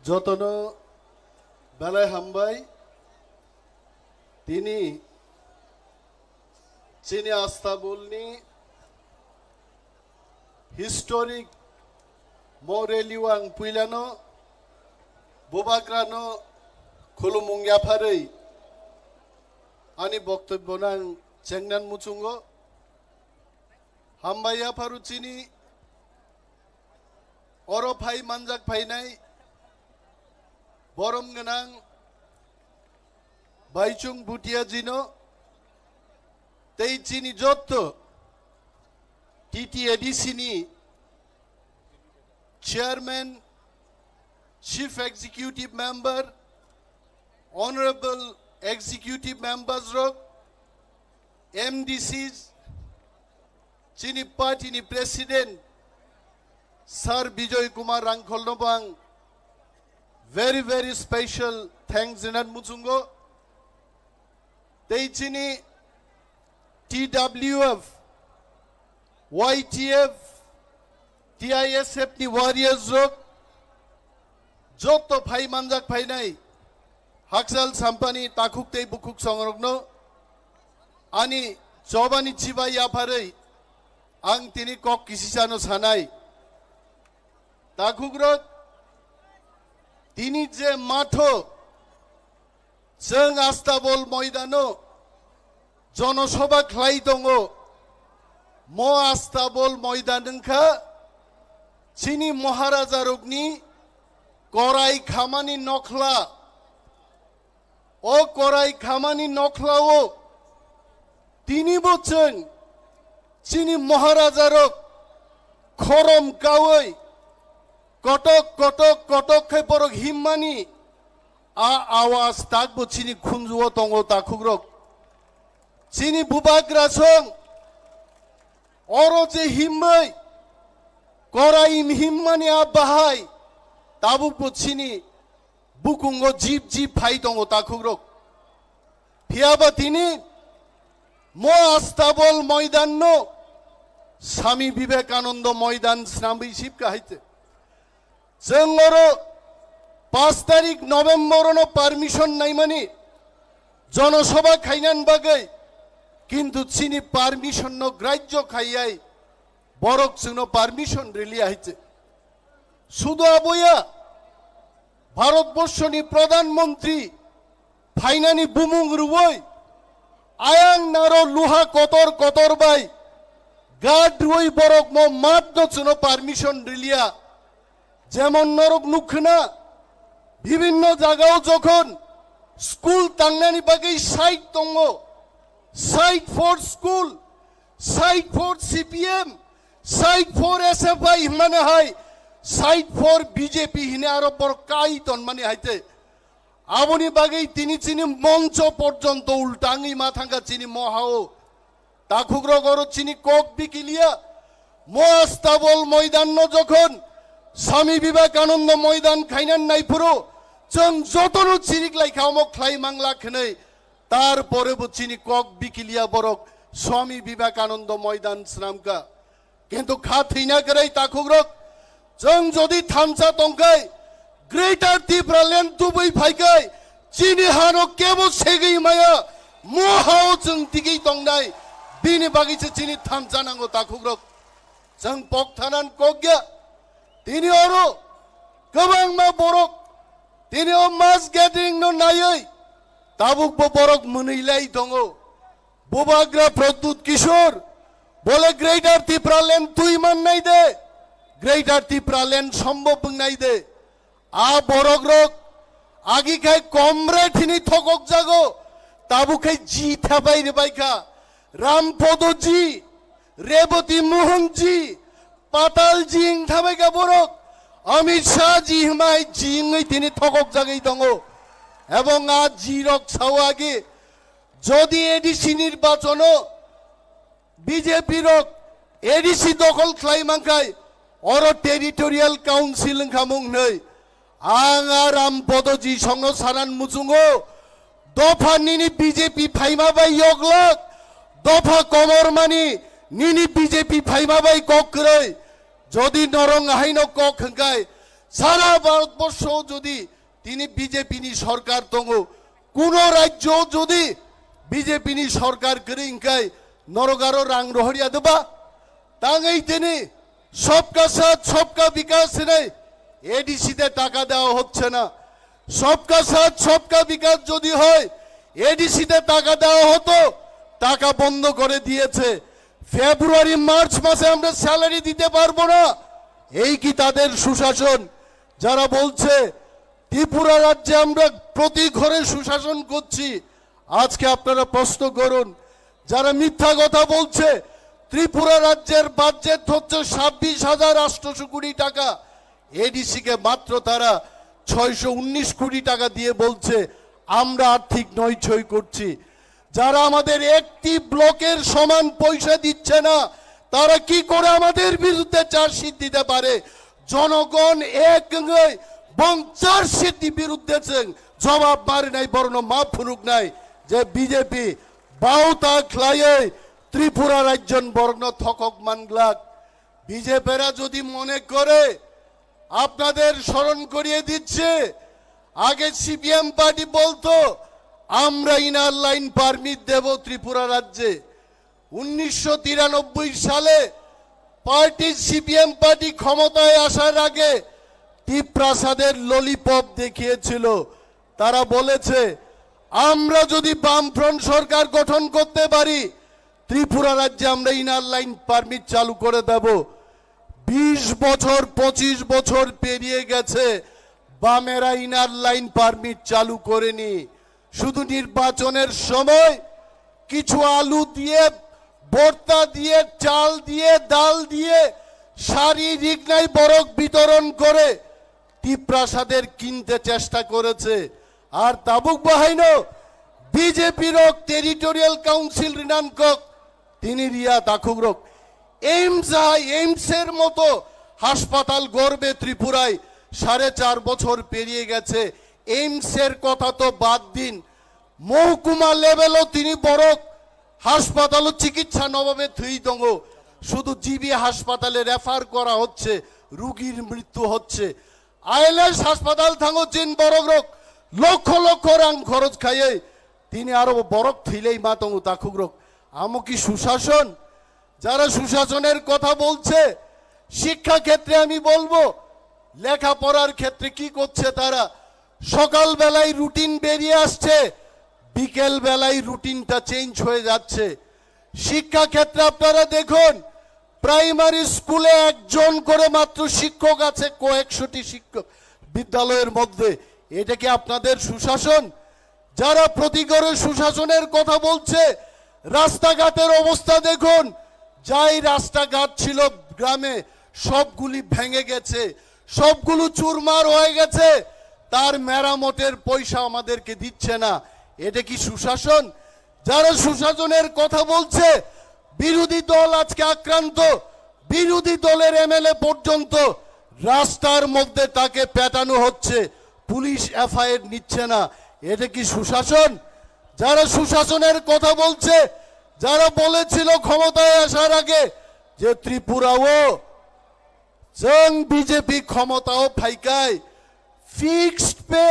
Jotono belai hambai. Tini chini Astabulni historic mo rally o ang puilano Bubagrano khulumung yapharwi ani boktobyono ang chengnan muchungo. Hambai yapharu chini Oro phai manjak phainai borom gwnang Baichung Bhutia jino tei chini jotto T T A D C ni Chairman, Chief Executive Member, Honorable Executive Members rok, M D Cs, chini party ni President Sir Bijoy Kumar Rangkhol no bo ang very, very special thanks rinani muchungo. Tei chini T W F, Y T F, T I S F ni warriors rok, jotto phai manjak phainai Hakchal Sampani takhuk tei bukhuk songrokno ani chobani chibai yapharwi ang tini kok kisisano sanai. Takhukrok, tini je matho chwng Astabol moidano jonosoba khlai tongo, mo Astabol moidan wngkha chini Maharajarokni korai khamani nokhla. O korai khamani nokhlao tinibo chwng chini Maharajarok khorom kaui kotok kotok kotok khai borok himmani a awas takbo chini khunjuo tongo takhukrok. Chini bubagrasong oro je himwi korai himmani a bahai tabukbo chini bukungo jip jip phai tongo takhukrok. Phiyaba tini mo Astabol moidanno Swami Vivekananda moidan swnamwi sipka haite. Chwng oro pash tarik November ono permission naimani jonosoba khainani bagwi, kintu chini permission no grajyo khaiyai borok chwngno permission riliya haite. Sudu aboya Bharatborshoni Pradhan Mantri phainani bumung rwui ayang naro luha kotor kotor bai guard rwui borok mo mat no chwngno permission riliya. Jemon norok nukkhwna bibhinno jagao jokhon school tangnani bagwi site tongo, site for school, site for C P M, site for S F I hwnmani hai, site for B J P hini aro borok kai tonmani haite. Aboni bagwi tini chini moncho porjonto ulta wngwi ma thangkha chini mohao. Takhukrok oro chini kok bikiliya. Mo Astabol moidanno jokhon Swami Vivekananda moidan khainan naiphuru chwng jotono chirik laikha omo khlai mangla khwnwi. Tar pore bo chini kok bikiliya borok Swami Vivekananda moidan swnamkha. Kintu kha thwina kwrwi takhukrok, chwng jodi thansa tongkhai, Greater Tipraland tubui phaikhai, chini hano kebo segwi maya, mo hao chwng tigwi tongnai, bini bagwi se chini thansa nango takhukrok. Chwng pok thanan kokya, tini oro kwbangma borok, tini o mass gathering no naiwi, tabuk bo borok mwnwi lai tongo. Bubagra Pradyut Kishore, bole Greater Tipraland twi mannai de, Greater Tipraland sombhob wngnai de. A borok rok agi khai Comrade hini thokok jago, tabuk khai ji thabai rwbai kha. Rampodo ji, Reboti Mohan ji, Patal ji wng thabai kha borok. Amit Shah ji hwnbai ji wngwi tini thokok jagwi tongo. Ebong a ji rok sao agi, jodi A D C nirbachono B J P rok A D C dokhol khlai mankhai, oro Territorial Council wngkha mung hwnwi. Ang a Rampodo ji songno sanan muchungo, dopha nini B J P phaima bai yoglak, dopha komormani nini B J P phaima bai kok kwrwi. Jodi norok haino kok hwnkhai, sara Bharatborsho jodi tini B J P ni sorkar tongo, kuno rajyo jodi B J P ni sorkar kwrwi hwnkhai norok aro rang rohorya deba? Tangwi tini সবকা সাথ সবকা বিকাশ hinwi A D C te taka dewa hocche na. সবকা সাথ সবকা বিকাশ jodi hoy, A D C te taka dewa hoto, taka bondo kore diyechhe. February March mase amra salary dite parbo na. এই কি তাদের সুশাসন? যারা বলছে ত্রিপুরা রাজ্যে আমরা প্রতি ঘরে সুশাসন করছি, আজকে আপনারা প্রশ্ন করুন, যারা মিথ্যা কথা বলছে, ত্রিপুরা রাজ্যের বাজেট হচ্ছে ছাব্বিশ হাজার আটশোশো কোটি টাকা, এডিসি কে মাত্র তারা ছয়শো উনিশ কোটি টাকা দিয়ে বলছে আমরা আর্থিক নয়ছয় করছি। যারা আমাদের একটি ব্লকের সমান পয়সা দিচ্ছে না, তারা কি করে আমাদের বিরুদ্ধে চার্জশিট দিতে পারে? জনগণ এক হয়ে বং চার্জশিট বিরুদ্ধে চেং জবাব মারি নাই, বরং মাফ ফুরুক নাই যে বিজেপি বাউতা খ্লায়ে ত্রিপুরা রাজ্যন বরং থকক মানগ্লাক। বিজেপিরা যদি মনে করে, আপনাদের স্মরণ করিয়ে দিচ্ছে, আগে সিপিএম পার্টি বলতো আমরা ইনার লাইন পারমিট দেব ত্রিপুরা রাজ্যে। উনিশশো তিরানব্বই সালে পার্টি, সিপিএম পার্টি ক্ষমতায় আসার আগে তিপ্রাসাদের ললিপপ দেখিয়েছিল। তারা বলেছে, আমরা যদি বামফ্রন্ট সরকার গঠন করতে পারি, ত্রিপুরা রাজ্যে আমরা ইনার লাইন পারমিট চালু করে দেব। বিশ বছর, পঁচিশ বছর পেরিয়ে গেছে, বামেরা ইনার লাইন পারমিট চালু করেনি। শুধু নির্বাচনের সময় কিছু আলু দিয়ে, ভর্তা দিয়ে, চাল দিয়ে, ডাল দিয়ে, শাড়ি, রিগনাই বরক বিতরণ করে তিপ্রাসাদের কিনতে চেষ্টা করেছে। Ar tabuk bahaino B J P rok territorial council rinan kok, tini riya takhuk rok. AIIMS, এইমসের মতো হাসপাতাল গর্বে ত্রিপুরায় সাড়ে চার বছর পেরিয়ে গেছে। এইমসের কথা তো বাদ দিন, মহকুমা লেভেলও তিনি বরক হাসপাতালও চিকিৎসা নবাবে থুই দঙ্গো। শুধু জিবি হাসপাতালে রেফার করা হচ্ছে, রুগীর মৃত্যু হচ্ছে। আইএলএস হাসপাতাল থাঙ্গো চিন বরক রক লক্ষ লক্ষ রাং খরচ খাইয়ে তিনি আরো বরক থুইলেই মা তঙ্গো তাখুক রক। আমো কি সুশাসন? যারা সুশাসনের কথা বলছে, শিক্ষা ক্ষেত্রে আমি বলবো, লেখাপড়ার ক্ষেত্রে কি করছে তারা? সকালবেলায় রুটিন বেরিয়ে আসছে, বিকেল বেলায় রুটিনটা চেঞ্জ হয়ে যাচ্ছে। শিক্ষা ক্ষেত্রে আপনারা দেখুন, প্রাইমারি স্কুলে একজন করে মাত্র শিক্ষক আছে কয়েকশোটি শিক্ষক বিদ্যালয়ের মধ্যে। এটা কি আপনাদের সুশাসন? যারা প্রতি ঘরে সুশাসনের কথা বলছে, রাস্তাঘাটের অবস্থা দেখুন, যাই রাস্তাঘাট ছিল গ্রামে, সবগুলি ভেঙে গেছে, সবগুলো চুরমার হয়ে গেছে। তার মেরামতের পয়সা আমাদেরকে দিচ্ছে না। এটা কি সুশাসন? যারা সুশাসনের কথা বলছে, বিরোধী দল আজকে আক্রান্ত, বিরোধী দলের এমএলএ পর্যন্ত রাস্তার মধ্যে তাকে পেটানো হচ্ছে, পুলিশ এফআইআর নিচ্ছে না। এটা কি সুশাসন? যারা সুশাসনের কথা বলছে, যারা বলেছিল ক্ষমতায় আসার আগে যে ত্রিপুরাও চং বিজেপি ক্ষমতাও ফাইকাই ফিক্সড পে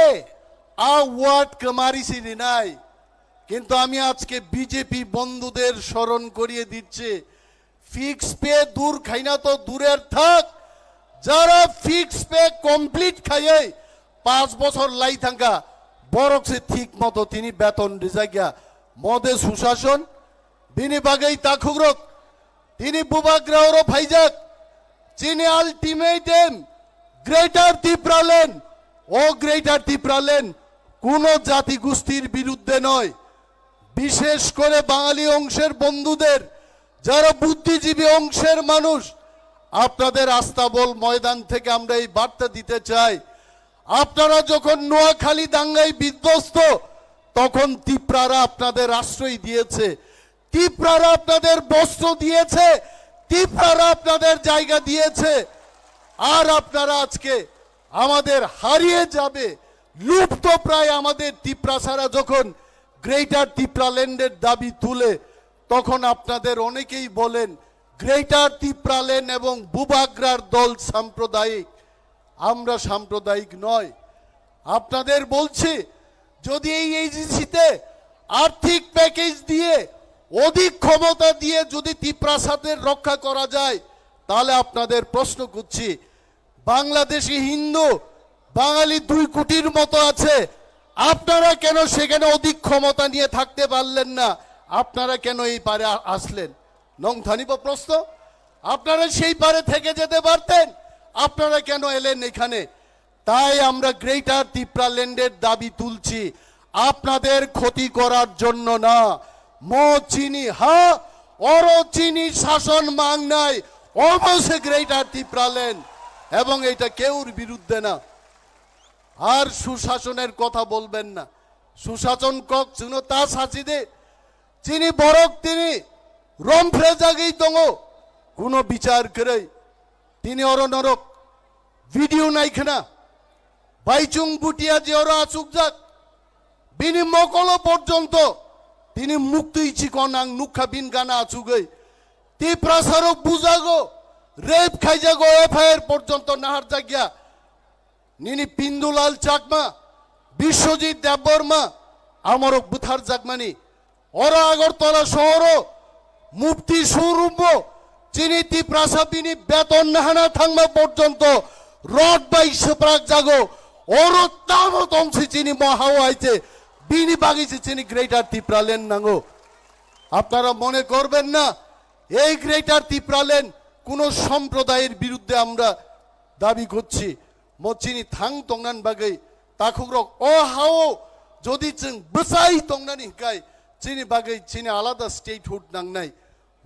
আ ওয়ার্ড কামারি সিনি নাই, কিন্তু আমি আজকে বিজেপি বন্ধুদের স্মরণ করিয়ে দিচ্ছি, ফিক্স পে দূর খাইনা তো দূরের থাক, যারা ফিক্স পে কমপ্লিট খাইয়ে পাঁচ বছর লাই থাকা বরকসে ঠিক মতো তিনি বেতন রিজাইগা। মদে সুশাসন বিনি বাগেই তাখুগ্রক, তিনি বুবাগ্রাওরও ফাইজাক। চিনি আলটিমেটাম গ্রেটার তিপ্রাল্যান্ড, ও গ্রেটার তিপ্রাল্যান্ড কোনো জাতিগোষ্ঠীর বিরুদ্ধে নয়, বিশেষ করে বাঙালি অংশের বন্ধুদের, যারা বুদ্ধিজীবী অংশের মানুষ, আপনাদের আস্তাবল ময়দান থেকে আমরা এই বার্তা দিতে চাই। আপনারা যখন নোয়াখালী দাঙ্গায় বিধ্বস্ত, তখন তিপ্রারা আপনাদের আশ্রয় দিয়েছে, তিপ্রারা আপনাদের বস্ত্র দিয়েছে, তিপ্রারা আপনাদের জায়গা দিয়েছে। আর আপনারা আজকে আমাদের হারিয়ে যাবে, লুপ্ত প্রায় আমাদের তিপ্রাসারা যখন গ্রেটার তিপ্রাল্যান্ডের দাবি তুলে, তখন আপনাদের অনেকেই বলেন গ্রেটার তিপ্রাল্যান্ড এবং বুবাগ্রার দল সাম্প্রদায়িক। আমরা সাম্প্রদায়িক নয়। আপনাদের বলছি, যদি এই এজিসিতে আর্থিক প্যাকেজ দিয়ে, অধিক ক্ষমতা দিয়ে যদি তিপ্রাসাদের রক্ষা করা যায়, তাহলে আপনাদের প্রশ্ন করছি, বাংলাদেশি হিন্দু বাঙালি দুই কোটির মতো আছে, আপনারা কেন সেখানে অধিক ক্ষমতা নিয়ে থাকতে পারলেন না? আপনারা কেন এই পারে আ-, আসলেন? নংথানিব প্রশ্ন। আপনারা সেই পারে থেকে যেতে পারতেন, আপনারা কেন এলেন এখানে? তাই আমরা গ্রেটার টিপ্রাল্যান্ডের দাবি তুলছি, আপনাদের ক্ষতি করার জন্য না। মো চিনি হা, অরো চিনি শাসন মাং নাই, অবশ্য গ্রেটার টিপ্রাল্যান্ড, এবং এটা কেউর বিরুদ্ধে না। আর সুশাসনের কথা বলবেন না। Susachon kok chwngno ta sachide, chini borok tini romphre jagwi tongo, kuno bichar kwrwi. Tini oro norok video naikhna, Baichung Bhutia je oro achukjak, bini mokolo porjonto tini muktwi chikon ang nukha, bin gana achugwi. Tiprasarok bujago, rape khaijago, F I R porjonto naharjakya. Nini Pindulal Chakma, Biswajit Debbarma, amorok bwtharjakmani. Oro Agartala sohoro mufti showroombo chini Tiprasa bini beton nahana thangma porjonto rod bai swprak jago. Oro tamo tongsi chini mohao hai se, bini bagwi se chini Greater Tipraland nango. আপনারা মনে করবেন না এই গ্রেটার টিপ্রাল্যান্ড কোনো সম্প্রদায়ের বিরুদ্ধে আমরা দাবি করছি। Mo chini thang tongnan bagwi takhukrok o hao jodi chwng bwsai tongnani hwnkhe chini bagwi chini alada statehood nangnai.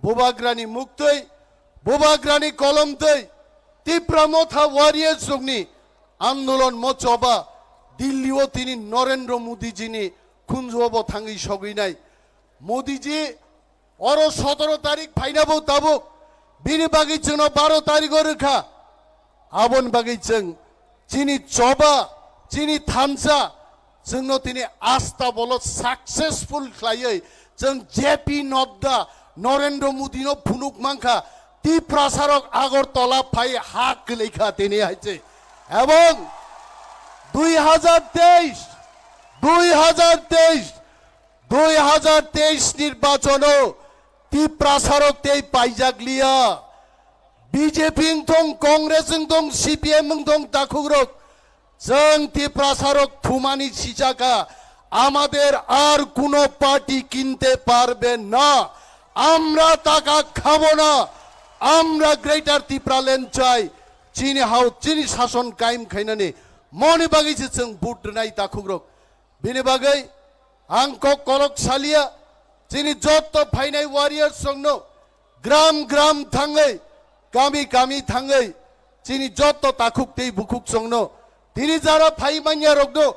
Bubagrani muktwi, Bubagrani kolomtwi, Tipra Motha warriors rokni andolon mo choba Delhi o tini Narendra Modi jini khunjuo bo thangwi sogwinai. Modi ji oro sotoro tarik phaina bo tabuk, bini bagwi chwngno baro tarik o rwkha. Aboni bagwi chwng chini choba, chini thansa, chwngno tini asta bolo successful khlaiwi chwng J P Nadda, Narendra Modi no phunuk mankha, Tiprasarok Agartala phai ha kwlwikha tini hai se. Ebong dui hajar teis, dui hajar teis, dui hajar teis nirbachono Tiprasarok tei paijak liya. B J P wngthong, Congress wngthong, C P M wngthong, takhukrok, chwng Tiprasarok thumani sichaka, amader ar kuno party kinte parbe na, amra taka khabo na, amra Greater Tipraland chai, chini hao chini sason kaim khainani, moni bagwi se chwng vote rwnai takhukrok. Bini bagwi ang kok kolok salia, chini jotto phainai warriors rokno gram gram thangwi, kami kami thangwi, chini jotto takhuk tei bukhuk songno, tini jara phai manya rokno,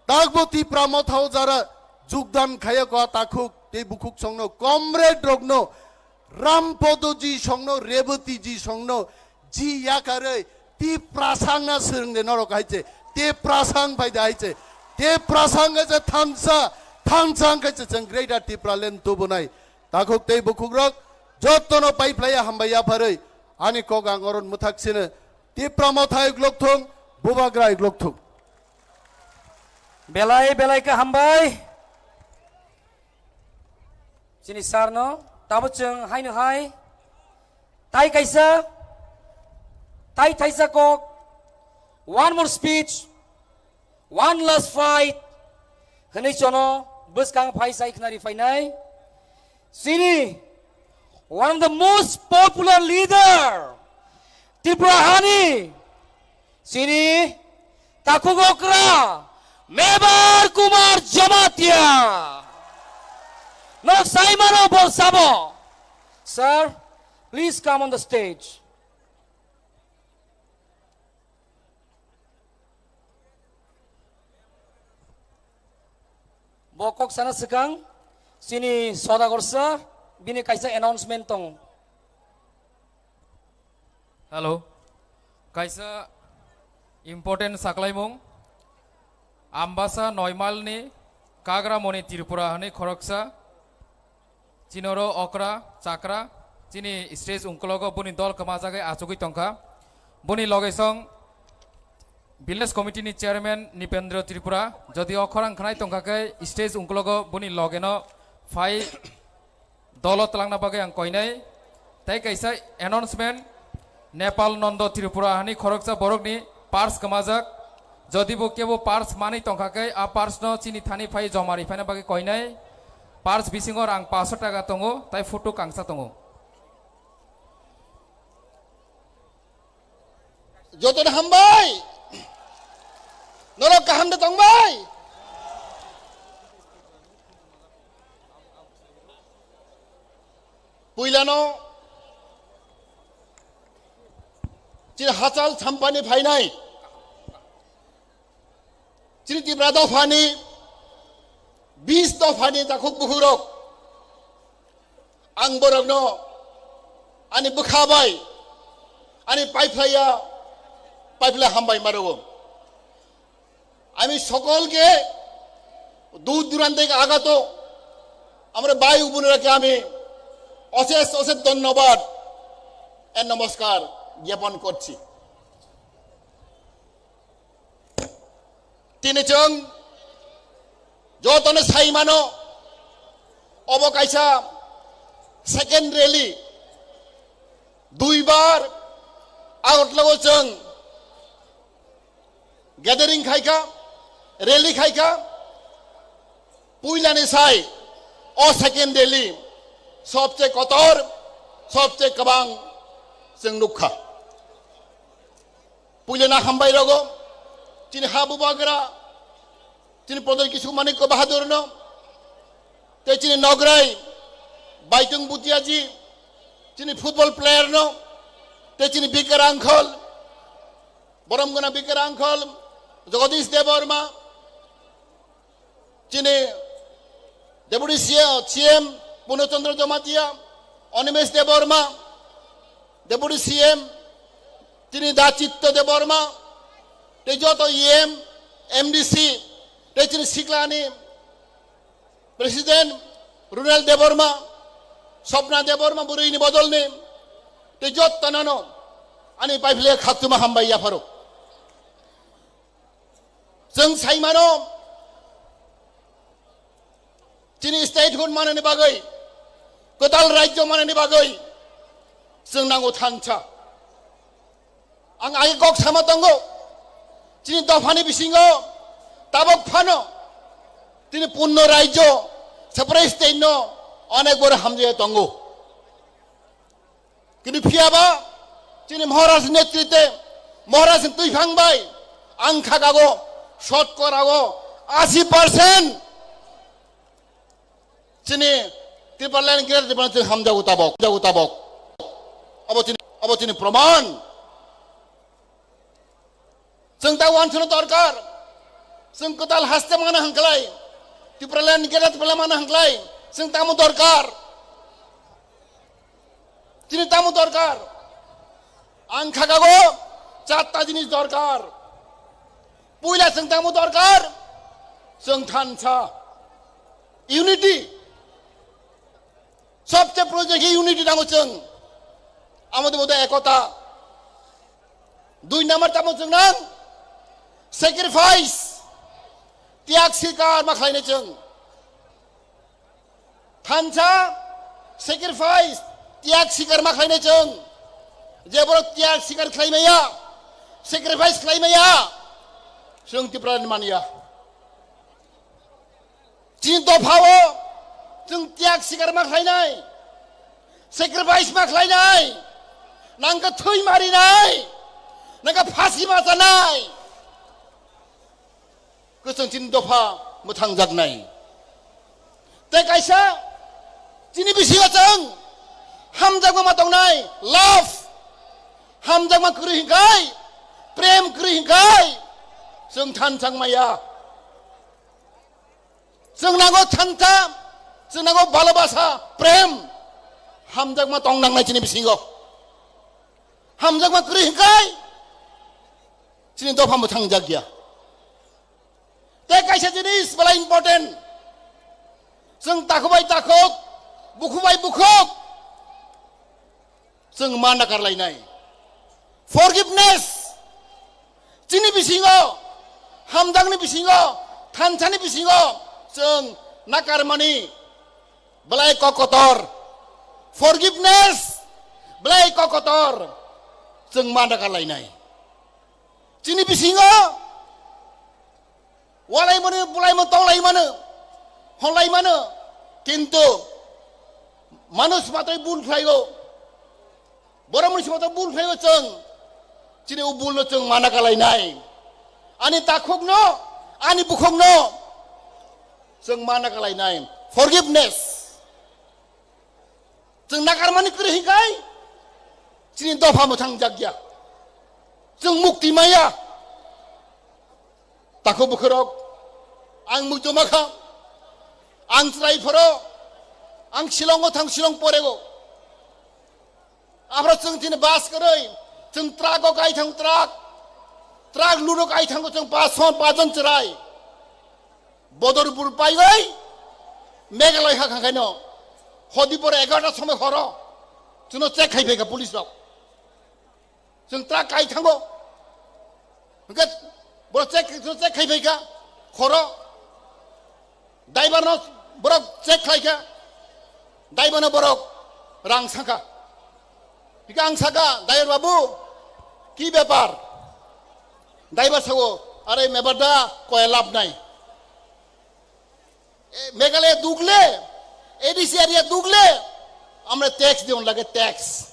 takbo Tipra Mothao jara jugdan khaya ko takhuk tei bukhuk songno, comrade rokno, Rampodo ji songno, Reboti ji songno, ji yakarwi, Tiprasang na swrwngde norok hai se, Tiprasang phaide hai se, Tiprasang hai se thansa, thansang hai se chwng Greater Tipraland tubunai. Takhuk tei bukhukrok, jottono paiphlaiya hambai yapharwi, ani kok ang oron mwthak sino, Tipra Motha iglok thung, Bubagra iglok thung. Belai belai khe hambai. Chini sir no, tabo chwng haino hai. Tai kaisa, tai thaisa kok, one more speech, one last fight, hwnwi chono bwskang phai sai khnari phainai. Chini, one of the most popular leader, Tripura hani, chini takhuk okra, Mebar Kumar Jamatia. Nok saimano bol sabo. Sir, please come on the stage. Bo kok sana swkang, chini Sodagar sir, bini kaisa announcement tongo. Hello. Kaisa important saklaimung. Ambasa Noimalni Kagramoni Tripura hwnwi khoroksa. Chinoro okra, chakra, chini stage ungkologo boni dol kwmajagwi achugwi tongkha. Boni logesong village committee ni chairman Nipendra Tripura, jodi okhorang khnai tongkha khe stage ungkologo boni logeno phai dolo twlangna bagwi ang koinai. Tei kaisa announcement, Nepal Nondo Tripura hani khoroksa borokni purse kwmajak. Jodi bo kebo purse manwi tongkha khe, a purse no chini thani phai joma ri phaina bagwi koinai. Purse bisingo rang paanch sho taka tongo, tai photo kangsa tongo. Jotono hambai. Norok kaham de tongbai. Puilano chini hachal sampani phainai. Chini Tipra dophani, bis dophani takhuk bukhurok, ang borokno ani bwkha bai, ani paiphlaiya, paiphlai hambai ma rwo. আমি সকলকে দূর দূরান্ত থেকে আগত আমরা ভাই ও বোনেরাকে আমি অশেষ অশেষ ধন্যবাদ আর নমস্কার জ্ঞাপন করছি। Tini chwng jotono sai mano, obo kaisa second rally, duibar Agartala o chwng gathering khaikha, rally khaikha, puilani sai o second rally sobse kotor, sobse kwbang chwng nukha. Puilana hambai rogo, chini ha bubagra, chini Pradyot Kishore Manikya Bahadur no, tei chini Nograi, Baitung Bhutiaji, chini football player no, tei chini Bikar Uncle, Borom gwnang Bikar Uncle, Jagadish Debbarma, chini Deputy C M, C M Purno Chandra Jamatia, Animesh Debbarma, Deputy C M, chini Da Chitto Debbarma, tei joto E M, M D C, tei chini siklani President Runal Debbarma, Swapna Debbarma, bwrwini bodolni, tei jottano ani paiphlai khaktuma hambai yapharo. Chwng sai mano, chini statehood manani bagwi, kwtal rajyo manani bagwi, chwng nango thansa. Ang age kok sama tongo, chini dophani bisingo tabok phano tini punno rajyo, separate state no onek boro hamjaya tongo. Kintu phiyaba chini Maharaj netrite, Maharaj ni twiphang bai ang khagago, shotkorago asi percent chini Tipraland, Greater Tipraland chini hamjago tabok, jago tabok. Abo chini, abo chini proman. Chwng ta wansukna dorkar. Chwng kwtal haste mangna hwnklai. Tipraland, Greater Tipraland mangna hwnklai. Chwng tamo dorkar. Chini tamo dorkar. Ang khagago chatta jinis dorkar. Puila chwng tamo dorkar. Chwng thansa. Unity. Sobse project unity nango chwng. Amode bodo ekota. Dui number tamo chwng nang sacrifice, tiyag sikar ma khlainai chwng. Thansa sacrifice, tiyag sikar ma khlainai chwng. Je borok tiyag sikar khlai maya, sacrifice khlai maya, chwng Tiprani manya. Chini dophao chwng tiyag sikar ma khlainai, sacrifice ma khlainai, nangkhe thwi marinai, nangkhe phasi ma chanai. Kwchwng chini dopha mwthangjaknai. Tei kaisa chini bisingo chwng hamjakma ma tongnai, love. Hamjakma kwrwi hwnkhai, prem kwrwi hwnkhai, chwng thansa wng maya. Chwng nango thansa, chwng nango bhalobasa, prem. Hamjakma tong nangnai chini bisingo. Hamjakma kwrwi hwnkhai chini dopha mwthangjakya. Tei kaisa jinis belai important. Chwng takhuk bai takhuk, bukhuk bai bukhuk. Chwng ma nakarlainai. Forgiveness. Chini bisingo, hamjakni bisingo, thansani bisingo chwng nakarmani belai kok kotor. Forgiveness belai kok kotor. Chwng ma nakarlainai. Chini bisingo Walai mani, bulai mani, tolai mani, honlai mani. Kintu manush matoi bul khlaio. Borok mani sima to bul khlaio chwng. Chini o bul no chwng mana kalainai. Ani takhuk no, ani bukhuk no chwng mana kalainai. Forgiveness. Chwng nakarmani kwrwi hinkai chini dopha mwthang jakya. Chwng mukti maya. Takhuk bukhurok, ang muitu makha, ang chwrai phoro, ang Shillong o thang, Shillong porego. Aphro chwng tini bus kwrwi, chwng truck o kai thango, truck, truck load o kai thango chwng pas jon, pas jon chwrai. Bodorpur paiwi Meghalaya ha khangkhaino hodi pore egarota somoi horo chwngno check khai phaikha police rok. Chwng truck kai thango. Hwnkhe borok check, chwng check khai phaikha. Khoro driver no borok check khlaikha. Driver no borok rang sakha. Hika ang saka, "Driver babu, ki bepar?" Driver sao, "Are mebar da, koya lab nai. E, Meghalaya dukle, A D C area dukle, amra tax diyon lage tax."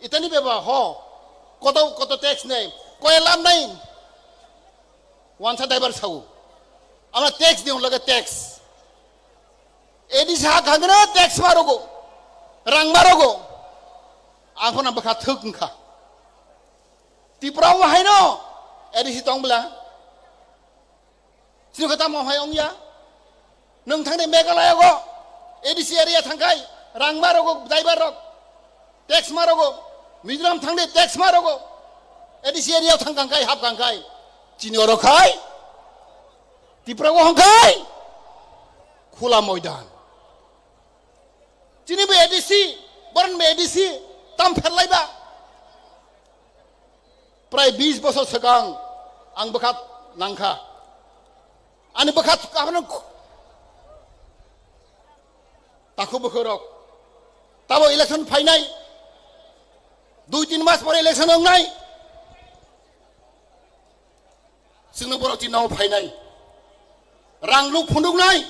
Itani beba ho, koto, koto tax nei, koya lam nai. Wansa driver sao. Amra tax diyon lage tax. A D C ha khangno tax marogo, rang marogo. Aphano bwkha thwk wngkha. Tripura o haino A D C tong bwla. Chini khe tamo hai wngya? Nwng thangdi Meghalaya go, A D C area thangkhai, rang marogo, driver rok, tax marogo, Mizoram thangdi tax marogo, A D C area thang kangkhai, hap kangkhai. Chini oro khai, Tripura go hongkhai, khula moidan. Chini bo A D C, boron bo A D C, tam pherlaiba. Prai bis bosor swkang ang bwkha nangkha. Ani bwkha abono khu-, takhuk bukhurok. Tabo election phainai. Dui tin mas pore election wngnai. Chwngno borok chini nogo phainai. Rang luk phunuknai.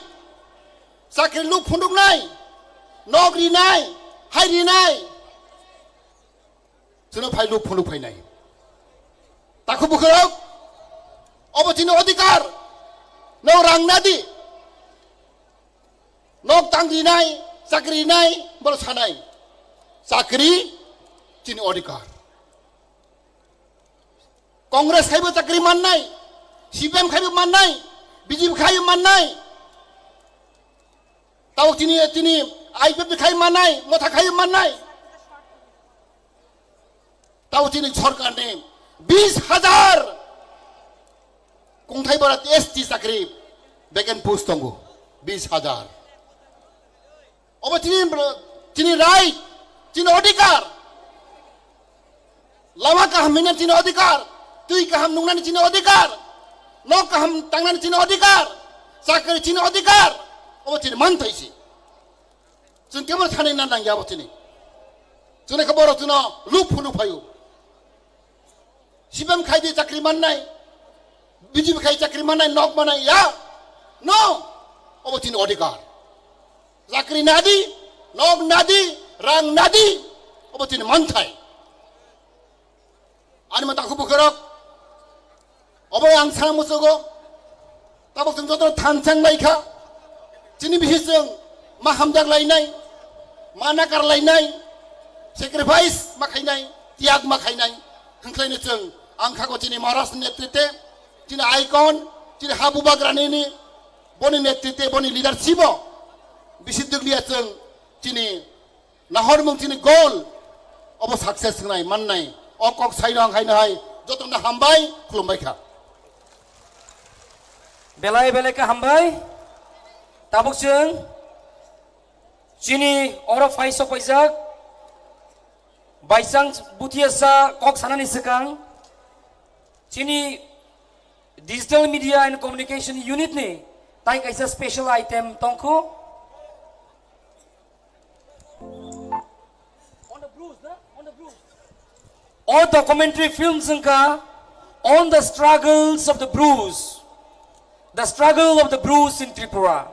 Chakri luk phunuknai. Nok rinai. Hai rinai. Chwngno phai luk phunuk phainai. Takhuk bukhurok, obo chini odhikar. Nok rang nadi. Nok tang rinai, chakri rinai, bolo sanai. Chakri chini odhikar. Congress khaibo chakri mannai, C P M khaibo mannai, B J P khaibo mannai. Tao chini, chini I P F T khai mannai, motha khai mannai. Tao chini sorkar ni bis hajar kungthai bara S T chakri vacant post tongo, bis hajar. Obo chini, chini right, chini odhikar. Lama kaham hwnna chini odhikar, twi kaham nungnani chini odhikar, nok kaham tangnani chini odhikar, chakri chini odhikar, obo chini manthai se. Chwng kebo thani na nangya obo chini. Chwng khe borok chwngno luk phunuk phaio. C P M khai di chakri mannai, B J P khai chakri mannai, nok mannai, ya? No! Obo chini odhikar. Chakri nadi, nok nadi, rang nadi, obo chini manthai. Ani ma takhuk bukhurok, obo ang sana musugo, tabuk chwng joto thanchang lai kha, chini bisi chwng ma hamjak lainai, ma nakar lainai, sacrifice ma khainai, tiyag ma khainai, hwnkhlaino chwng ang khago chini Maharaj ni netrite, chini icon, chini ha bubagrani ni, boni netrite, boni leadership o, bisi dukliya chwng chini nahormung chini goal obo success wngnai mannai. O kok saino ang haino hai jotono hambai khulumbai kha. Belai belai khe hambai. Tabuk chwng chini oro phai sok paijak baisang buthiyasa kok sanani swkang chini Digital Media and Communication Unit ni tai kaisa special item tongkho. O documentary film wngkha On the Struggles of the Bru, The Struggle of the Bru in Tripura.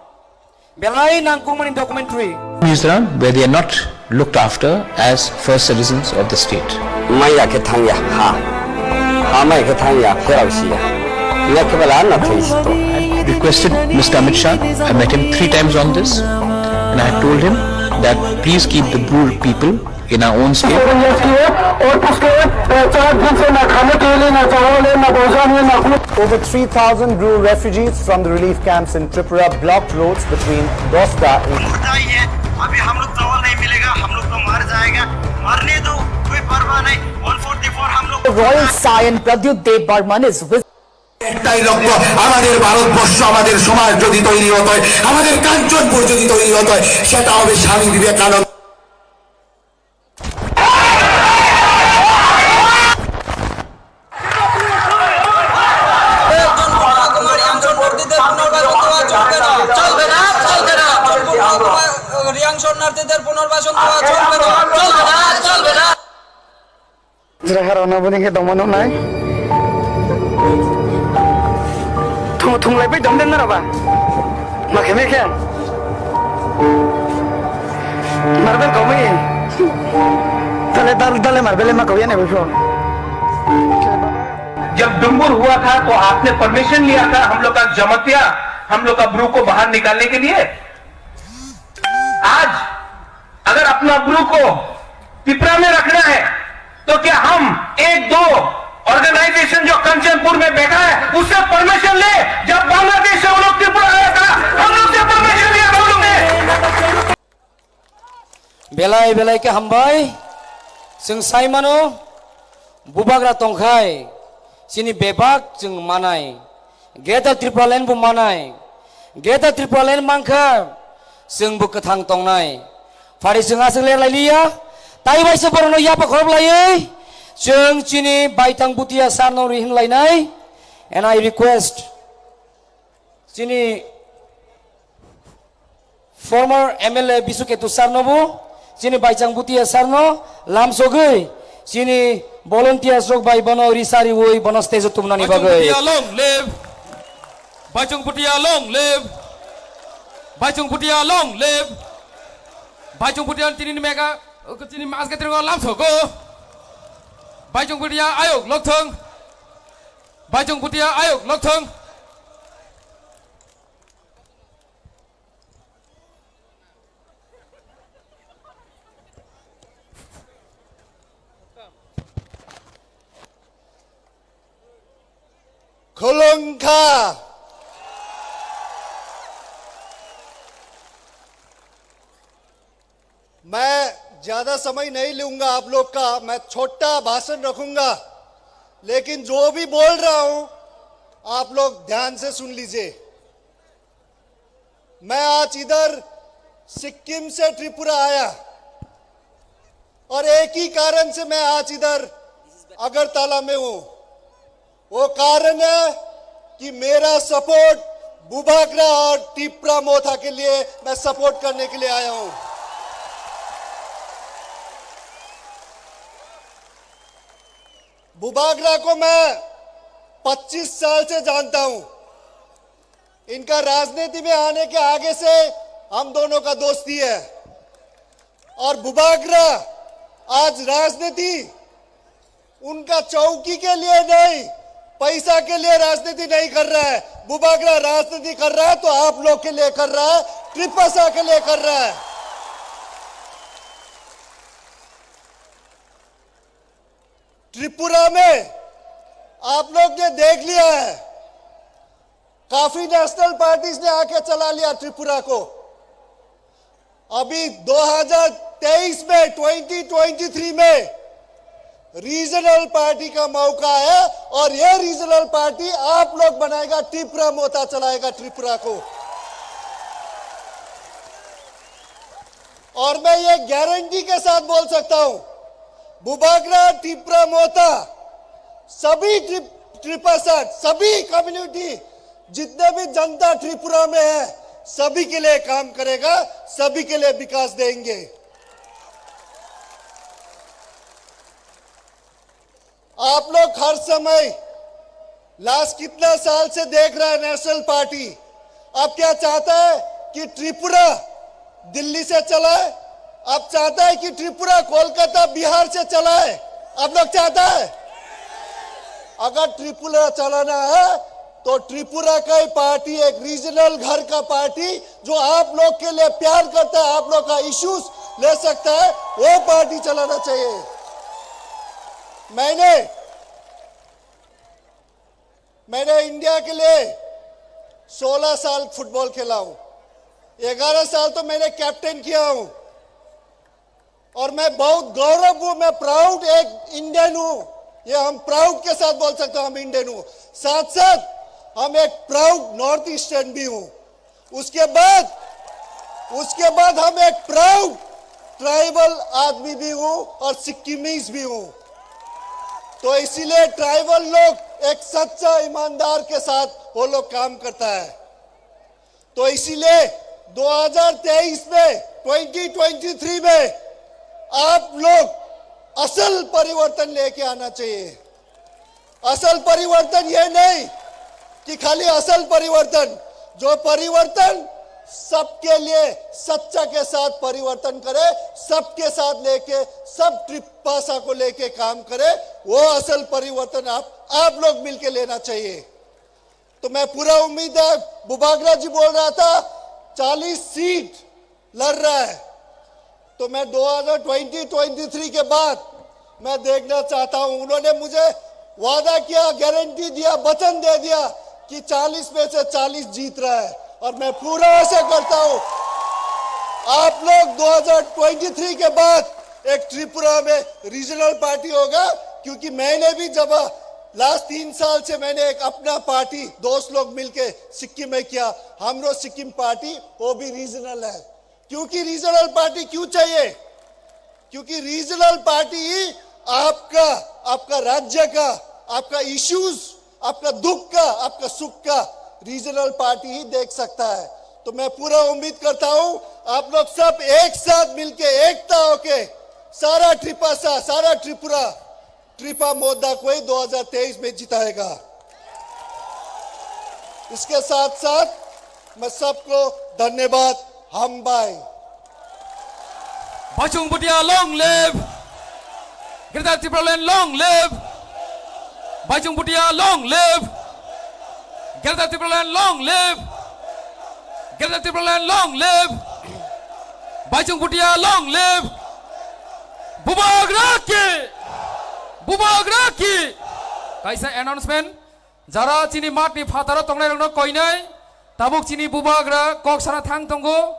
Belai nangkukmani documentary. Mizoram, where they are not looked after as first citizens of the state. Maya khe thangya ha. Ha maya khe thangya, pherao siya. Nya khe bala na thai sito. I requested Mister Amit Shah. I met him three times on this, and I had told him that please keep the Bru people in our own state. और उसके, अ, चार दिन से ना खाने के लिए, ना चावल है, ना भोजन है, ना कुछ। Over three thousand Bru refugees from the relief camps in Tripura blocked roads between Bosda and मुद्दा ही है, अभी हम लोग चावल नहीं मिलेगा, हम लोग तो मर जाएगा, मरने दो, कोई परवाह नहीं। One forty four हम लोग Royal Saiyan Pradyut Dev Barman is with একটাই লক্ষ্য, আমাদের ভারতবর্ষ, আমাদের সমাজ যদি তৈরি হতে হয়, আমাদের কাঞ্চনপুর যদি তৈরি হতে হয়, সেটা হবে স্বামী বিবেকানন্দ। রিয়াং শরণার্থীদের পুনর্বাসন দেওয়া চলবে না, চলবে না, চলবে না। Jera haro na buni ke dongma nung nai. Thung, thung lai pai dong den na ba. Ma khe me khe. Marbel kau mai. Dale, dal, dale marbel ma kau ya ne before. जब डुम्बुर हुआ था तो आपने परमिशन लिया था हम लोग का जमातिया, हम लोग का ब्रू को बाहर निकालने के लिए। आज अगर अपना ब्रू को तिपरा में रखना है तो क्या हम एक दो ऑर्गेनाइजेशन जो कंचनपुर में बैठा है उससे परमिशन ले? जब बांग्लादेश से वो लोग त्रिपुरा आया था, हम लोग से परमिशन लिया था उन लोग ने। Belai belai khe hambai. Chwng sai mano, bubagra tongkhai chini bebak chwng manai. Greater Tripura Land bo manai. Greater Tripura Land mankha chwng bo kwthang tongnai. Phari chwng aswk ler lai liya. Tai bai se borokno yapa khorok laiwi chwng chini baithang butia sarno ri hin lainai. And I request chini former M L A Bisu Ketu sir no bo, chini Baichang Butia sir no lamsogwi, chini volunteers rok bai bono risariwi bono stage o tumnani Baichung bagwi. Butia long live! Baichung Butia long live! Baichung Butia long live! Baichung Butia tini ni mega, chini mas gatri lamsogo. Baichung Butia ayok lokthong. Baichung Butia ayok lokthong. Khulungkha. मैं ज्यादा समय नहीं लूंगा आप लोग का, मैं छोटा भाषण रखूंगा, लेकिन जो भी बोल रहा हूं, आप लोग ध्यान से सुन लीजिए। मैं आज इधर सिक्किम से त्रिपुरा आया और एक ही कारण से मैं आज इधर अगरतला में हूं। वो कारण है कि मेरा सपोर्ट बुबागरा और टिप्रा मोथा के लिए मैं सपोर्ट करने के लिए आया हूं। बुबागरा को मैं पच्चीस साल से जानता हूं। इनका राजनीति में आने के आगे से हम दोनों का दोस्ती है। और बुबागरा आज राजनीति उनका चौकी के लिए नहीं, पैसा के लिए राजनीति नहीं कर रहा है। बुबागरा राजनीति कर रहा है तो आप लोग के लिए कर रहा है, त्रिपसा के लिए कर रहा है। त्रिपुरा में आप लोग ने देख लिया है, काफी नेशनल पार्टीज ने आके चला लिया त्रिपुरा को। अभी दो हज़ार तेईस में, ट्वेंटी ट्वेंटी थ्री में रीजनल पार्टी का मौका है और ये रीजनल पार्टी आप लोग बनाएगा, टिपरा मोता चलाएगा त्रिपुरा को। और मैं ये गारंटी के साथ बोल सकता हूं, बुबागरा, टिपरा मोता, सभी ट्रिप, ट्रिपसा, सभी कम्युनिटी, जितने भी जनता त्रिपुरा में है, सभी के लिए काम करेगा, सभी के लिए विकास देंगे। आप लोग हर समय, लास्ट कितना साल से देख रहा है नेशनल पार्टी, अब क्या चाहता है कि त्रिपुरा दिल्ली से चलाए, आप चाहता है कि त्रिपुरा कोलकाता बिहार से चलाए? आप लोग चाहता है? अगर त्रिपुरा चलाना है तो त्रिपुरा का ही पार्टी, एक रीजनल घर का पार्टी जो आप लोग के लिए प्यार करता है, आप लोग का इश्यूज ले सकता है, वो पार्टी चलाना चाहिए। मैंने मैंने इंडिया के लिए सोलह साल फुटबॉल खेला हूँ, ग्यारह साल तो मैंने कैप्टन किया हूँ। और मैं बहुत गौरव हूँ, मैं प्राउड एक इंडियन हूँ। ये हम प्राउड के साथ बोल सकते हैं, हम इंडियन हूँ। साथ साथ हम एक प्राउड नॉर्थ ईस्टर्न भी हूँ। उसके बाद उसके बाद हम एक प्राउड ट्राइबल आदमी भी हूँ और सिक्किमीज भी हूँ। तो इसीलिए ट्राइबल लोग एक सच्चा ईमानदार के साथ वो लोग काम करता है। तो इसीलिए दो हज़ार तेईस में, ट्वेंटी ट्वेंटी थ्री में आप लोग असल परिवर्तन लेके आना चाहिए। असल परिवर्तन ये नहीं कि खाली असल परिवर्तन, जो परिवर्तन सबके लिए सच्चा के साथ परिवर्तन करे, सबके साथ लेके, सब त्रिपासा को लेके काम करे, वो असल परिवर्तन आप आप लोग मिलके लेना चाहिए। तो मैं पूरा उम्मीद है, बुबागरा जी बोल रहा था, चालीस सीट लड़ रहा है। तो मैं दो हज़ार ट्वेंटी ट्वेंटी थ्री के बाद मैं देखना चाहता हूं, उन्होंने मुझे वादा किया, गारंटी दिया, वचन दे दिया कि चालीस में से चालीस जीत रहा है, और मैं पूरा आशा करता हूं आप लोग दो हज़ार ट्वेंटी थ्री के बाद एक त्रिपुरा में रीजनल पार्टी होगा, क्योंकि मैंने भी जब लास्ट तीन साल से मैंने एक अपना पार्टी दोस्त लोग मिलके सिक्किम में किया, हमरो सिक्किम पार्टी वो भी रीजनल है। क्योंकि रीजनल पार्टी क्यों चाहिए? क्योंकि रीजनल पार्टी ही आपका, आपका राज्य का, आपका इश्यूज, आपका दुख का, आपका सुख का रीजनल पार्टी ही देख सकता है। तो मैं पूरा उम्मीद करता हूं आप लोग सब एक साथ मिलके, एकता होके सारा त्रिपासा, सारा त्रिपुरा, त्रिपा मोदा को ही दो हज़ार तेईस में जिताएगा। इसके साथ साथ मैं सबको धन्यवाद। Hambai. Baichung Bhutia long live! Greater Tipraland long live! Baichung Bhutia long live! Greater Tipraland long live! Greater Tipraland long live! Baichung Bhutia long live! Bubagra ki! Bubagra ki! Kaisa announcement. Jara chini mat ni phataro tongnai rokno koinai, tabuk chini bubagra kok sana thang tongo.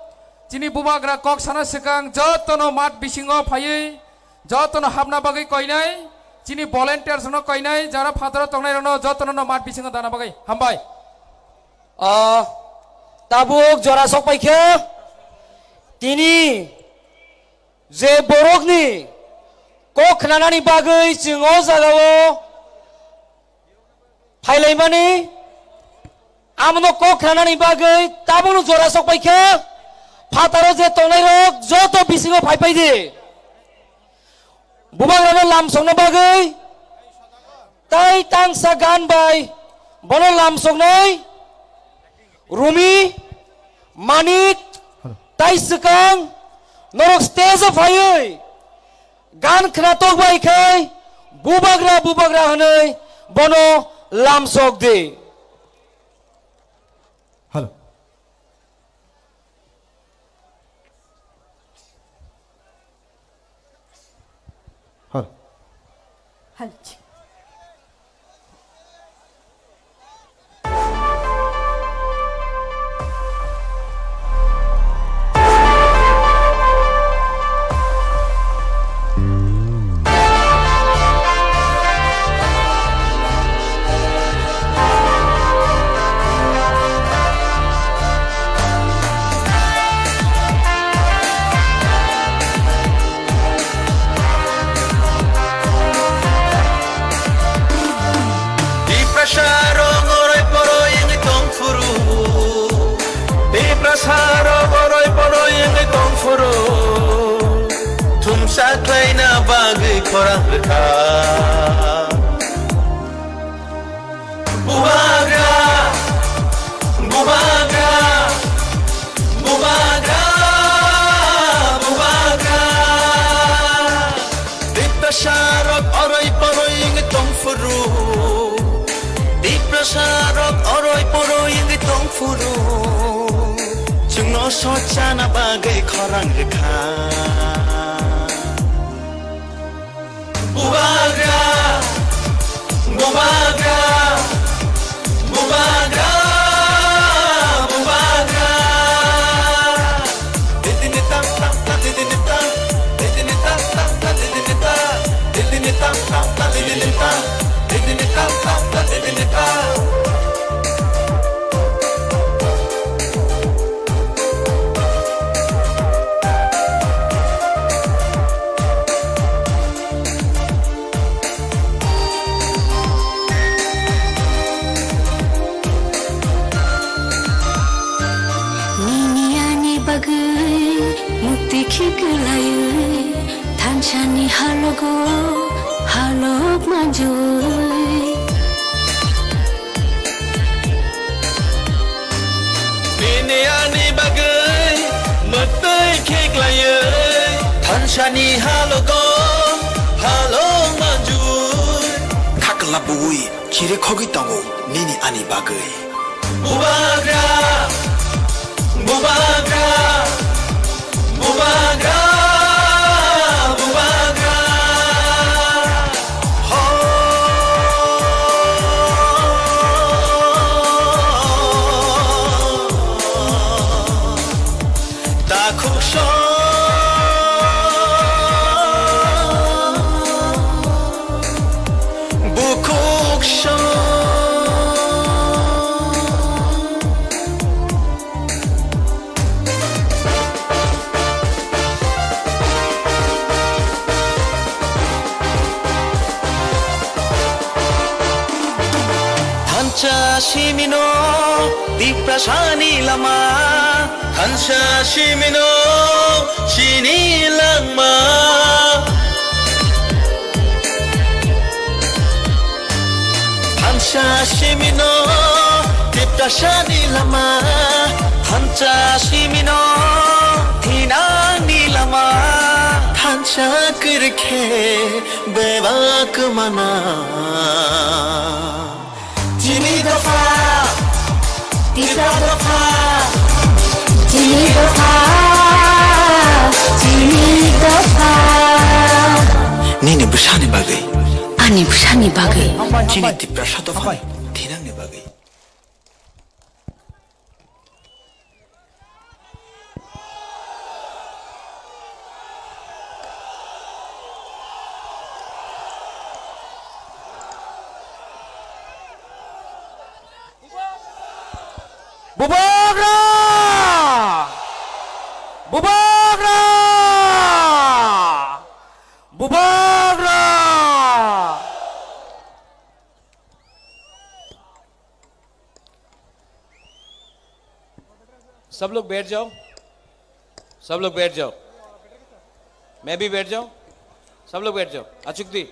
Chini bubagra kok sana swkang jotono mat bisingo phaiwi jotono hapna bagwi koinai, chini volunteers no koinai, jara phataro tongnai rokno jotono no mat bisingo dana bagwi. Hambai. Ah, tabuk jora sok paikha. Tini je borokni kok khnanani bagwi chwng o jagao phailaimani, amono kok khnanani bagwi tabukno jora sok paikha. Phataro je tongnairok joto bisingo phaipai di. Bubagrano lamsokna bagwi tai tangsa gan bai bono lamsoknai. Rumi, Manik, tai swkang norok stage o phaiwi gan khnatok bai khai bubagra bubagra hwnwi bono lamsok di. Hello. Hello. Hello. Tiprasa rok oroi poroi wngwi tong phuru. Tiprasa rok oroi poroi wngwi tong phuru. Thumsa khlaina bagwi khorang rwkha. Bubagra, bubagra, bubagra, bubagra. Chwngno sochana bagwi khorang rwkha. Bubagra, bubagra, bubagra, bubagra. Didini tam tam ta, didini tam, didini tam tam ta, didini ta, didini tam tam ta, didini ta, didini tam tam ta, didini ta. Nini ani bagwi mukti khiklaiwi thansani halogo halok manjui. Nini ani bagwi mwktwi khiklaiwi thansani halogo halok manjui. Khakla bui chiri khogwi tongo nini ani bagwi. Bubagra, bubagra, bubagra, bubagra. Ho. Takhuk song, bukhuk song. Thansa simino Tiprasani lama, thansa simino chini langma. Thansa simino Tiprasani lama, thansa simino thinangni lama, thansa kwrwikhe bebak mana. Chini dopha, Tipra dopha, chini dopha, chini dopha. Nini bwsani bagwi. Ani bwsani bagwi. Chini Tiprasa dophani thinangni bagwi. Bubagra! Bubagra! Bubagra! सब लोग बैठ जाओ, सब लोग बैठ जाओ, मैं भी बैठ जाऊं, सब लोग बैठ जाओ। अचुक दी,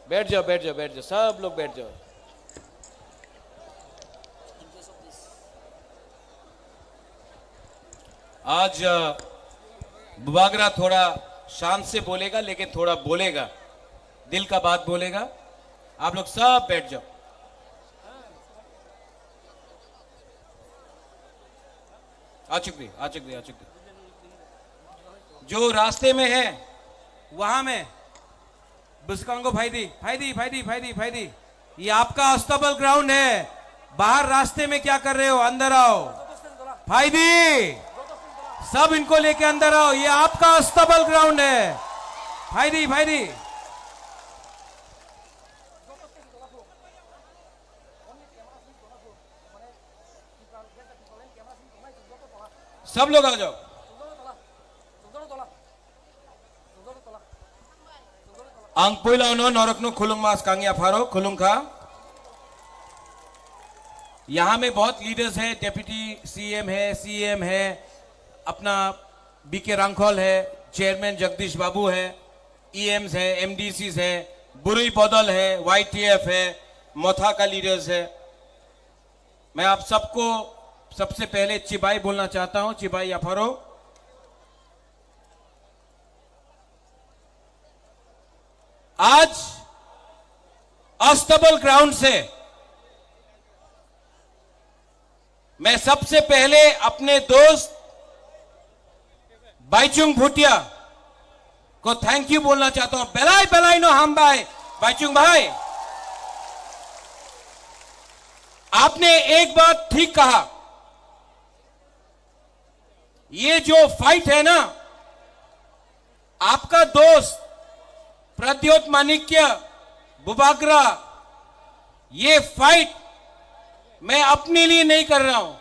बैठ जाओ, बैठ जाओ, बैठ जाओ, सब लोग बैठ जाओ। आज अ, बुबागरा थोड़ा शांत से बोलेगा, लेकिन थोड़ा बोलेगा, दिल का बात बोलेगा। आप लोग सब बैठ जाओ। आचुक दे, आचुक दे, आचुक दे। जो रास्ते में है, वहां में Bwskango phaidi, phaidi, phaidi, phaidi, phaidi. ये आपका अस्तबल ग्राउंड है। बाहर रास्ते में क्या कर रहे हो? अंदर आओ। Phaidi. सब इनको लेके अंदर आओ। ये आपका अस्तबल ग्राउंड है। Phaidi, phaidi. सब लोग आ जाओ। Ang puila no norok no khulungma skang ya pharo khulungkha. यहाँ में बहुत लीडर्स है, डेप्यूटी सीएम है, सीएम है, अपना बीके रांखल है, चेयरमैन जगदीश बाबू है, ईएम्स है, एमडीसीज है, बुरुई बदल है, वाईटीएफ है, मोथा का लीडर्स है। मैं आप सबको सबसे पहले चिबाई बोलना चाहता हूं, चिबाई या फरो। आज अस्तबल ग्राउंड से मैं सबसे पहले अपने दोस्त बाइचुंग भूटिया को थैंक यू बोलना चाहता हूं। Belai belai no hambai, Bhaichung भाई। आपने एक बात ठीक कहा, ये जो फाइट है ना, आपका दोस्त प्रद्योत माणिक्य बुबाग्रा, ये फाइट मैं अपने लिए नहीं कर रहा हूं,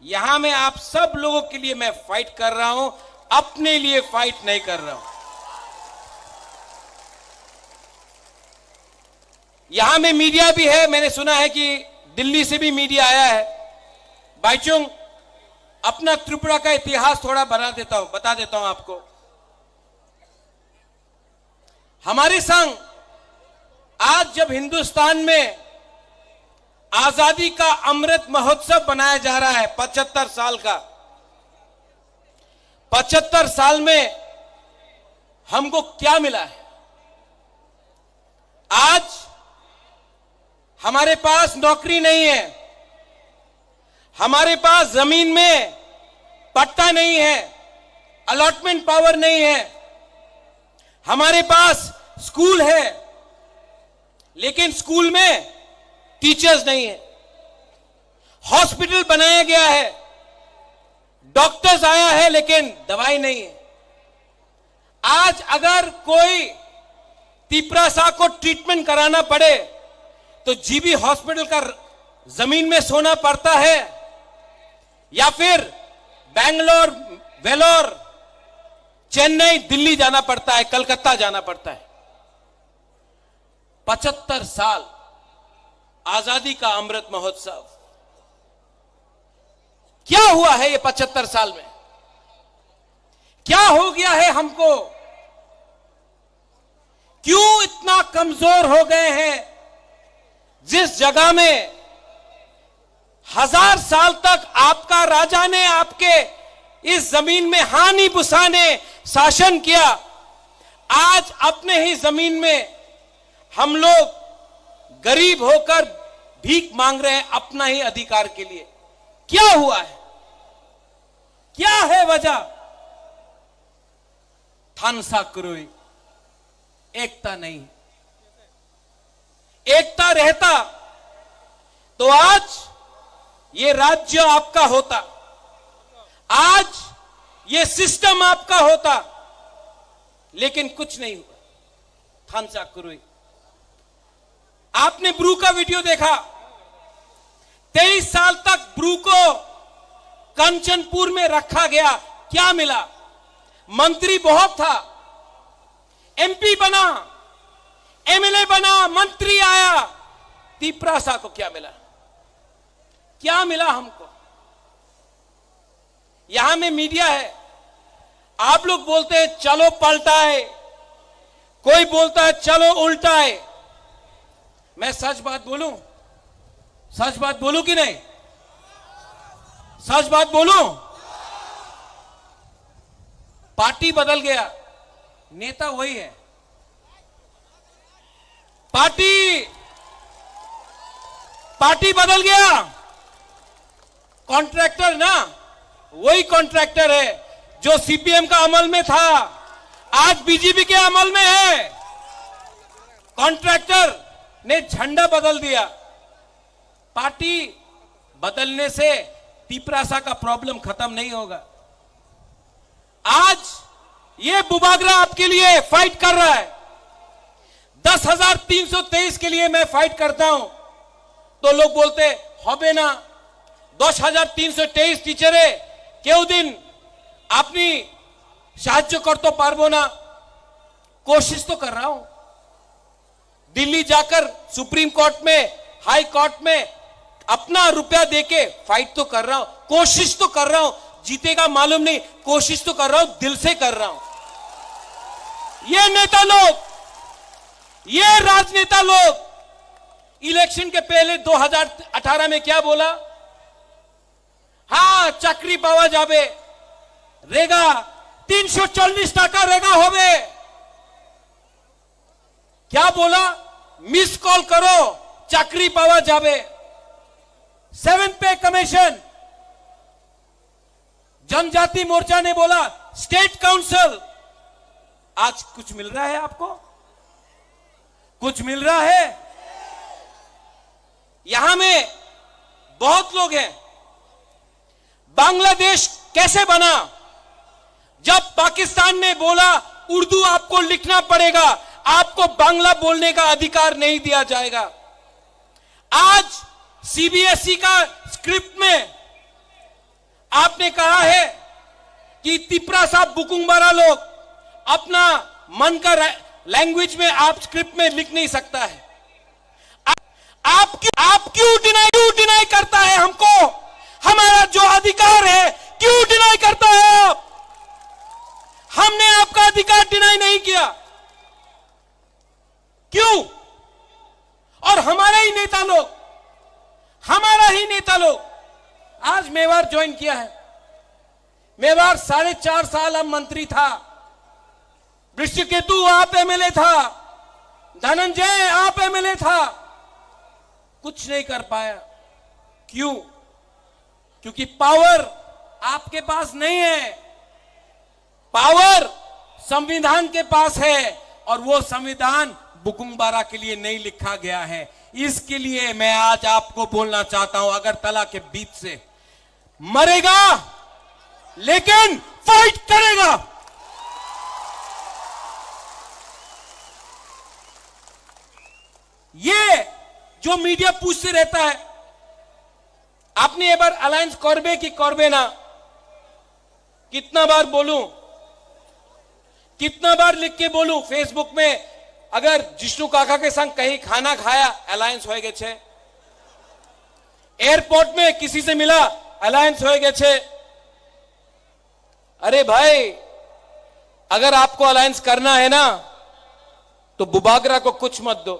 यहां मैं आप सब लोगों के लिए मैं फाइट कर रहा हूं, अपने लिए फाइट नहीं कर रहा हूं। यहां में मीडिया भी है, मैंने सुना है कि दिल्ली से भी मीडिया आया है। बाइचुंग, अपना त्रिपुरा का इतिहास थोड़ा बना देता हूं, बता देता हूं आपको। हमारे संग आज जब हिंदुस्तान में आजादी का अमृत महोत्सव बनाया जा रहा है, पचहत्तर साल का, पचहत्तर साल में हमको क्या मिला है? आज हमारे पास नौकरी नहीं है, हमारे पास जमीन में पट्टा नहीं है, अलॉटमेंट पावर नहीं है, हमारे पास स्कूल है, लेकिन स्कूल में टीचर्स नहीं है, हॉस्पिटल बनाया गया है, डॉक्टर्स आया है, लेकिन दवाई नहीं है। आज अगर कोई तिपरासा को ट्रीटमेंट कराना पड़े तो जीबी हॉस्पिटल का जमीन में सोना पड़ता है या फिर बैंगलोर, वेलोर, चेन्नई, दिल्ली जाना पड़ता है, कलकत्ता जाना पड़ता है। पचहत्तर साल आजादी का अमृत महोत्सव, क्या हुआ है ये पचहत्तर साल में? क्या हो गया है हमको? क्यों इतना कमजोर हो गए हैं? जिस जगह में हजार साल तक आपका राजा ने आपके इस जमीन में हानि बुसा ने शासन किया, आज अपने ही जमीन में हम लोग गरीब होकर भीख मांग रहे हैं अपना ही अधिकार के लिए। क्या हुआ है? क्या है वजह? Thansa kwrwi, एकता नहीं। एकता रहता तो आज ये राज्य आपका होता, आज ये सिस्टम आपका होता, लेकिन कुछ नहीं हुआ। Thansa kwrwi। आपने ब्रू का वीडियो देखा, तेईस साल तक ब्रू को कंचनपुर में रखा गया, क्या मिला? मंत्री बहुत था, एमपी बना, एमएलए बना, मंत्री आया, तिपरासा को क्या मिला? क्या मिला हमको? यहां में मीडिया है, आप लोग बोलते हैं चलो पलटा है, कोई बोलता है चलो उल्टा है। मैं सच बात बोलूं, सच बात बोलूं कि नहीं? सच बात बोलूं, पार्टी बदल गया, नेता वही है। पार्टी, पार्टी बदल गया, कॉन्ट्रैक्टर ना, वही कॉन्ट्रैक्टर है जो सीपीएम का अमल में था, आज बीजेपी के अमल में है। कॉन्ट्रैक्टर ने झंडा बदल दिया। पार्टी बदलने से तिपरासा का प्रॉब्लम खत्म नहीं होगा। आज ये बुबागरा आपके लिए फाइट कर रहा है। दस हजार तीन सौ तेईस के लिए मैं फाइट करता हूं तो लोग बोलते, "होबे ना, दस हजार तीन सौ तेईस टीचर है, क्यों दिन अपनी সাহায্য করতে পারবো না।" कोशिश तो कर रहा हूं। दिल्ली जाकर सुप्रीम कोर्ट में, हाई कोर्ट में अपना रुपया देके फाइट तो कर रहा हूं, कोशिश तो कर रहा हूं। जीतेगा मालूम नहीं, कोशिश तो कर रहा हूं, दिल से कर रहा हूं। ये नेता लोग, ये राजनेता लोग इलेक्शन के पहले दो हज़ार अठारह में क्या बोला? हाँ, চাকরি পাওয়া যাবে, রেগা, তিনশো চল্লিশ টাকা রেগা হবে। क्या बोला? मिस कॉल करो, चाकरी पावा जावे। सेवन पे कमीशन। जनजाति मोर्चा ने बोला, स्टेट काउंसिल। आज कुछ मिल रहा है आपको? कुछ मिल रहा है? यहां में बहुत लोग हैं। बांग्लादेश कैसे बना? जब पाकिस्तान ने बोला, उर्दू आपको लिखना पड़ेगा, आपको बांग्ला बोलने का अधिकार नहीं दिया जाएगा। आज सीबीएसई का स्क्रिप्ट में आपने कहा है कि तिपरासा बुकुंगबारा लोग अपना मन का रै-, लैंग्वेज में आप स्क्रिप्ट में लिख नहीं सकता है। आप, आप क्यों, आप क्यों डिनाई, क्यों डिनाई करता है हमको? हमारा जो अधिकार है, क्यों डिनाई करता है आप? हमने आपका अधिकार डिनाई नहीं किया। क्यों? और हमारे ही नेता लोग, हमारा ही नेता लोग आज मेवाड़ ज्वाइन किया है। मेवाड़ साढ़े चार साल हम मंत्री था, वृषकेतु आप एमएलए था, धनंजय आप एमएलए था, कुछ नहीं कर पाया। क्यों? क्योंकि पावर आपके पास नहीं है। पावर संविधान के पास है और वो संविधान बुकुंगबारा के लिए नहीं लिखा गया है। इसके लिए मैं आज आपको बोलना चाहता हूं, अगरतला के बीच से मरेगा, लेकिन फाइट करेगा। ये जो मीडिया पूछते रहता है, আপনি এবার অ্যালায়েন্স করবে কি করবে না? कितना बार बोलूं, कितना बार लिख के बोलूं फेसबुक में? अगर जिष्णु काका के संग कहीं खाना खाया, अलायंस हो गए छे। एयरपोर्ट में किसी से मिला, अलायंस हो गए छे। अरे भाई, अगर आपको अलायंस करना है ना, तो बुबागरा को कुछ मत दो,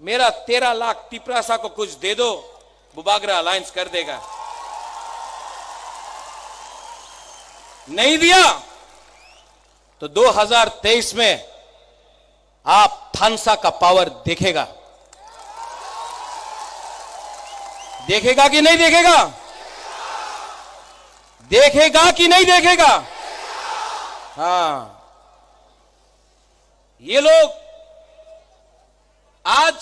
मेरा तेरह लाख तिपरासा को कुछ दे दो, बुबागरा अलायंस कर देगा। नहीं दिया तो दो हज़ार तेईस में आप थानसा का पावर देखेगा, देखेगा कि नहीं देखेगा, देखेगा कि नहीं देखेगा? हाँ, ये लोग आज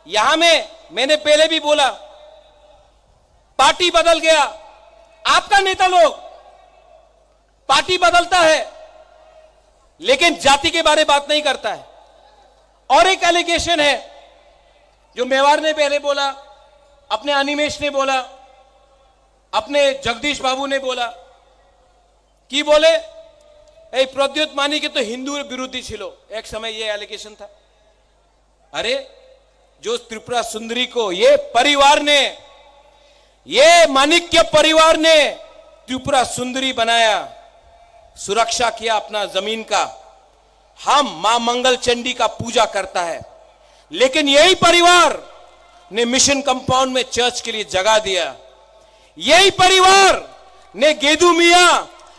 यहां में, मैंने पहले भी बोला, पार्टी बदल गया, आपका नेता लोग पार्टी बदलता है, लेकिन जाति के बारे बात नहीं करता है। और एक एलिगेशन है जो मेवाड़ ने पहले बोला, अपने अनिमेश ने बोला, अपने जगदीश बाबू ने बोला, কি বলে, এই প্রদ্যুৎ মানিকে তো হিন্দুর বিরোধী ছিল, এক সময় ये एलिगेशन था। अरे, जो त्रिपुरा सुंदरी को ये परिवार ने, ये माणिक्य परिवार ने त्रिपुरा सुंदरी बनाया, सुरक्षा किया अपना जमीन का। हम मां मंगल चंडी का पूजा करता है, लेकिन यही परिवार ने मिशन कंपाउंड में चर्च के लिए जगह दिया। यही परिवार ने गेदू मियां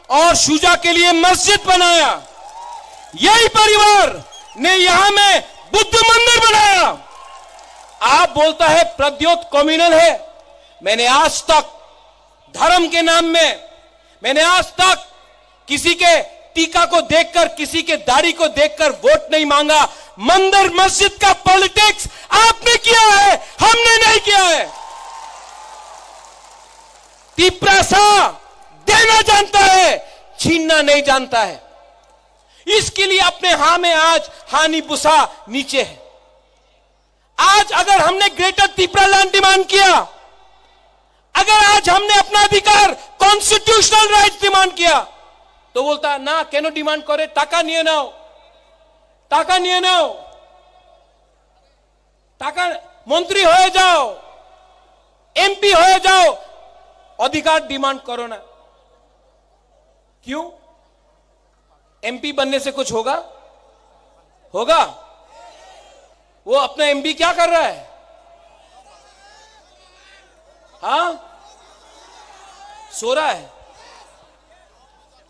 और शुजा के लिए मस्जिद बनाया। यही परिवार ने यहां में बुद्ध मंदिर बनाया। आप बोलता है प्रद्योत कम्युनल है। मैंने आज तक धर्म के नाम में, मैंने आज तक किसी के टीका को देखकर, किसी के दाढ़ी को देखकर वोट नहीं मांगा। मंदिर मस्जिद का पॉलिटिक्स आपने किया है, हमने नहीं किया है। तिपरासा देना जानता है, छीनना नहीं जानता है। इसके लिए अपने हां में आज हानि बुसा नीचे है। आज अगर हमने ग्रेटर तिपरा लैंड डिमांड किया, अगर आज हमने अपना अधिकार, कॉन्स्टिट्यूशनल राइट्स डिमांड किया, तो बोलता, "না, কেন ডিমান্ড করে? টাকা নিয়ে নাও, টাকা নিয়ে নাও, টাকা, মন্ত্রী হয়ে যাও, এমপি হয়ে যাও, অধিকার ডিমান্ড করো না।" क्यों? एमपी बनने से कुछ होगा? होगा? वो अपना एमपी क्या कर रहा है? हाँ, सो रहा है।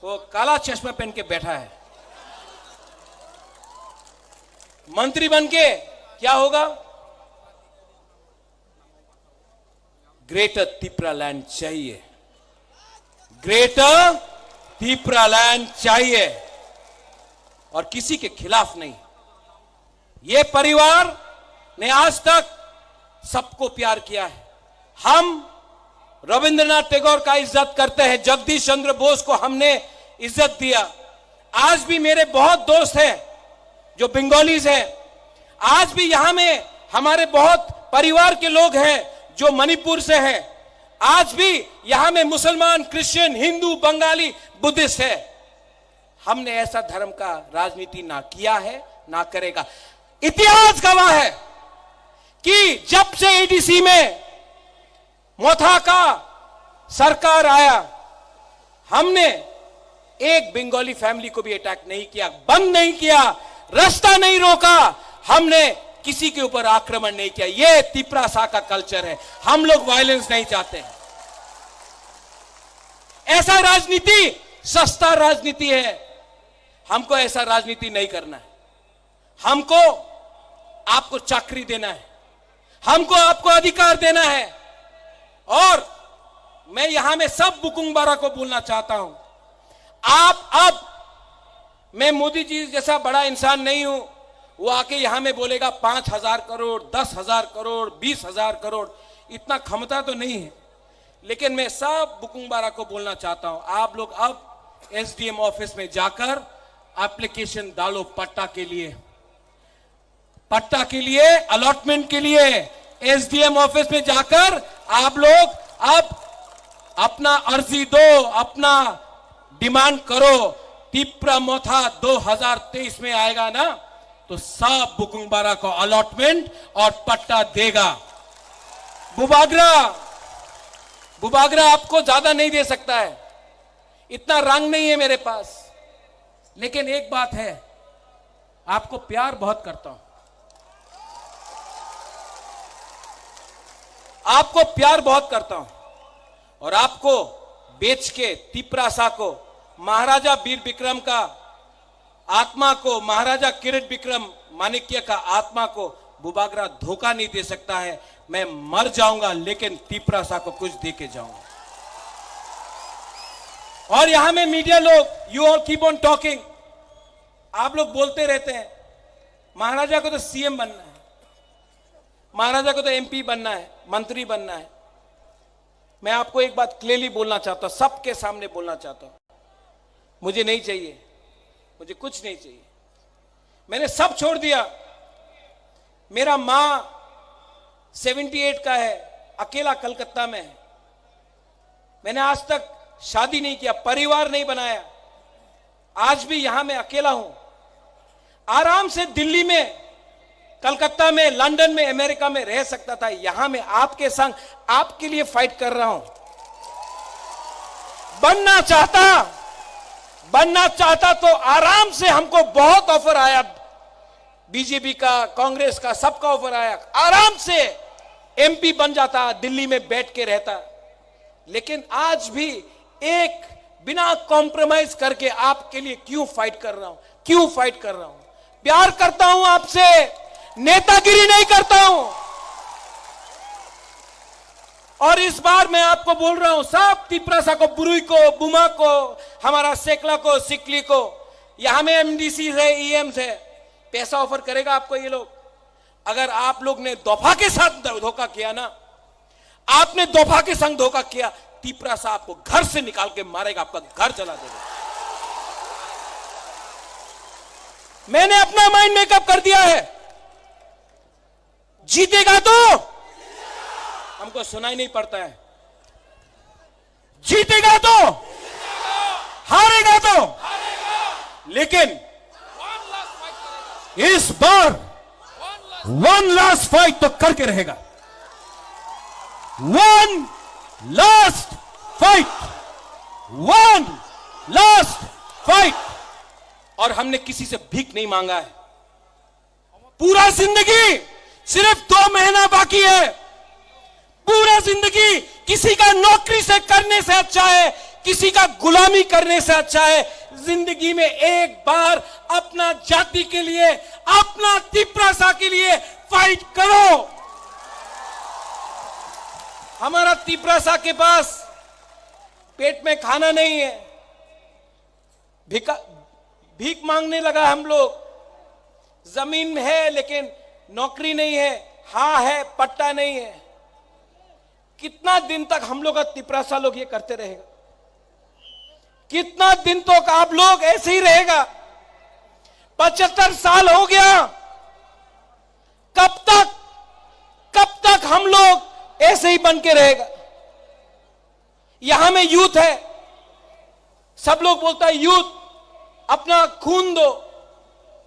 वो काला चश्मा पहन के बैठा है। मंत्री बन के क्या होगा? ग्रेटर तिपरा लैंड चाहिए, ग्रेटर तिपरा लैंड चाहिए, और किसी के खिलाफ नहीं। ये परिवार ने आज तक सबको प्यार किया है। हम रविंद्रनाथ टैगोर का इज्जत करते हैं, जगदीश चंद्र बोस को हमने इज्जत दिया। आज भी मेरे बहुत दोस्त हैं जो बंगालीज हैं, आज भी यहाँ में हमारे बहुत परिवार के लोग हैं जो मणिपुर से हैं, आज भी यहाँ में मुसलमान, क्रिश्चियन, हिंदू, बंगाली, बुद्धिस्ट है। हमने ऐसा धर्म का राजनीति ना किया है, ना करेगा। इतिहास गवाह है कि जब से एडीसी में मोथा का सरकार आया, हमने एक बंगाली फैमिली को भी अटैक नहीं किया, बंद नहीं किया, रास्ता नहीं रोका, हमने किसी के ऊपर आक्रमण नहीं किया। ये तिपरासा का कल्चर है। हम लोग वायलेंस नहीं चाहते हैं। ऐसा राजनीति सस्ता राजनीति है। हमको ऐसा राजनीति नहीं करना है। हमको आपको चाकरी देना है, हमको आपको अधिकार देना है। और मैं यहां में सब बुकुंग बारा को बोलना चाहता हूं, आप अब, मैं मोदी जी जैसा बड़ा इंसान नहीं हूं, वो आके यहां में बोलेगा पांच हजार करोड़, दस हजार करोड़, बीस हजार करोड़, इतना क्षमता तो नहीं है। लेकिन मैं सब बुकुंग बारा को बोलना चाहता हूं, आप लोग अब एसडीएम ऑफिस में जाकर एप्लीकेशन डालो पट्टा के लिए, पट्टा के लिए, अलॉटमेंट के लिए एसडीएम ऑफिस में जाकर आप लोग अब अपना अर्जी दो, अपना डिमांड करो। तिपरा मोथा दो हज़ार तेईस में आएगा ना, तो सब बुकुंग बारा को अलॉटमेंट और पट्टा देगा। बुबागरा, बुबागरा आपको ज्यादा नहीं दे सकता है, इतना रंग नहीं है मेरे पास, लेकिन एक बात है, आपको प्यार बहुत करता हूं, आपको प्यार बहुत करता हूं। और आपको बेच के तिपरासा को, महाराजा वीर विक्रम का आत्मा को, महाराजा किरीट विक्रम माणिक्य का आत्मा को बुबागरा धोखा नहीं दे सकता है। मैं मर जाऊंगा, लेकिन तिपरासा को कुछ दे के जाऊंगा। और यहां में मीडिया लोग, you all keep on talking, आप लोग बोलते रहते हैं, महाराजा को तो सीएम बनना है, महाराजा को तो एमपी बनना है, मंत्री बनना है। मैं आपको एक बात क्लियरली बोलना चाहता हूं, सबके सामने बोलना चाहता हूं, मुझे नहीं चाहिए, मुझे कुछ नहीं चाहिए। मैंने सब छोड़ दिया। मेरा माँ सेवेंटी एट का है, अकेला कलकत्ता में है। मैंने आज तक शादी नहीं किया, परिवार नहीं बनाया। आज भी यहाँ मैं अकेला हूँ। आराम से दिल्ली में, कलकत्ता में, लंदन में, अमेरिका में रह सकता था। यहाँ मैं आपके संग, आपके लिए फाइट कर रहा हूँ। बनना चाहता, बनना चाहता तो आराम से, हमको बहुत ऑफर आया, बीजेपी का, कांग्रेस का, सबका ऑफर आया, आराम से एमपी बन जाता, दिल्ली में बैठ के रहता। लेकिन आज भी एक बिना कॉम्प्रोमाइज करके आपके लिए क्यों फाइट कर रहा हूं, क्यों फाइट कर रहा हूं? प्यार करता हूं आपसे, नेतागिरी नहीं करता हूं। और इस बार मैं आपको बोल रहा हूं, सब तिपरासा को, बुरुई को, बुमा को, हमारा सेकला को, सिकली को, यहां में एमडीसी है, ईएम है, पैसा ऑफर करेगा आपको ये लोग। अगर आप लोग ने दोफा के साथ धो-, धोखा किया ना, आपने दोफा के संग धोखा किया, तिपरासा आपको घर से निकाल के मारेगा, आपका घर जला देगा। मैंने अपना माइंड मेकअप कर दिया है। जीतेगा तो, हमको सुनाई नहीं पड़ता है, जीतेगा तो, हारेगा तो, लेकिन इस बार वन लास्ट फाइट तो करके रहेगा। One last fight, one last fight. और हमने किसी से भीख नहीं मांगा है। पूरा जिंदगी, सिर्फ दो महीना बाकी है। पूरा जिंदगी किसी का नौकरी से करने से अच्छा है, किसी का गुलामी करने से अच्छा है। जिंदगी में एक बार अपना जाति के लिए, अपना तिपरासा के लिए फाइट करो। हमारा तिपरासा के पास पेट में खाना नहीं है, भिका भीख मांगने लगा हम लोग। जमीन है लेकिन नौकरी नहीं है, हाँ है, पट्टा नहीं है। कितना दिन तक हम लोग का तिपरासा लोग ये करते रहेगा? कितना दिन तक आप लोग ऐसे ही रहेगा? पचहत्तर साल हो गया, कब तक, कब तक हम लोग ऐसे ही बन के रहेगा? यहाँ में यूथ है, सब लोग बोलता है यूथ, अपना खून दो।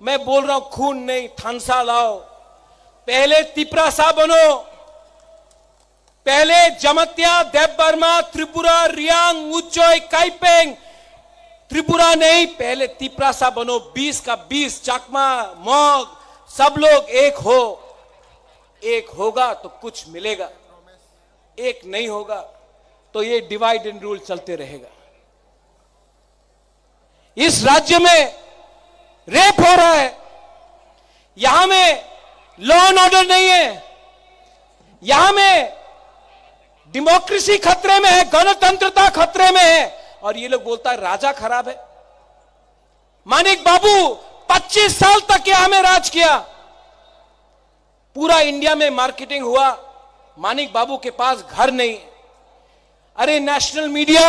मैं बोल रहा हूं, खून नहीं, थानसा लाओ। पहले तिपरासा बनो, पहले जमतिया, देबबर्मा, त्रिपुरा, रियांग, उच्चय, काइपेंग, त्रिपुरा नहीं, पहले तिपरासा बनो। बीस का बीस, चकमा, मग, सब लोग एक हो। एक होगा तो कुछ मिलेगा, एक नहीं होगा तो ये डिवाइड एंड रूल चलते रहेगा। इस राज्य में रेप हो रहा है, यहां में लॉ एंड ऑर्डर नहीं है, यहां में डेमोक्रेसी खतरे में है, गणतंत्रता खतरे में है, और ये लोग बोलता है राजा खराब है। मानिक बाबू पच्चीस साल तक यहां में राज किया, पूरा इंडिया में मार्केटिंग हुआ, मानिक बाबू के पास घर नहीं। अरे नेशनल मीडिया,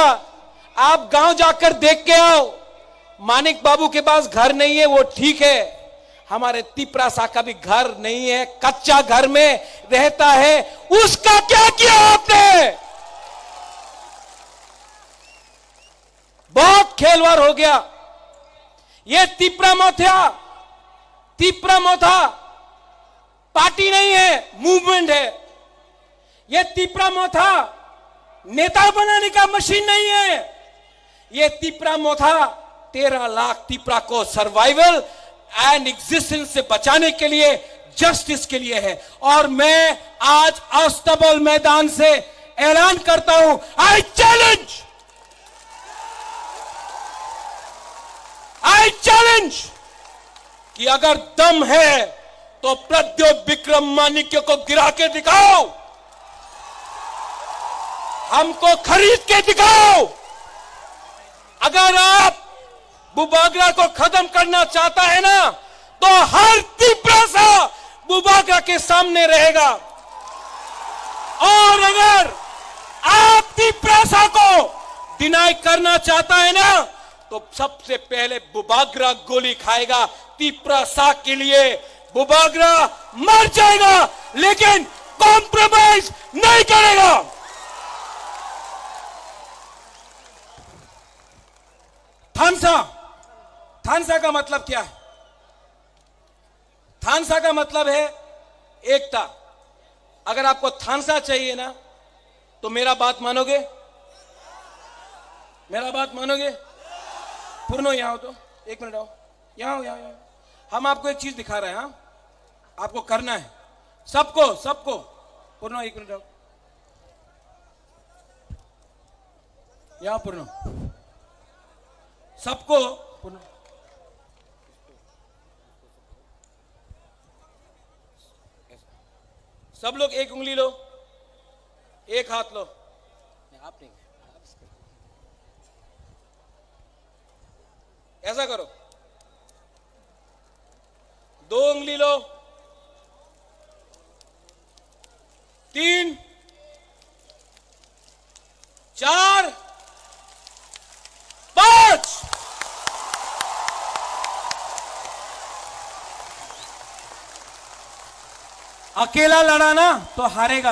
आप गांव जाकर देख के आओ, मानिक बाबू के पास घर नहीं है, वो ठीक है, हमारे तिपरासा का भी घर नहीं है, कच्चा घर में रहता है, उसका क्या किया आपने? बहुत खेलवाड़ हो गया। ये तिपरा मोथा, तिपरा मोथा पार्टी नहीं है, मूवमेंट है। ये तिपरा मोथा नेता बनाने का मशीन नहीं है। ये तिपरा मोथा तेरह लाख तिपरा को सर्वाइवल एंड एग्जिस्टेंस से बचाने के लिए, जस्टिस के लिए है। और मैं आज अस्तबल मैदान से ऐलान करता हूं, आई चैलेंज, आई चैलेंज कि अगर दम है तो प्रद्योत विक्रम माणिक्य को गिरा के दिखाओ, हमको खरीद के दिखाओ। अगर आप बुबागरा को खत्म करना चाहता है ना, तो हर तिपरासा बुबागरा के सामने रहेगा। और अगर आप तिपरासा को डिनाई करना चाहता है ना, तो सबसे पहले बुबागरा गोली खाएगा। तिपरासा के लिए बुबागरा मर जाएगा, लेकिन कॉम्प्रोमाइज नहीं करेगा। थानसा, थानसा का मतलब क्या है? थानसा का मतलब है एकता। अगर आपको थानसा चाहिए ना, तो मेरा बात मानोगे? मेरा बात मानोगे? पूर्ण यहाँ हो तो, एक मिनट आओ, यहाँ हो, यहाँ, यहाँ। हम आपको एक चीज दिखा रहे हैं, हाँ? आपको करना है, सबको, सबको। पूर्ण, एक मिनट आओ। यहाँ पूर्ण। सबको पूर्ण। सब लोग एक उंगली लो, एक हाथ लो। नहीं, आप नहीं। ऐसा करो, दो उंगली लो, तीन, चार, पांच। अकेला लड़ा ना तो हारेगा।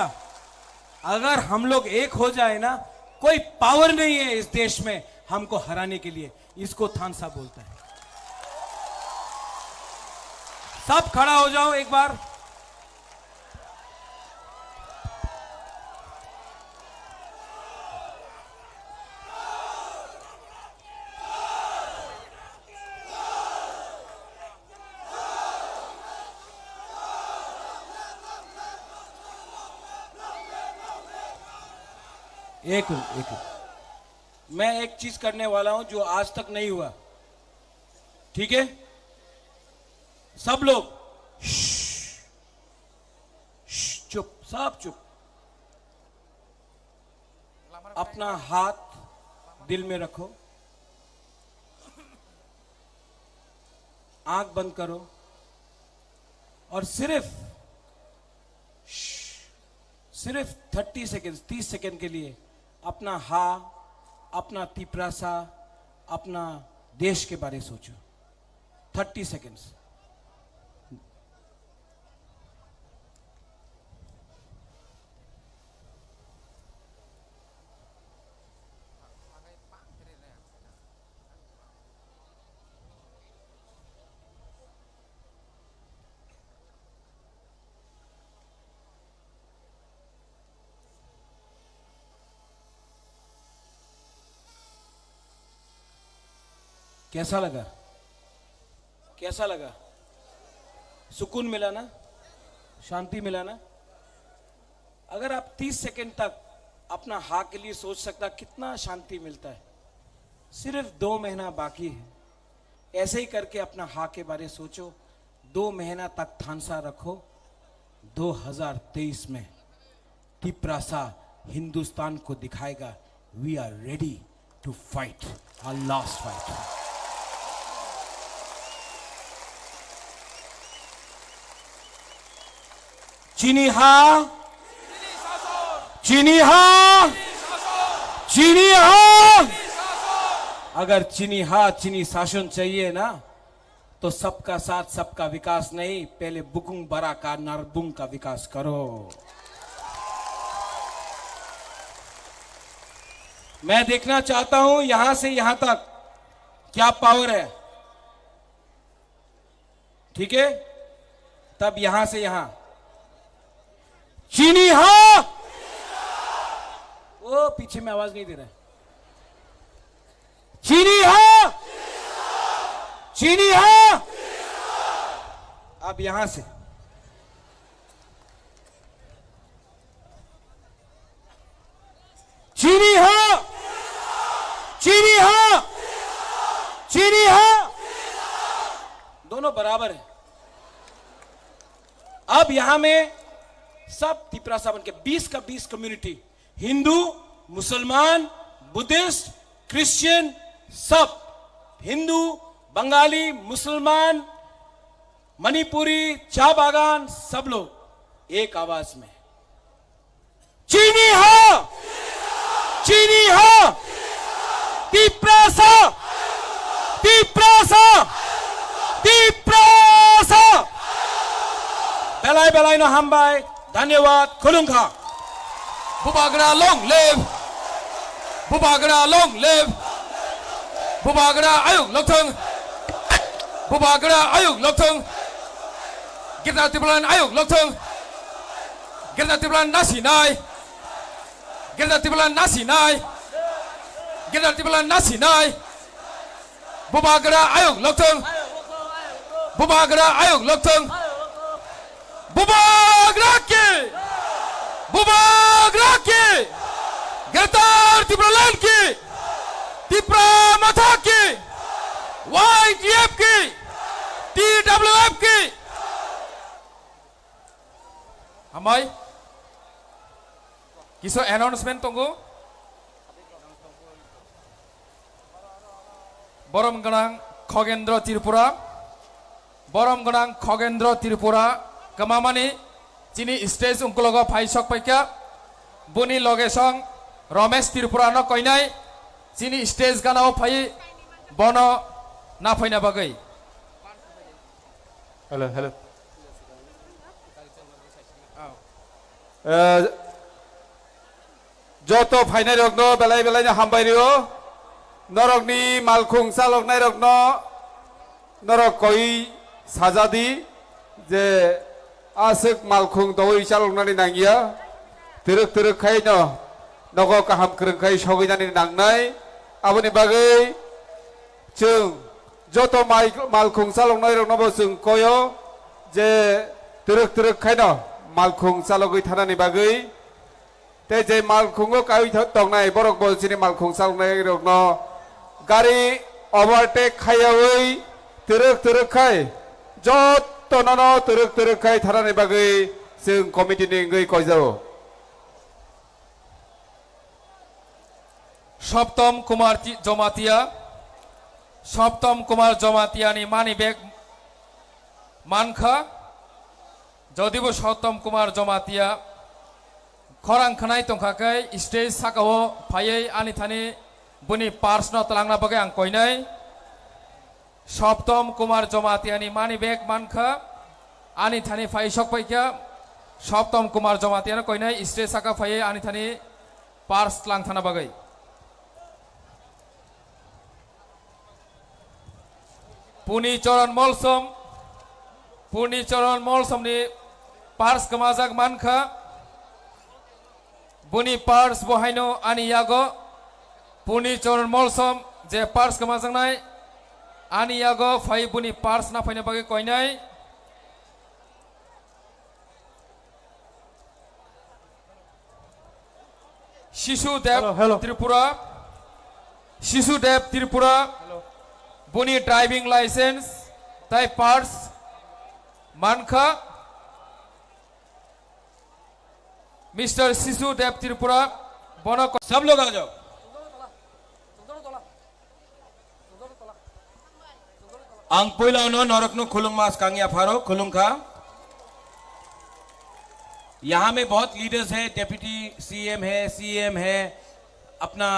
अगर हम लोग एक हो जाए ना, कोई पावर नहीं है इस देश में हमको हराने के लिए। इसको थानसा बोलता है। सब खड़ा हो जाओ एक बार। एक मिनट, एक मिनट। मैं एक चीज करने वाला हूं जो आज तक नहीं हुआ। ठीक है, सब लोग श्श, श्श, चुप, सब चुप। अपना हाथ दिल में रखो, आंख बंद करो और सिर्फ, श्श, सिर्फ थर्टी सेकेंड्स, तीस सेकेंड के लिए अपना हा, अपना तिप्रासा, अपना देश के बारे सोचो। Thirty seconds. कैसा लगा? कैसा लगा? सुकून मिला ना? शांति मिला ना? अगर आप तीस सेकंड तक अपना हाँ के लिए सोच सकता, कितना शांति मिलता है। सिर्फ दो महीना बाकी है, ऐसे ही करके अपना हाँ के बारे सोचो। दो महीना तक थानसा रखो। दो हज़ार तेईस में तिप्रासा हिंदुस्तान को दिखाएगा, we are ready to fight our last fight. चिनी हा, चिनी हा, चिनी हा। अगर चिनी हा, चिनी शासन चाहिए ना, तो सबका साथ, सबका विकास नहीं, पहले बुकुंग बरा का नरबुंग का विकास करो। मैं देखना चाहता हूं यहां से यहां तक क्या पावर है, ठीक है? तब यहां से यहां, चिनी हा, वो पीछे में आवाज नहीं दे रहा है। चिनी हा, चिनी हा। अब यहां से चिनी हा, चिनी हा, चिनी हा। दोनों बराबर है। अब यहां में सब तिप्रासा बन के बीस का बीस कम्युनिटी, हिंदू, मुसलमान, बुद्धिस्ट, क्रिश्चियन, सब हिंदू, बंगाली, मुसलमान, मणिपुरी, चा बागान, सब लोग एक आवाज में, चिनी हा, चिनी हा, तिप्रासा, तिप्रासा, Tiprasa. Belai belai no hambai, dhanyawad, khulumkha. Bubagra long live. Bubagra long live. Bubagra ayuk lokthung. Bubagra ayuk lokthung. Greater Tipraland ayuk lokthung. Greater Tipraland nasinai. Greater Tipraland nasinai. Greater Tipraland nasinai. Bubagra ayuk lokthung. Bubagra ayuk lokthung. Bubagra ki. Bubagra ki. Greater Tipraland ki. Tipra Motha ki. Y T F ki. T W F ki. Hambai. Kisa announcement tongo. Borom gwnang Khogendro Tripura. Borom gwnang Khogendro Tripura kwmamani chini stage ungkulogo phai sok paikha. Boni loge song Romesh Tripura no koinai chini stage gana o phai bono na phaina bagwi. Hello, hello. Eh, joto phainai rokno belai belai no hambai rio. Norokni malkhung chaloknai rokno norok koi sajadi je aswk malkhung dogwi chaloknani nangya. Twrwk twrwk khai no nogo kaham kwrwng khai sogwi nani nangnai. Aboni bagwi chwng joto mai-, malkhung chaloknai rokno bo chwng koyo je twrwk twrwk khaino malkhung chalogwi thanani bagwi. Tei je malkhungo kaiwi tho-, tongnai borok bo chini malkhung chaloknai rokno gari overtake khaiyawi Twrwk twrwk khai, jotto nono twrwk twrwk khai thanani bagwi chwng committee ni wngwi koijao. Soptom Kumar Ti-, Jomatia, Soptom Kumar Jomatia ni money bag mankha. Jodibo Soptom Kumar Jomatia khorang khwnai tongkha khe stage sakao phaiwi ani thani buni purse no twlangna bagwi ang koinai. Soptom Kumar Jomatia ni money bag mankha, ani thani phai sok paikha. Soptom Kumar Jomatia no koinai stage saka phaiwi ani thani purse twlang thana bagwi. Puni Choron Molsom, Puni Choron Molsom ni purse kwmajak mankha. Buni purse bo haino ani yago. Puni Choron Molsom je purse kwmajaknai ani yago phai buni purse na phaina bagwi koinai. Shishu Dev Hello, hello. Tripura, Shishu Dev Tripura, Hello. Buni driving license tai purse mankha. Mister Shishu Dev Tripura, bono ko- सब लोग आ जाओ। Ang puila no norok no khulung mas kangya pharo khulung kha. यहाँ में बहुत लीडर्स है, deputy CM है, सीएम है, अपना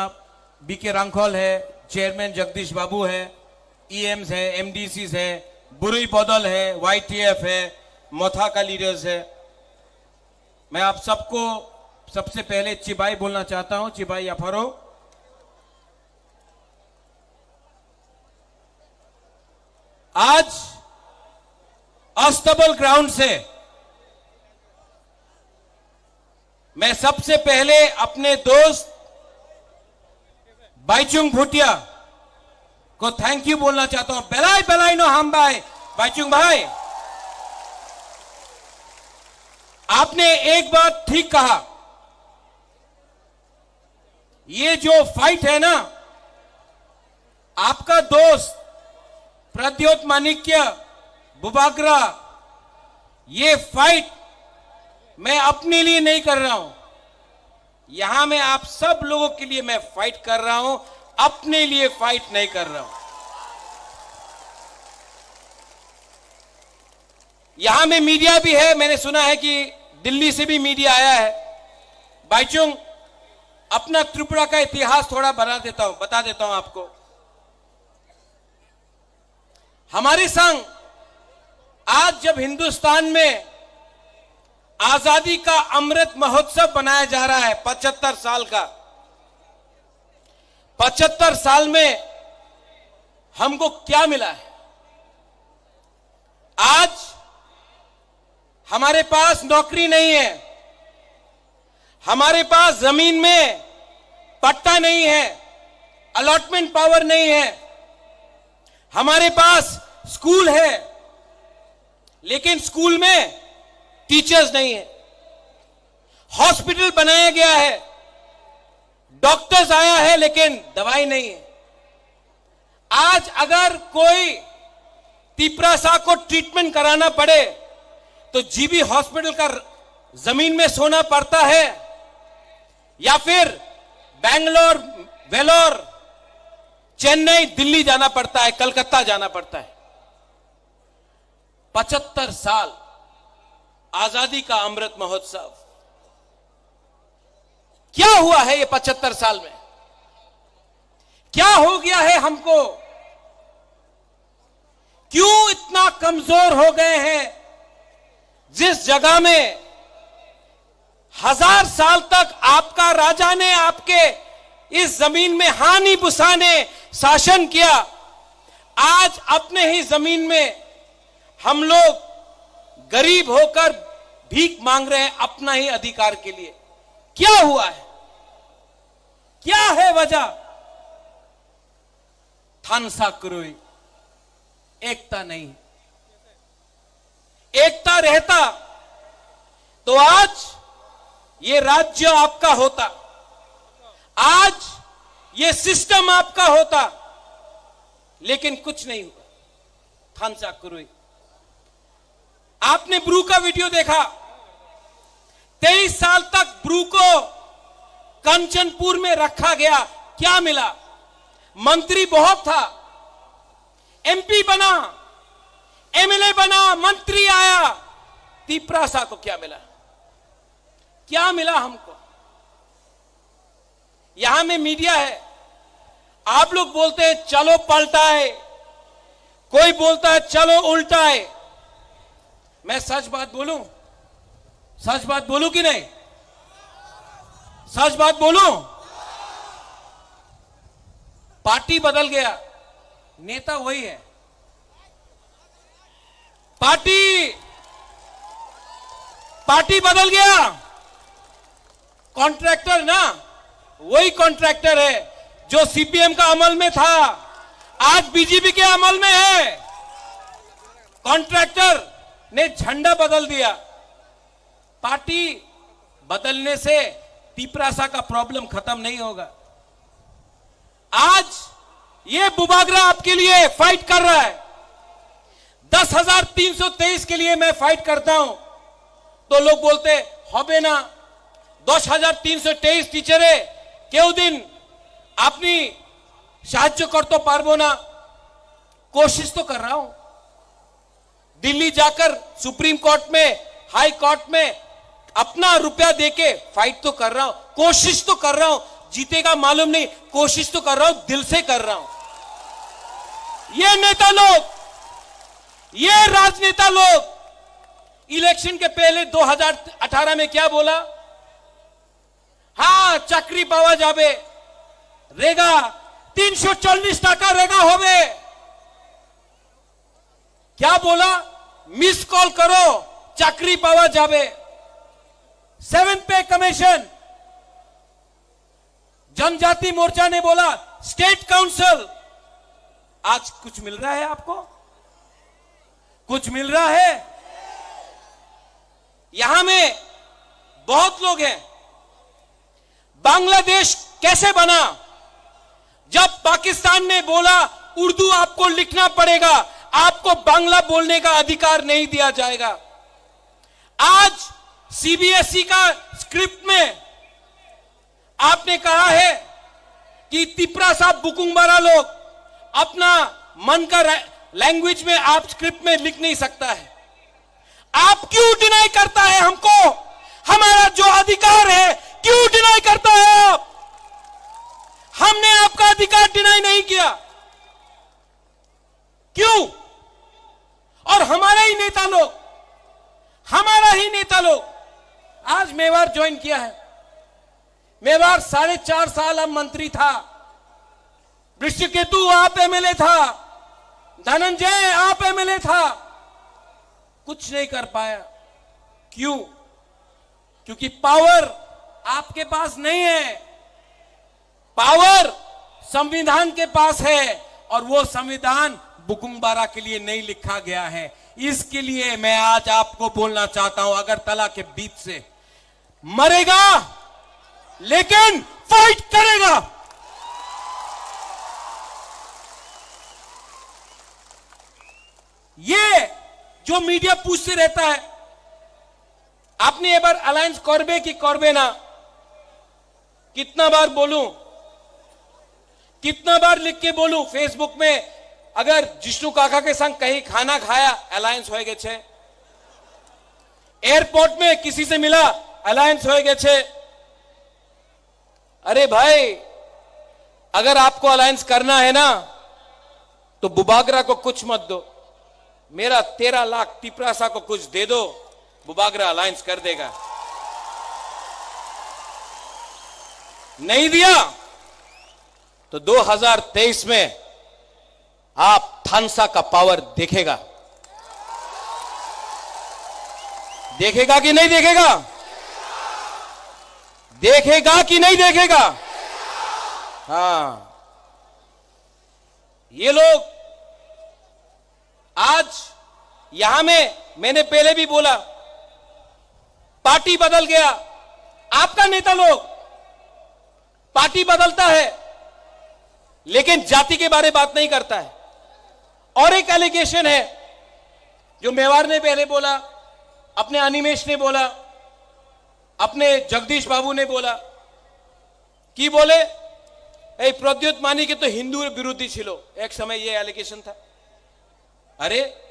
बीके रांखल है, चेयरमैन जगदीश बाबू है, ईएम्स है, एमडीसीस है, बुरुई बदल है, वाईटीएफ है, मोथा का लीडर्स है। मैं आप सबको सबसे पहले चिबाई बोलना चाहता हूं, चिबाई अफारो। आज अस्तबल ग्राउंड से मैं सबसे पहले अपने दोस्त बाईचुंग भूटिया को थैंक यू बोलना चाहता हूं। Belai belai no hambai, Baichung भाई। आपने एक बात ठीक कहा, ये जो फाइट है ना, आपका दोस्त प्रद्योत माणिक्य बुबाग्रा, ये फाइट मैं अपने लिए नहीं कर रहा हूं, यहां मैं आप सब लोगों के लिए मैं फाइट कर रहा हूं, अपने लिए फाइट नहीं कर रहा हूं। यहां में मीडिया भी है, मैंने सुना है कि दिल्ली से भी मीडिया आया है। बाईचुंग, अपना त्रिपुरा का इतिहास थोड़ा बना देता हूं, बता देता हूं आपको। हमारे संग आज जब हिंदुस्तान में आजादी का अमृत महोत्सव मनाया जा रहा है, पचहत्तर साल का, पचहत्तर साल में हमको क्या मिला है? आज हमारे पास नौकरी नहीं है, हमारे पास जमीन में पट्टा नहीं है, अलॉटमेंट पावर नहीं है, हमारे पास स्कूल है, लेकिन स्कूल में टीचर्स नहीं है, हॉस्पिटल बनाया गया है, डॉक्टर्स आया है, लेकिन दवाई नहीं है। आज अगर कोई तिपरासा को ट्रीटमेंट कराना पड़े तो जीबी हॉस्पिटल का जमीन में सोना पड़ता है या फिर बैंगलोर, वेलोर, चेन्नई, दिल्ली जाना पड़ता है, कलकत्ता जाना पड़ता है। पचहत्तर साल आजादी का अमृत महोत्सव, क्या हुआ है ये पचहत्तर साल में? क्या हो गया है हमको? क्यों इतना कमजोर हो गए हैं? जिस जगह में हजार साल तक आपका राजा ने आपके इस जमीन में हानि बुसा ने शासन किया, आज अपने ही जमीन में हम लोग गरीब होकर भीख मांग रहे हैं अपना ही अधिकार के लिए। क्या हुआ है? क्या है वजह? Thansa kwrwi, एकता नहीं। एकता रहता तो आज ये राज्य आपका होता, आज ये सिस्टम आपका होता, लेकिन कुछ नहीं हुआ। Thansa Kurui। आपने ब्रू का वीडियो देखा, तेईस साल तक ब्रू को कंचनपुर में रखा गया, क्या मिला? मंत्री बहुत था, एमपी बना, एमएलए बना, मंत्री आया, तिपरासा को क्या मिला? क्या मिला हमको? यहां में मीडिया है, आप लोग बोलते हैं चलो पलटा है, कोई बोलता है चलो उल्टा है। मैं सच बात बोलूं, सच बात बोलूं कि नहीं? सच बात बोलूं, पार्टी बदल गया, नेता वही है। पार्टी, पार्टी बदल गया, कॉन्ट्रैक्टर ना, वही कॉन्ट्रैक्टर है जो सीपीएम का अमल में था, आज बीजेपी के अमल में है। कॉन्ट्रैक्टर ने झंडा बदल दिया। पार्टी बदलने से तिपरासा का प्रॉब्लम खत्म नहीं होगा। आज ये बुबागरा आपके लिए फाइट कर रहा है। दस हजार तीन सौ तेईस के लिए मैं फाइट करता हूं, तो लोग बोलते, "হবে না, দশ হাজার তিনশো তেইশ টিচারে কেউ দিন আপনি সাহায্য করতে পারবো না।" कोशिश तो कर रहा हूं, दिल्ली जाकर सुप्रीम कोर्ट में, हाई कोर्ट में अपना रुपया देके फाइट तो कर रहा हूं, कोशिश तो कर रहा हूं। जीतेगा मालूम नहीं, कोशिश तो कर रहा हूं, दिल से कर रहा हूं। ये नेता लोग, ये राजनेता लोग इलेक्शन के पहले दो हज़ार अठारह में क्या बोला? হ্যাঁ, চাকরি পাওয়া যাবে, রেগা, তিনশো চল্লিশ টাকা রেগা হবে। क्या बोला? मिस कॉल करो, চাকরি পাওয়া যাবে। सेवन पे कमीशन। जनजाति मोर्चा ने बोला स्टेट काउंसिल। आज कुछ मिल रहा है आपको? कुछ मिल रहा है? यहां में बहुत लोग हैं। बांग्लादेश कैसे बना? जब पाकिस्तान ने बोला उर्दू आपको लिखना पड़ेगा, आपको बांग्ला बोलने का अधिकार नहीं दिया जाएगा। आज सीबीएसई का स्क्रिप्ट में आपने कहा है कि तिपरासा बुकुंगबारा लोग अपना मन का रै-, लैंग्वेज में आप स्क्रिप्ट में लिख नहीं सकता है। आप क्यों डिनाई करता है हमको? हमारा जो अधिकार है, क्यों डिनाई करता है आप? हमने आपका अधिकार डिनाई नहीं किया। क्यों? और हमारे ही नेता लोग, हमारा ही नेता लोग आज मेवाड़ ज्वाइन किया है। मेवाड़ साढ़े चार साल हम मंत्री था, वृषकेतु आप एमएलए था, धनंजय आप एमएलए था, कुछ नहीं कर पाया। क्यों? क्योंकि पावर आपके पास नहीं है, पावर संविधान के पास है, और वो संविधान बुकुंगबारा के लिए नहीं लिखा गया है। इसके लिए मैं आज आपको बोलना चाहता हूं, अगरतला के बीच से मरेगा, लेकिन फाइट करेगा। ये जो मीडिया पूछते रहता है, আপনি এবার অ্যালায়েন্স করবে কি করবে না? कितना बार बोलूं, कितना बार लिख के बोलूं फेसबुक में? अगर जिष्णु काका के संग कहीं खाना खाया, अलायंस हो गए छे। एयरपोर्ट में किसी से मिला, अलायंस हो गए छे। अरे भाई, अगर आपको अलायंस करना है ना, तो बुबागरा को कुछ मत दो, मेरा तेरह लाख तिपरासा को कुछ दे दो, बुबागरा अलायंस कर देगा। नहीं दिया तो दो हज़ार तेईस में आप थानसा का पावर देखेगा, देखेगा कि नहीं देखेगा? देखेगा कि नहीं देखेगा? हाँ, ये लोग आज यहां में, मैंने पहले भी बोला, पार्टी बदल गया। आपका नेता लोग पार्टी बदलता है, लेकिन जाति के बारे बात नहीं करता है। और एक एलिगेशन है जो मेवार ने पहले बोला, अपने अनिमेश ने बोला, अपने जगदीश बाबू ने बोला, कि बोले, "এই প্রদ্যুৎ মানিক্য তো হিন্দু বিরোধী ছিল, এক সময় ये एलिगेशन था।" अरे,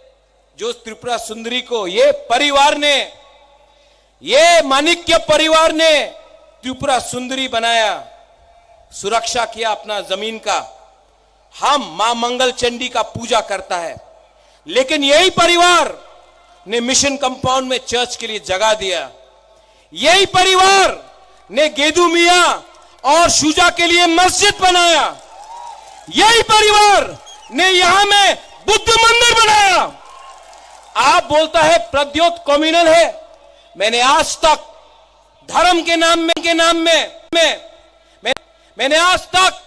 जो त्रिपुरा सुंदरी को ये परिवार ने, ये माणिक्य परिवार ने त्रिपुरा सुंदरी बनाया, सुरक्षा किया अपना जमीन का। हम मां मंगल चंडी का पूजा करता है, लेकिन यही परिवार ने मिशन कंपाउंड में चर्च के लिए जगह दिया। यही परिवार ने गेदू मियाँ और शुजा के लिए मस्जिद बनाया। यही परिवार ने यहाँ में बुद्ध मंदिर बनाया। आप बोलता है प्रद्योत कम्युनल है। मैंने आज तक धर्म के नाम में, के नाम में, में, मैं, मैंने आज तक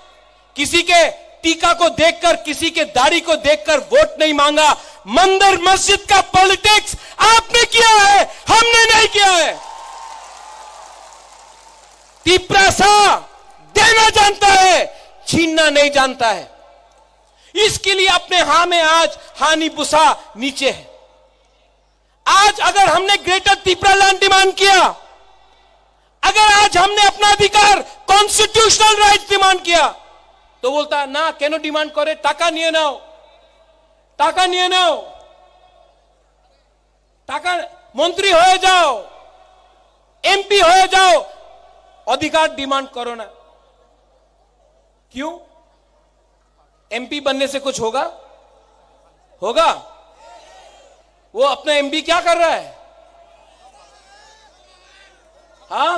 किसी के टीका को देखकर, किसी के दाढ़ी को देखकर वोट नहीं मांगा। मंदिर मस्जिद का पॉलिटिक्स आपने किया है, हमने नहीं किया है। तिपरासा देना जानता है, छीनना नहीं जानता है। इसके लिए अपने हाँ में आज हानि बुसा नीचे है। आज अगर हमने ग्रेटर तिपरा लैंड डिमांड किया, अगर आज हमने अपना अधिकार, कॉन्स्टिट्यूशनल राइट्स डिमांड किया, तो बोलता, "না, কেন ডিমান্ড করে? টাকা নিয়ে নাও, টাকা নিয়ে নাও, টাকা, মন্ত্রী হয়ে যাও, এমপি হয়ে যাও, অধিকার ডিমান্ড করো না।" क्यों? एमपी बनने से कुछ होगा? होगा? वो अपना एमपी क्या कर रहा है? हाँ,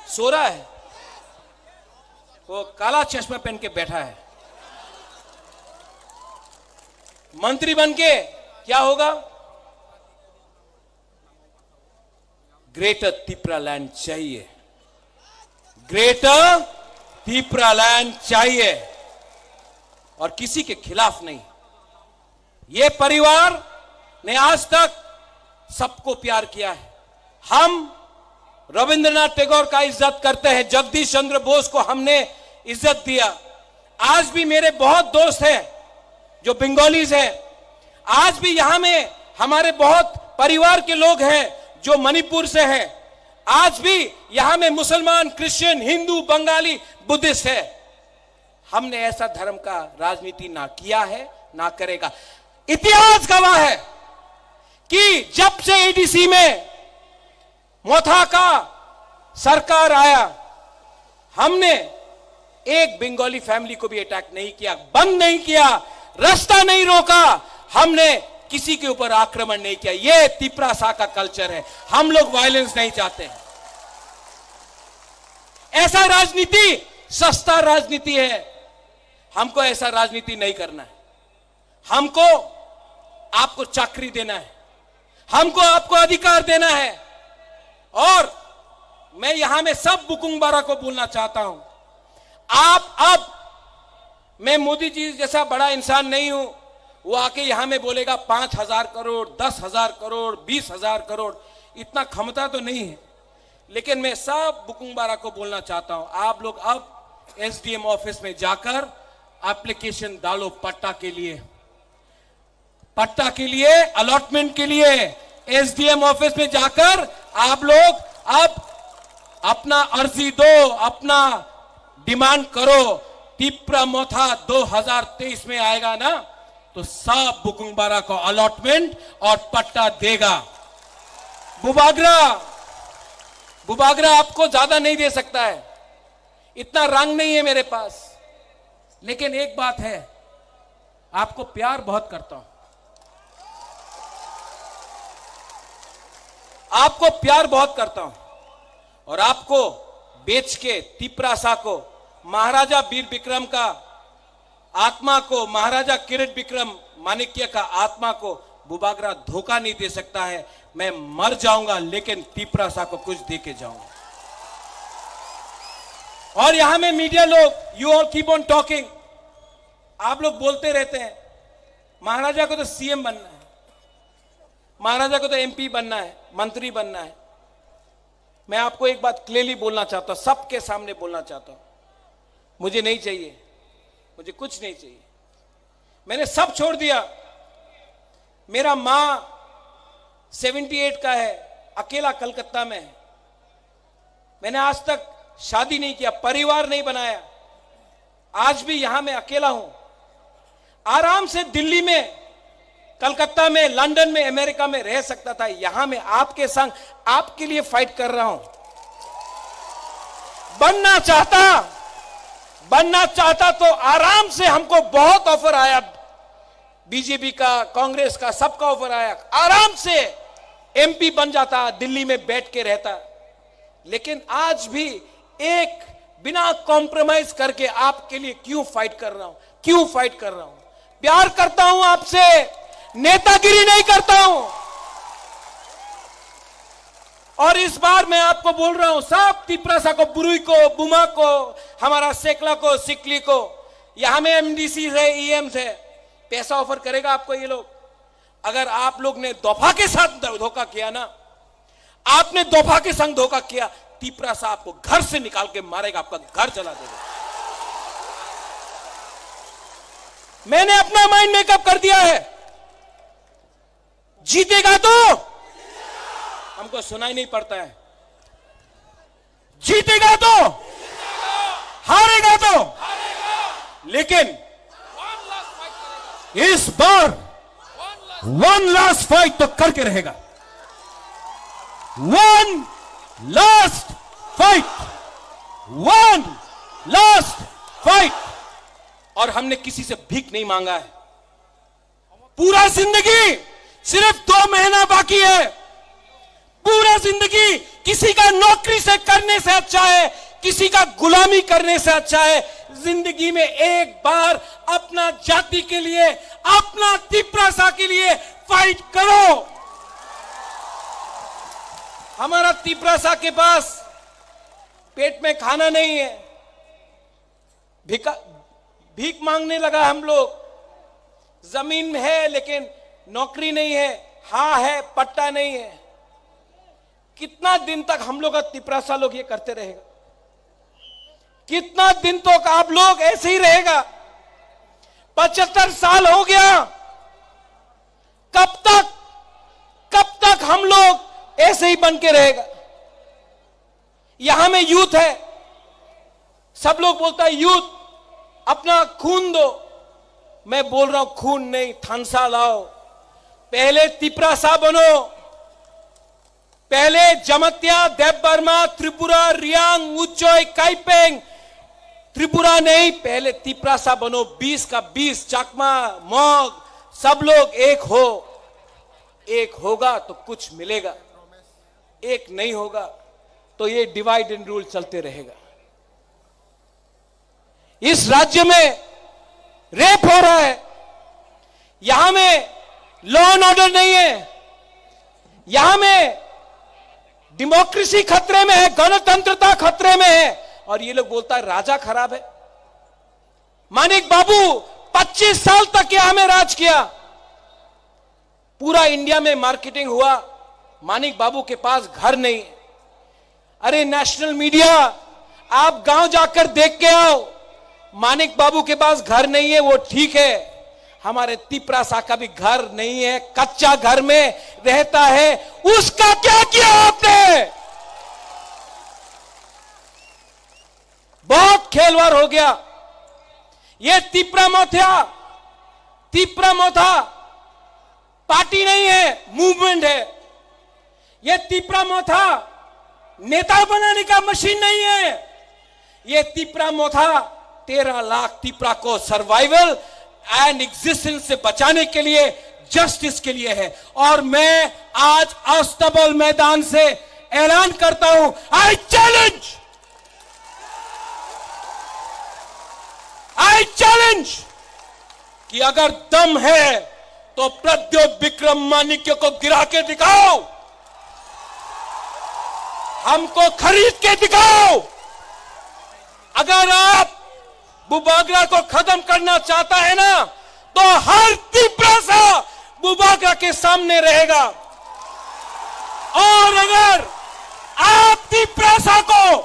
सो रहा है। वो काला चश्मा पहन के बैठा है। मंत्री बन के क्या होगा? ग्रेटर तिपरा लैंड चाहिए, ग्रेटर तिपरा लैंड चाहिए, और किसी के खिलाफ नहीं। ये परिवार ने आज तक सबको प्यार किया है। हम रविंद्रनाथ टैगोर का इज्जत करते हैं, जगदीश चंद्र बोस को हमने इज्जत दिया। आज भी मेरे बहुत दोस्त हैं जो बंगालीज हैं, आज भी यहाँ में हमारे बहुत परिवार के लोग हैं जो मणिपुर से हैं, आज भी यहाँ में मुसलमान, क्रिश्चियन, हिंदू, बंगाली, बुद्धिस्ट है। हमने ऐसा धर्म का राजनीति ना किया है, ना करेगा। इतिहास गवाह है कि जब से एडीसी में मोथा का सरकार आया, हमने एक बंगाली फैमिली को भी अटैक नहीं किया, बंद नहीं किया, रास्ता नहीं रोका, हमने किसी के ऊपर आक्रमण नहीं किया। ये तिपरासा का कल्चर है। हम लोग वायलेंस नहीं चाहते हैं। ऐसा राजनीति सस्ता राजनीति है। हमको ऐसा राजनीति नहीं करना है। हमको आपको चाकरी देना है, हमको आपको अधिकार देना है। और मैं यहां में सब बुकुंग बारा को बोलना चाहता हूं, आप अब, मैं मोदी जी जैसा बड़ा इंसान नहीं हूं, वो आके यहां में बोलेगा पांच हजार करोड़, दस हजार करोड़, बीस हजार करोड़, इतना क्षमता तो नहीं है। लेकिन मैं सब बुकुंग बारा को बोलना चाहता हूं, आप लोग अब एसडीएम ऑफिस में जाकर एप्लीकेशन डालो पट्टा के लिए, पट्टा के लिए, अलॉटमेंट के लिए एसडीएम ऑफिस में जाकर आप लोग अब अपना अर्जी दो, अपना डिमांड करो। तिपरा मोथा दो हज़ार तेईस में आएगा ना, तो सब बुकुंग बारा को अलॉटमेंट और पट्टा देगा। बुबागरा, बुबागरा आपको ज्यादा नहीं दे सकता है, इतना रंग नहीं है मेरे पास, लेकिन एक बात है, आपको प्यार बहुत करता हूं, आपको प्यार बहुत करता हूं। और आपको बेच के तिपरासा को, महाराजा वीर विक्रम का आत्मा को, महाराजा किरीट विक्रम माणिक्य का आत्मा को बुबागरा धोखा नहीं दे सकता है। मैं मर जाऊंगा, लेकिन तिपरासा को कुछ दे के जाऊंगा। और यहां में मीडिया लोग, you all keep on talking, आप लोग बोलते रहते हैं, महाराजा को तो सीएम बनना है, महाराजा को तो एमपी बनना है, मंत्री बनना है। मैं आपको एक बात क्लियरली बोलना चाहता हूं, सबके सामने बोलना चाहता हूं, मुझे नहीं चाहिए, मुझे कुछ नहीं चाहिए। मैंने सब छोड़ दिया। मेरा माँ सेवेंटी एट का है, अकेला कलकत्ता में है। मैंने आज तक शादी नहीं किया, परिवार नहीं बनाया। आज भी यहाँ मैं अकेला हूँ। आराम से दिल्ली में, कलकत्ता में, लंदन में, अमेरिका में रह सकता था। यहाँ मैं आपके संग, आपके लिए फाइट कर रहा हूँ। बनना चाहता, बनना चाहता तो आराम से, हमको बहुत ऑफर आया, बीजेपी का, कांग्रेस का, सबका ऑफर आया, आराम से एमपी बन जाता, दिल्ली में बैठ के रहता। लेकिन आज भी एक बिना कॉम्प्रोमाइज करके आपके लिए क्यों फाइट कर रहा हूं, क्यों फाइट कर रहा हूं? प्यार करता हूं आपसे, नेतागिरी नहीं करता हूं। और इस बार मैं आपको बोल रहा हूं, सब तिपरासा को, बुरुई को, बुमा को, हमारा सेकला को, सिकली को, यहाँ में एमडीसी है, ईएम है, पैसा ऑफर करेगा आपको ये लोग। अगर आप लोग ने दोफा के साथ धोखा किया ना, आपने दोफा के संग धोखा किया, तिपरासा आपको घर से निकाल के मारेगा, आपका घर जला देगा। मैंने अपना माइंड मेकअप कर दिया है। जीतेगा तो हमको सुनाई नहीं पड़ता है, जीतेगा तो, हारेगा तो, लेकिन इस बार वन लास्ट फाइट तो करके रहेगा। One last fight, one last fight. और हमने किसी से भीख नहीं मांगा है। पूरा जिंदगी, सिर्फ दो महीना बाकी है। पूरा जिंदगी किसी का नौकरी से करने से अच्छा है, किसी का गुलामी करने से अच्छा है। जिंदगी में एक बार अपना जाति के लिए, अपना तिपरासा के लिए फाइट करो। हमारा तिपरासा के पास पेट में खाना नहीं है, भिका-, भीख मांगने लगा हम लोग। जमीन है लेकिन नौकरी नहीं है, हाँ है, पट्टा नहीं है। कितना दिन तक हम लोग का तिपरासा लोग ये करते रहेगा? कितना दिन तक आप लोग ऐसे ही रहेगा? पचहत्तर साल हो गया, कब तक, कब तक हम लोग ऐसे ही बन के रहेगा? यहाँ में यूथ है, सब लोग बोलता है, यूथ, अपना खून दो। मैं बोल रहा हूं, खून नहीं, थानसा लाओ। पहले तिपरासा बनो, पहले जमतिया, देबबर्मा, त्रिपुरा, रियांग, उच्चय, काइपेंग, त्रिपुरा नहीं, पहले तिपरासा बनो। बीस का बीस, चकमा, मग, सब लोग एक हो। एक होगा तो कुछ मिलेगा, एक नहीं होगा तो ये डिवाइड एंड रूल चलते रहेगा। इस राज्य में रेप हो रहा है, यहां में लॉ एंड ऑर्डर नहीं है, यहां में डेमोक्रेसी खतरे में है, गणतंत्रता खतरे में है। और ये लोग बोलता है राजा खराब है। मानिक बाबू पच्चीस साल तक यहां में राज किया, पूरा इंडिया में मार्केटिंग हुआ, मानिक बाबू के पास घर नहीं। अरे नेशनल मीडिया, आप गांव जाकर देख के आओ, मानिक बाबू के पास घर नहीं है, वो ठीक है, हमारे तिपरासा का भी घर नहीं है, कच्चा घर में रहता है, उसका क्या किया आपने? बहुत खेलवाड़ हो गया। ये तिपरा मोथा, तिपरा मोथा पार्टी नहीं है, मूवमेंट है। ये तिपरा मोथा नेता बनाने का मशीन नहीं है। ये तिपरा मोथा तेरह लाख तिपरा को सर्वाइवल एंड एग्जिस्टेंस से बचाने के लिए, जस्टिस के लिए है। और मैं आज अस्तबल मैदान से ऐलान करता हूं, आई चैलेंज, आई चैलेंज कि अगर दम है तो प्रद्योत विक्रम माणिक्य को गिरा के दिखाओ, हमको खरीद के दिखाओ। अगर आप बुबागरा को खत्म करना चाहता है ना, तो हर तिपरासा बुबागरा के सामने रहेगा। और अगर आप तिपरासा को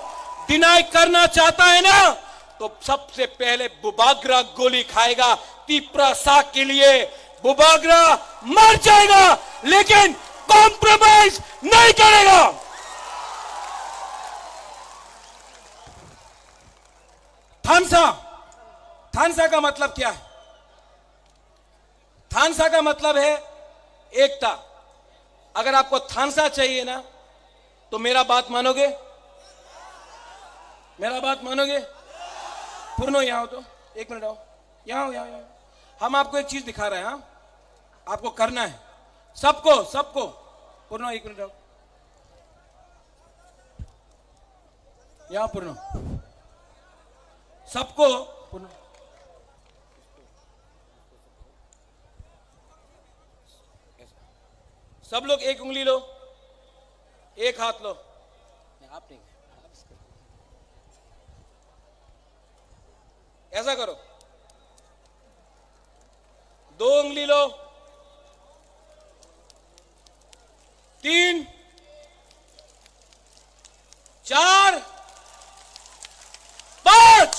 डिनाई करना चाहता है ना, तो सबसे पहले बुबागरा गोली खाएगा। तिपरासा के लिए बुबागरा मर जाएगा, लेकिन कॉम्प्रोमाइज नहीं करेगा। थानसा, थानसा का मतलब क्या है? थानसा का मतलब है एकता। अगर आपको थानसा चाहिए ना, तो मेरा बात मानोगे? मेरा बात मानोगे? पूर्ण, यहाँ हो तो, एक मिनट आओ, यहाँ हो, यहाँ हो, यहाँ हो। हम आपको एक चीज दिखा रहे हैं, हाँ? आपको करना है, सबको, सबको। पूर्ण, एक मिनट आओ, यहाँ पूर्ण, सबको पूर्ण। सब लोग एक उंगली लो, एक हाथ लो। नहीं, आप नहीं, आप इसको। ऐसा करो, दो उंगली लो, तीन, चार, पांच।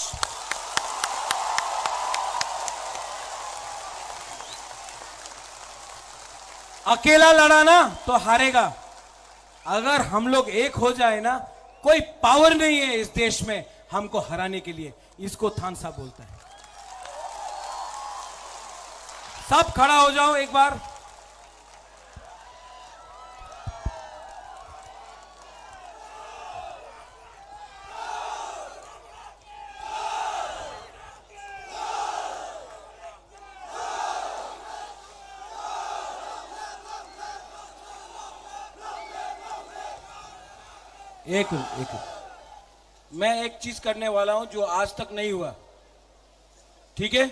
अकेला लड़ा ना तो हारेगा। अगर हम लोग एक हो जाए ना, कोई पावर नहीं है इस देश में हमको हराने के लिए। इसको थानसा बोलता है। सब खड़ा हो जाओ एक बार। एक मिनट, एक मिनट। मैं एक चीज करने वाला हूं जो आज तक नहीं हुआ। ठीक है,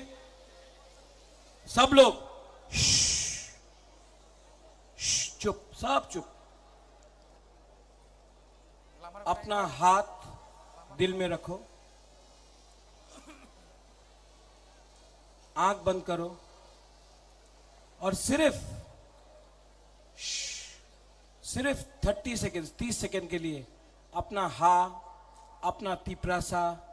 सब लोग श्श, श्श, चुप, सब चुप। अपना हाथ दिल में रखो, आंख बंद करो और सिर्फ, श्श, सिर्फ थर्टी सेकेंड्स, तीस सेकेंड के लिए अपना हा, अपना तिपरासा,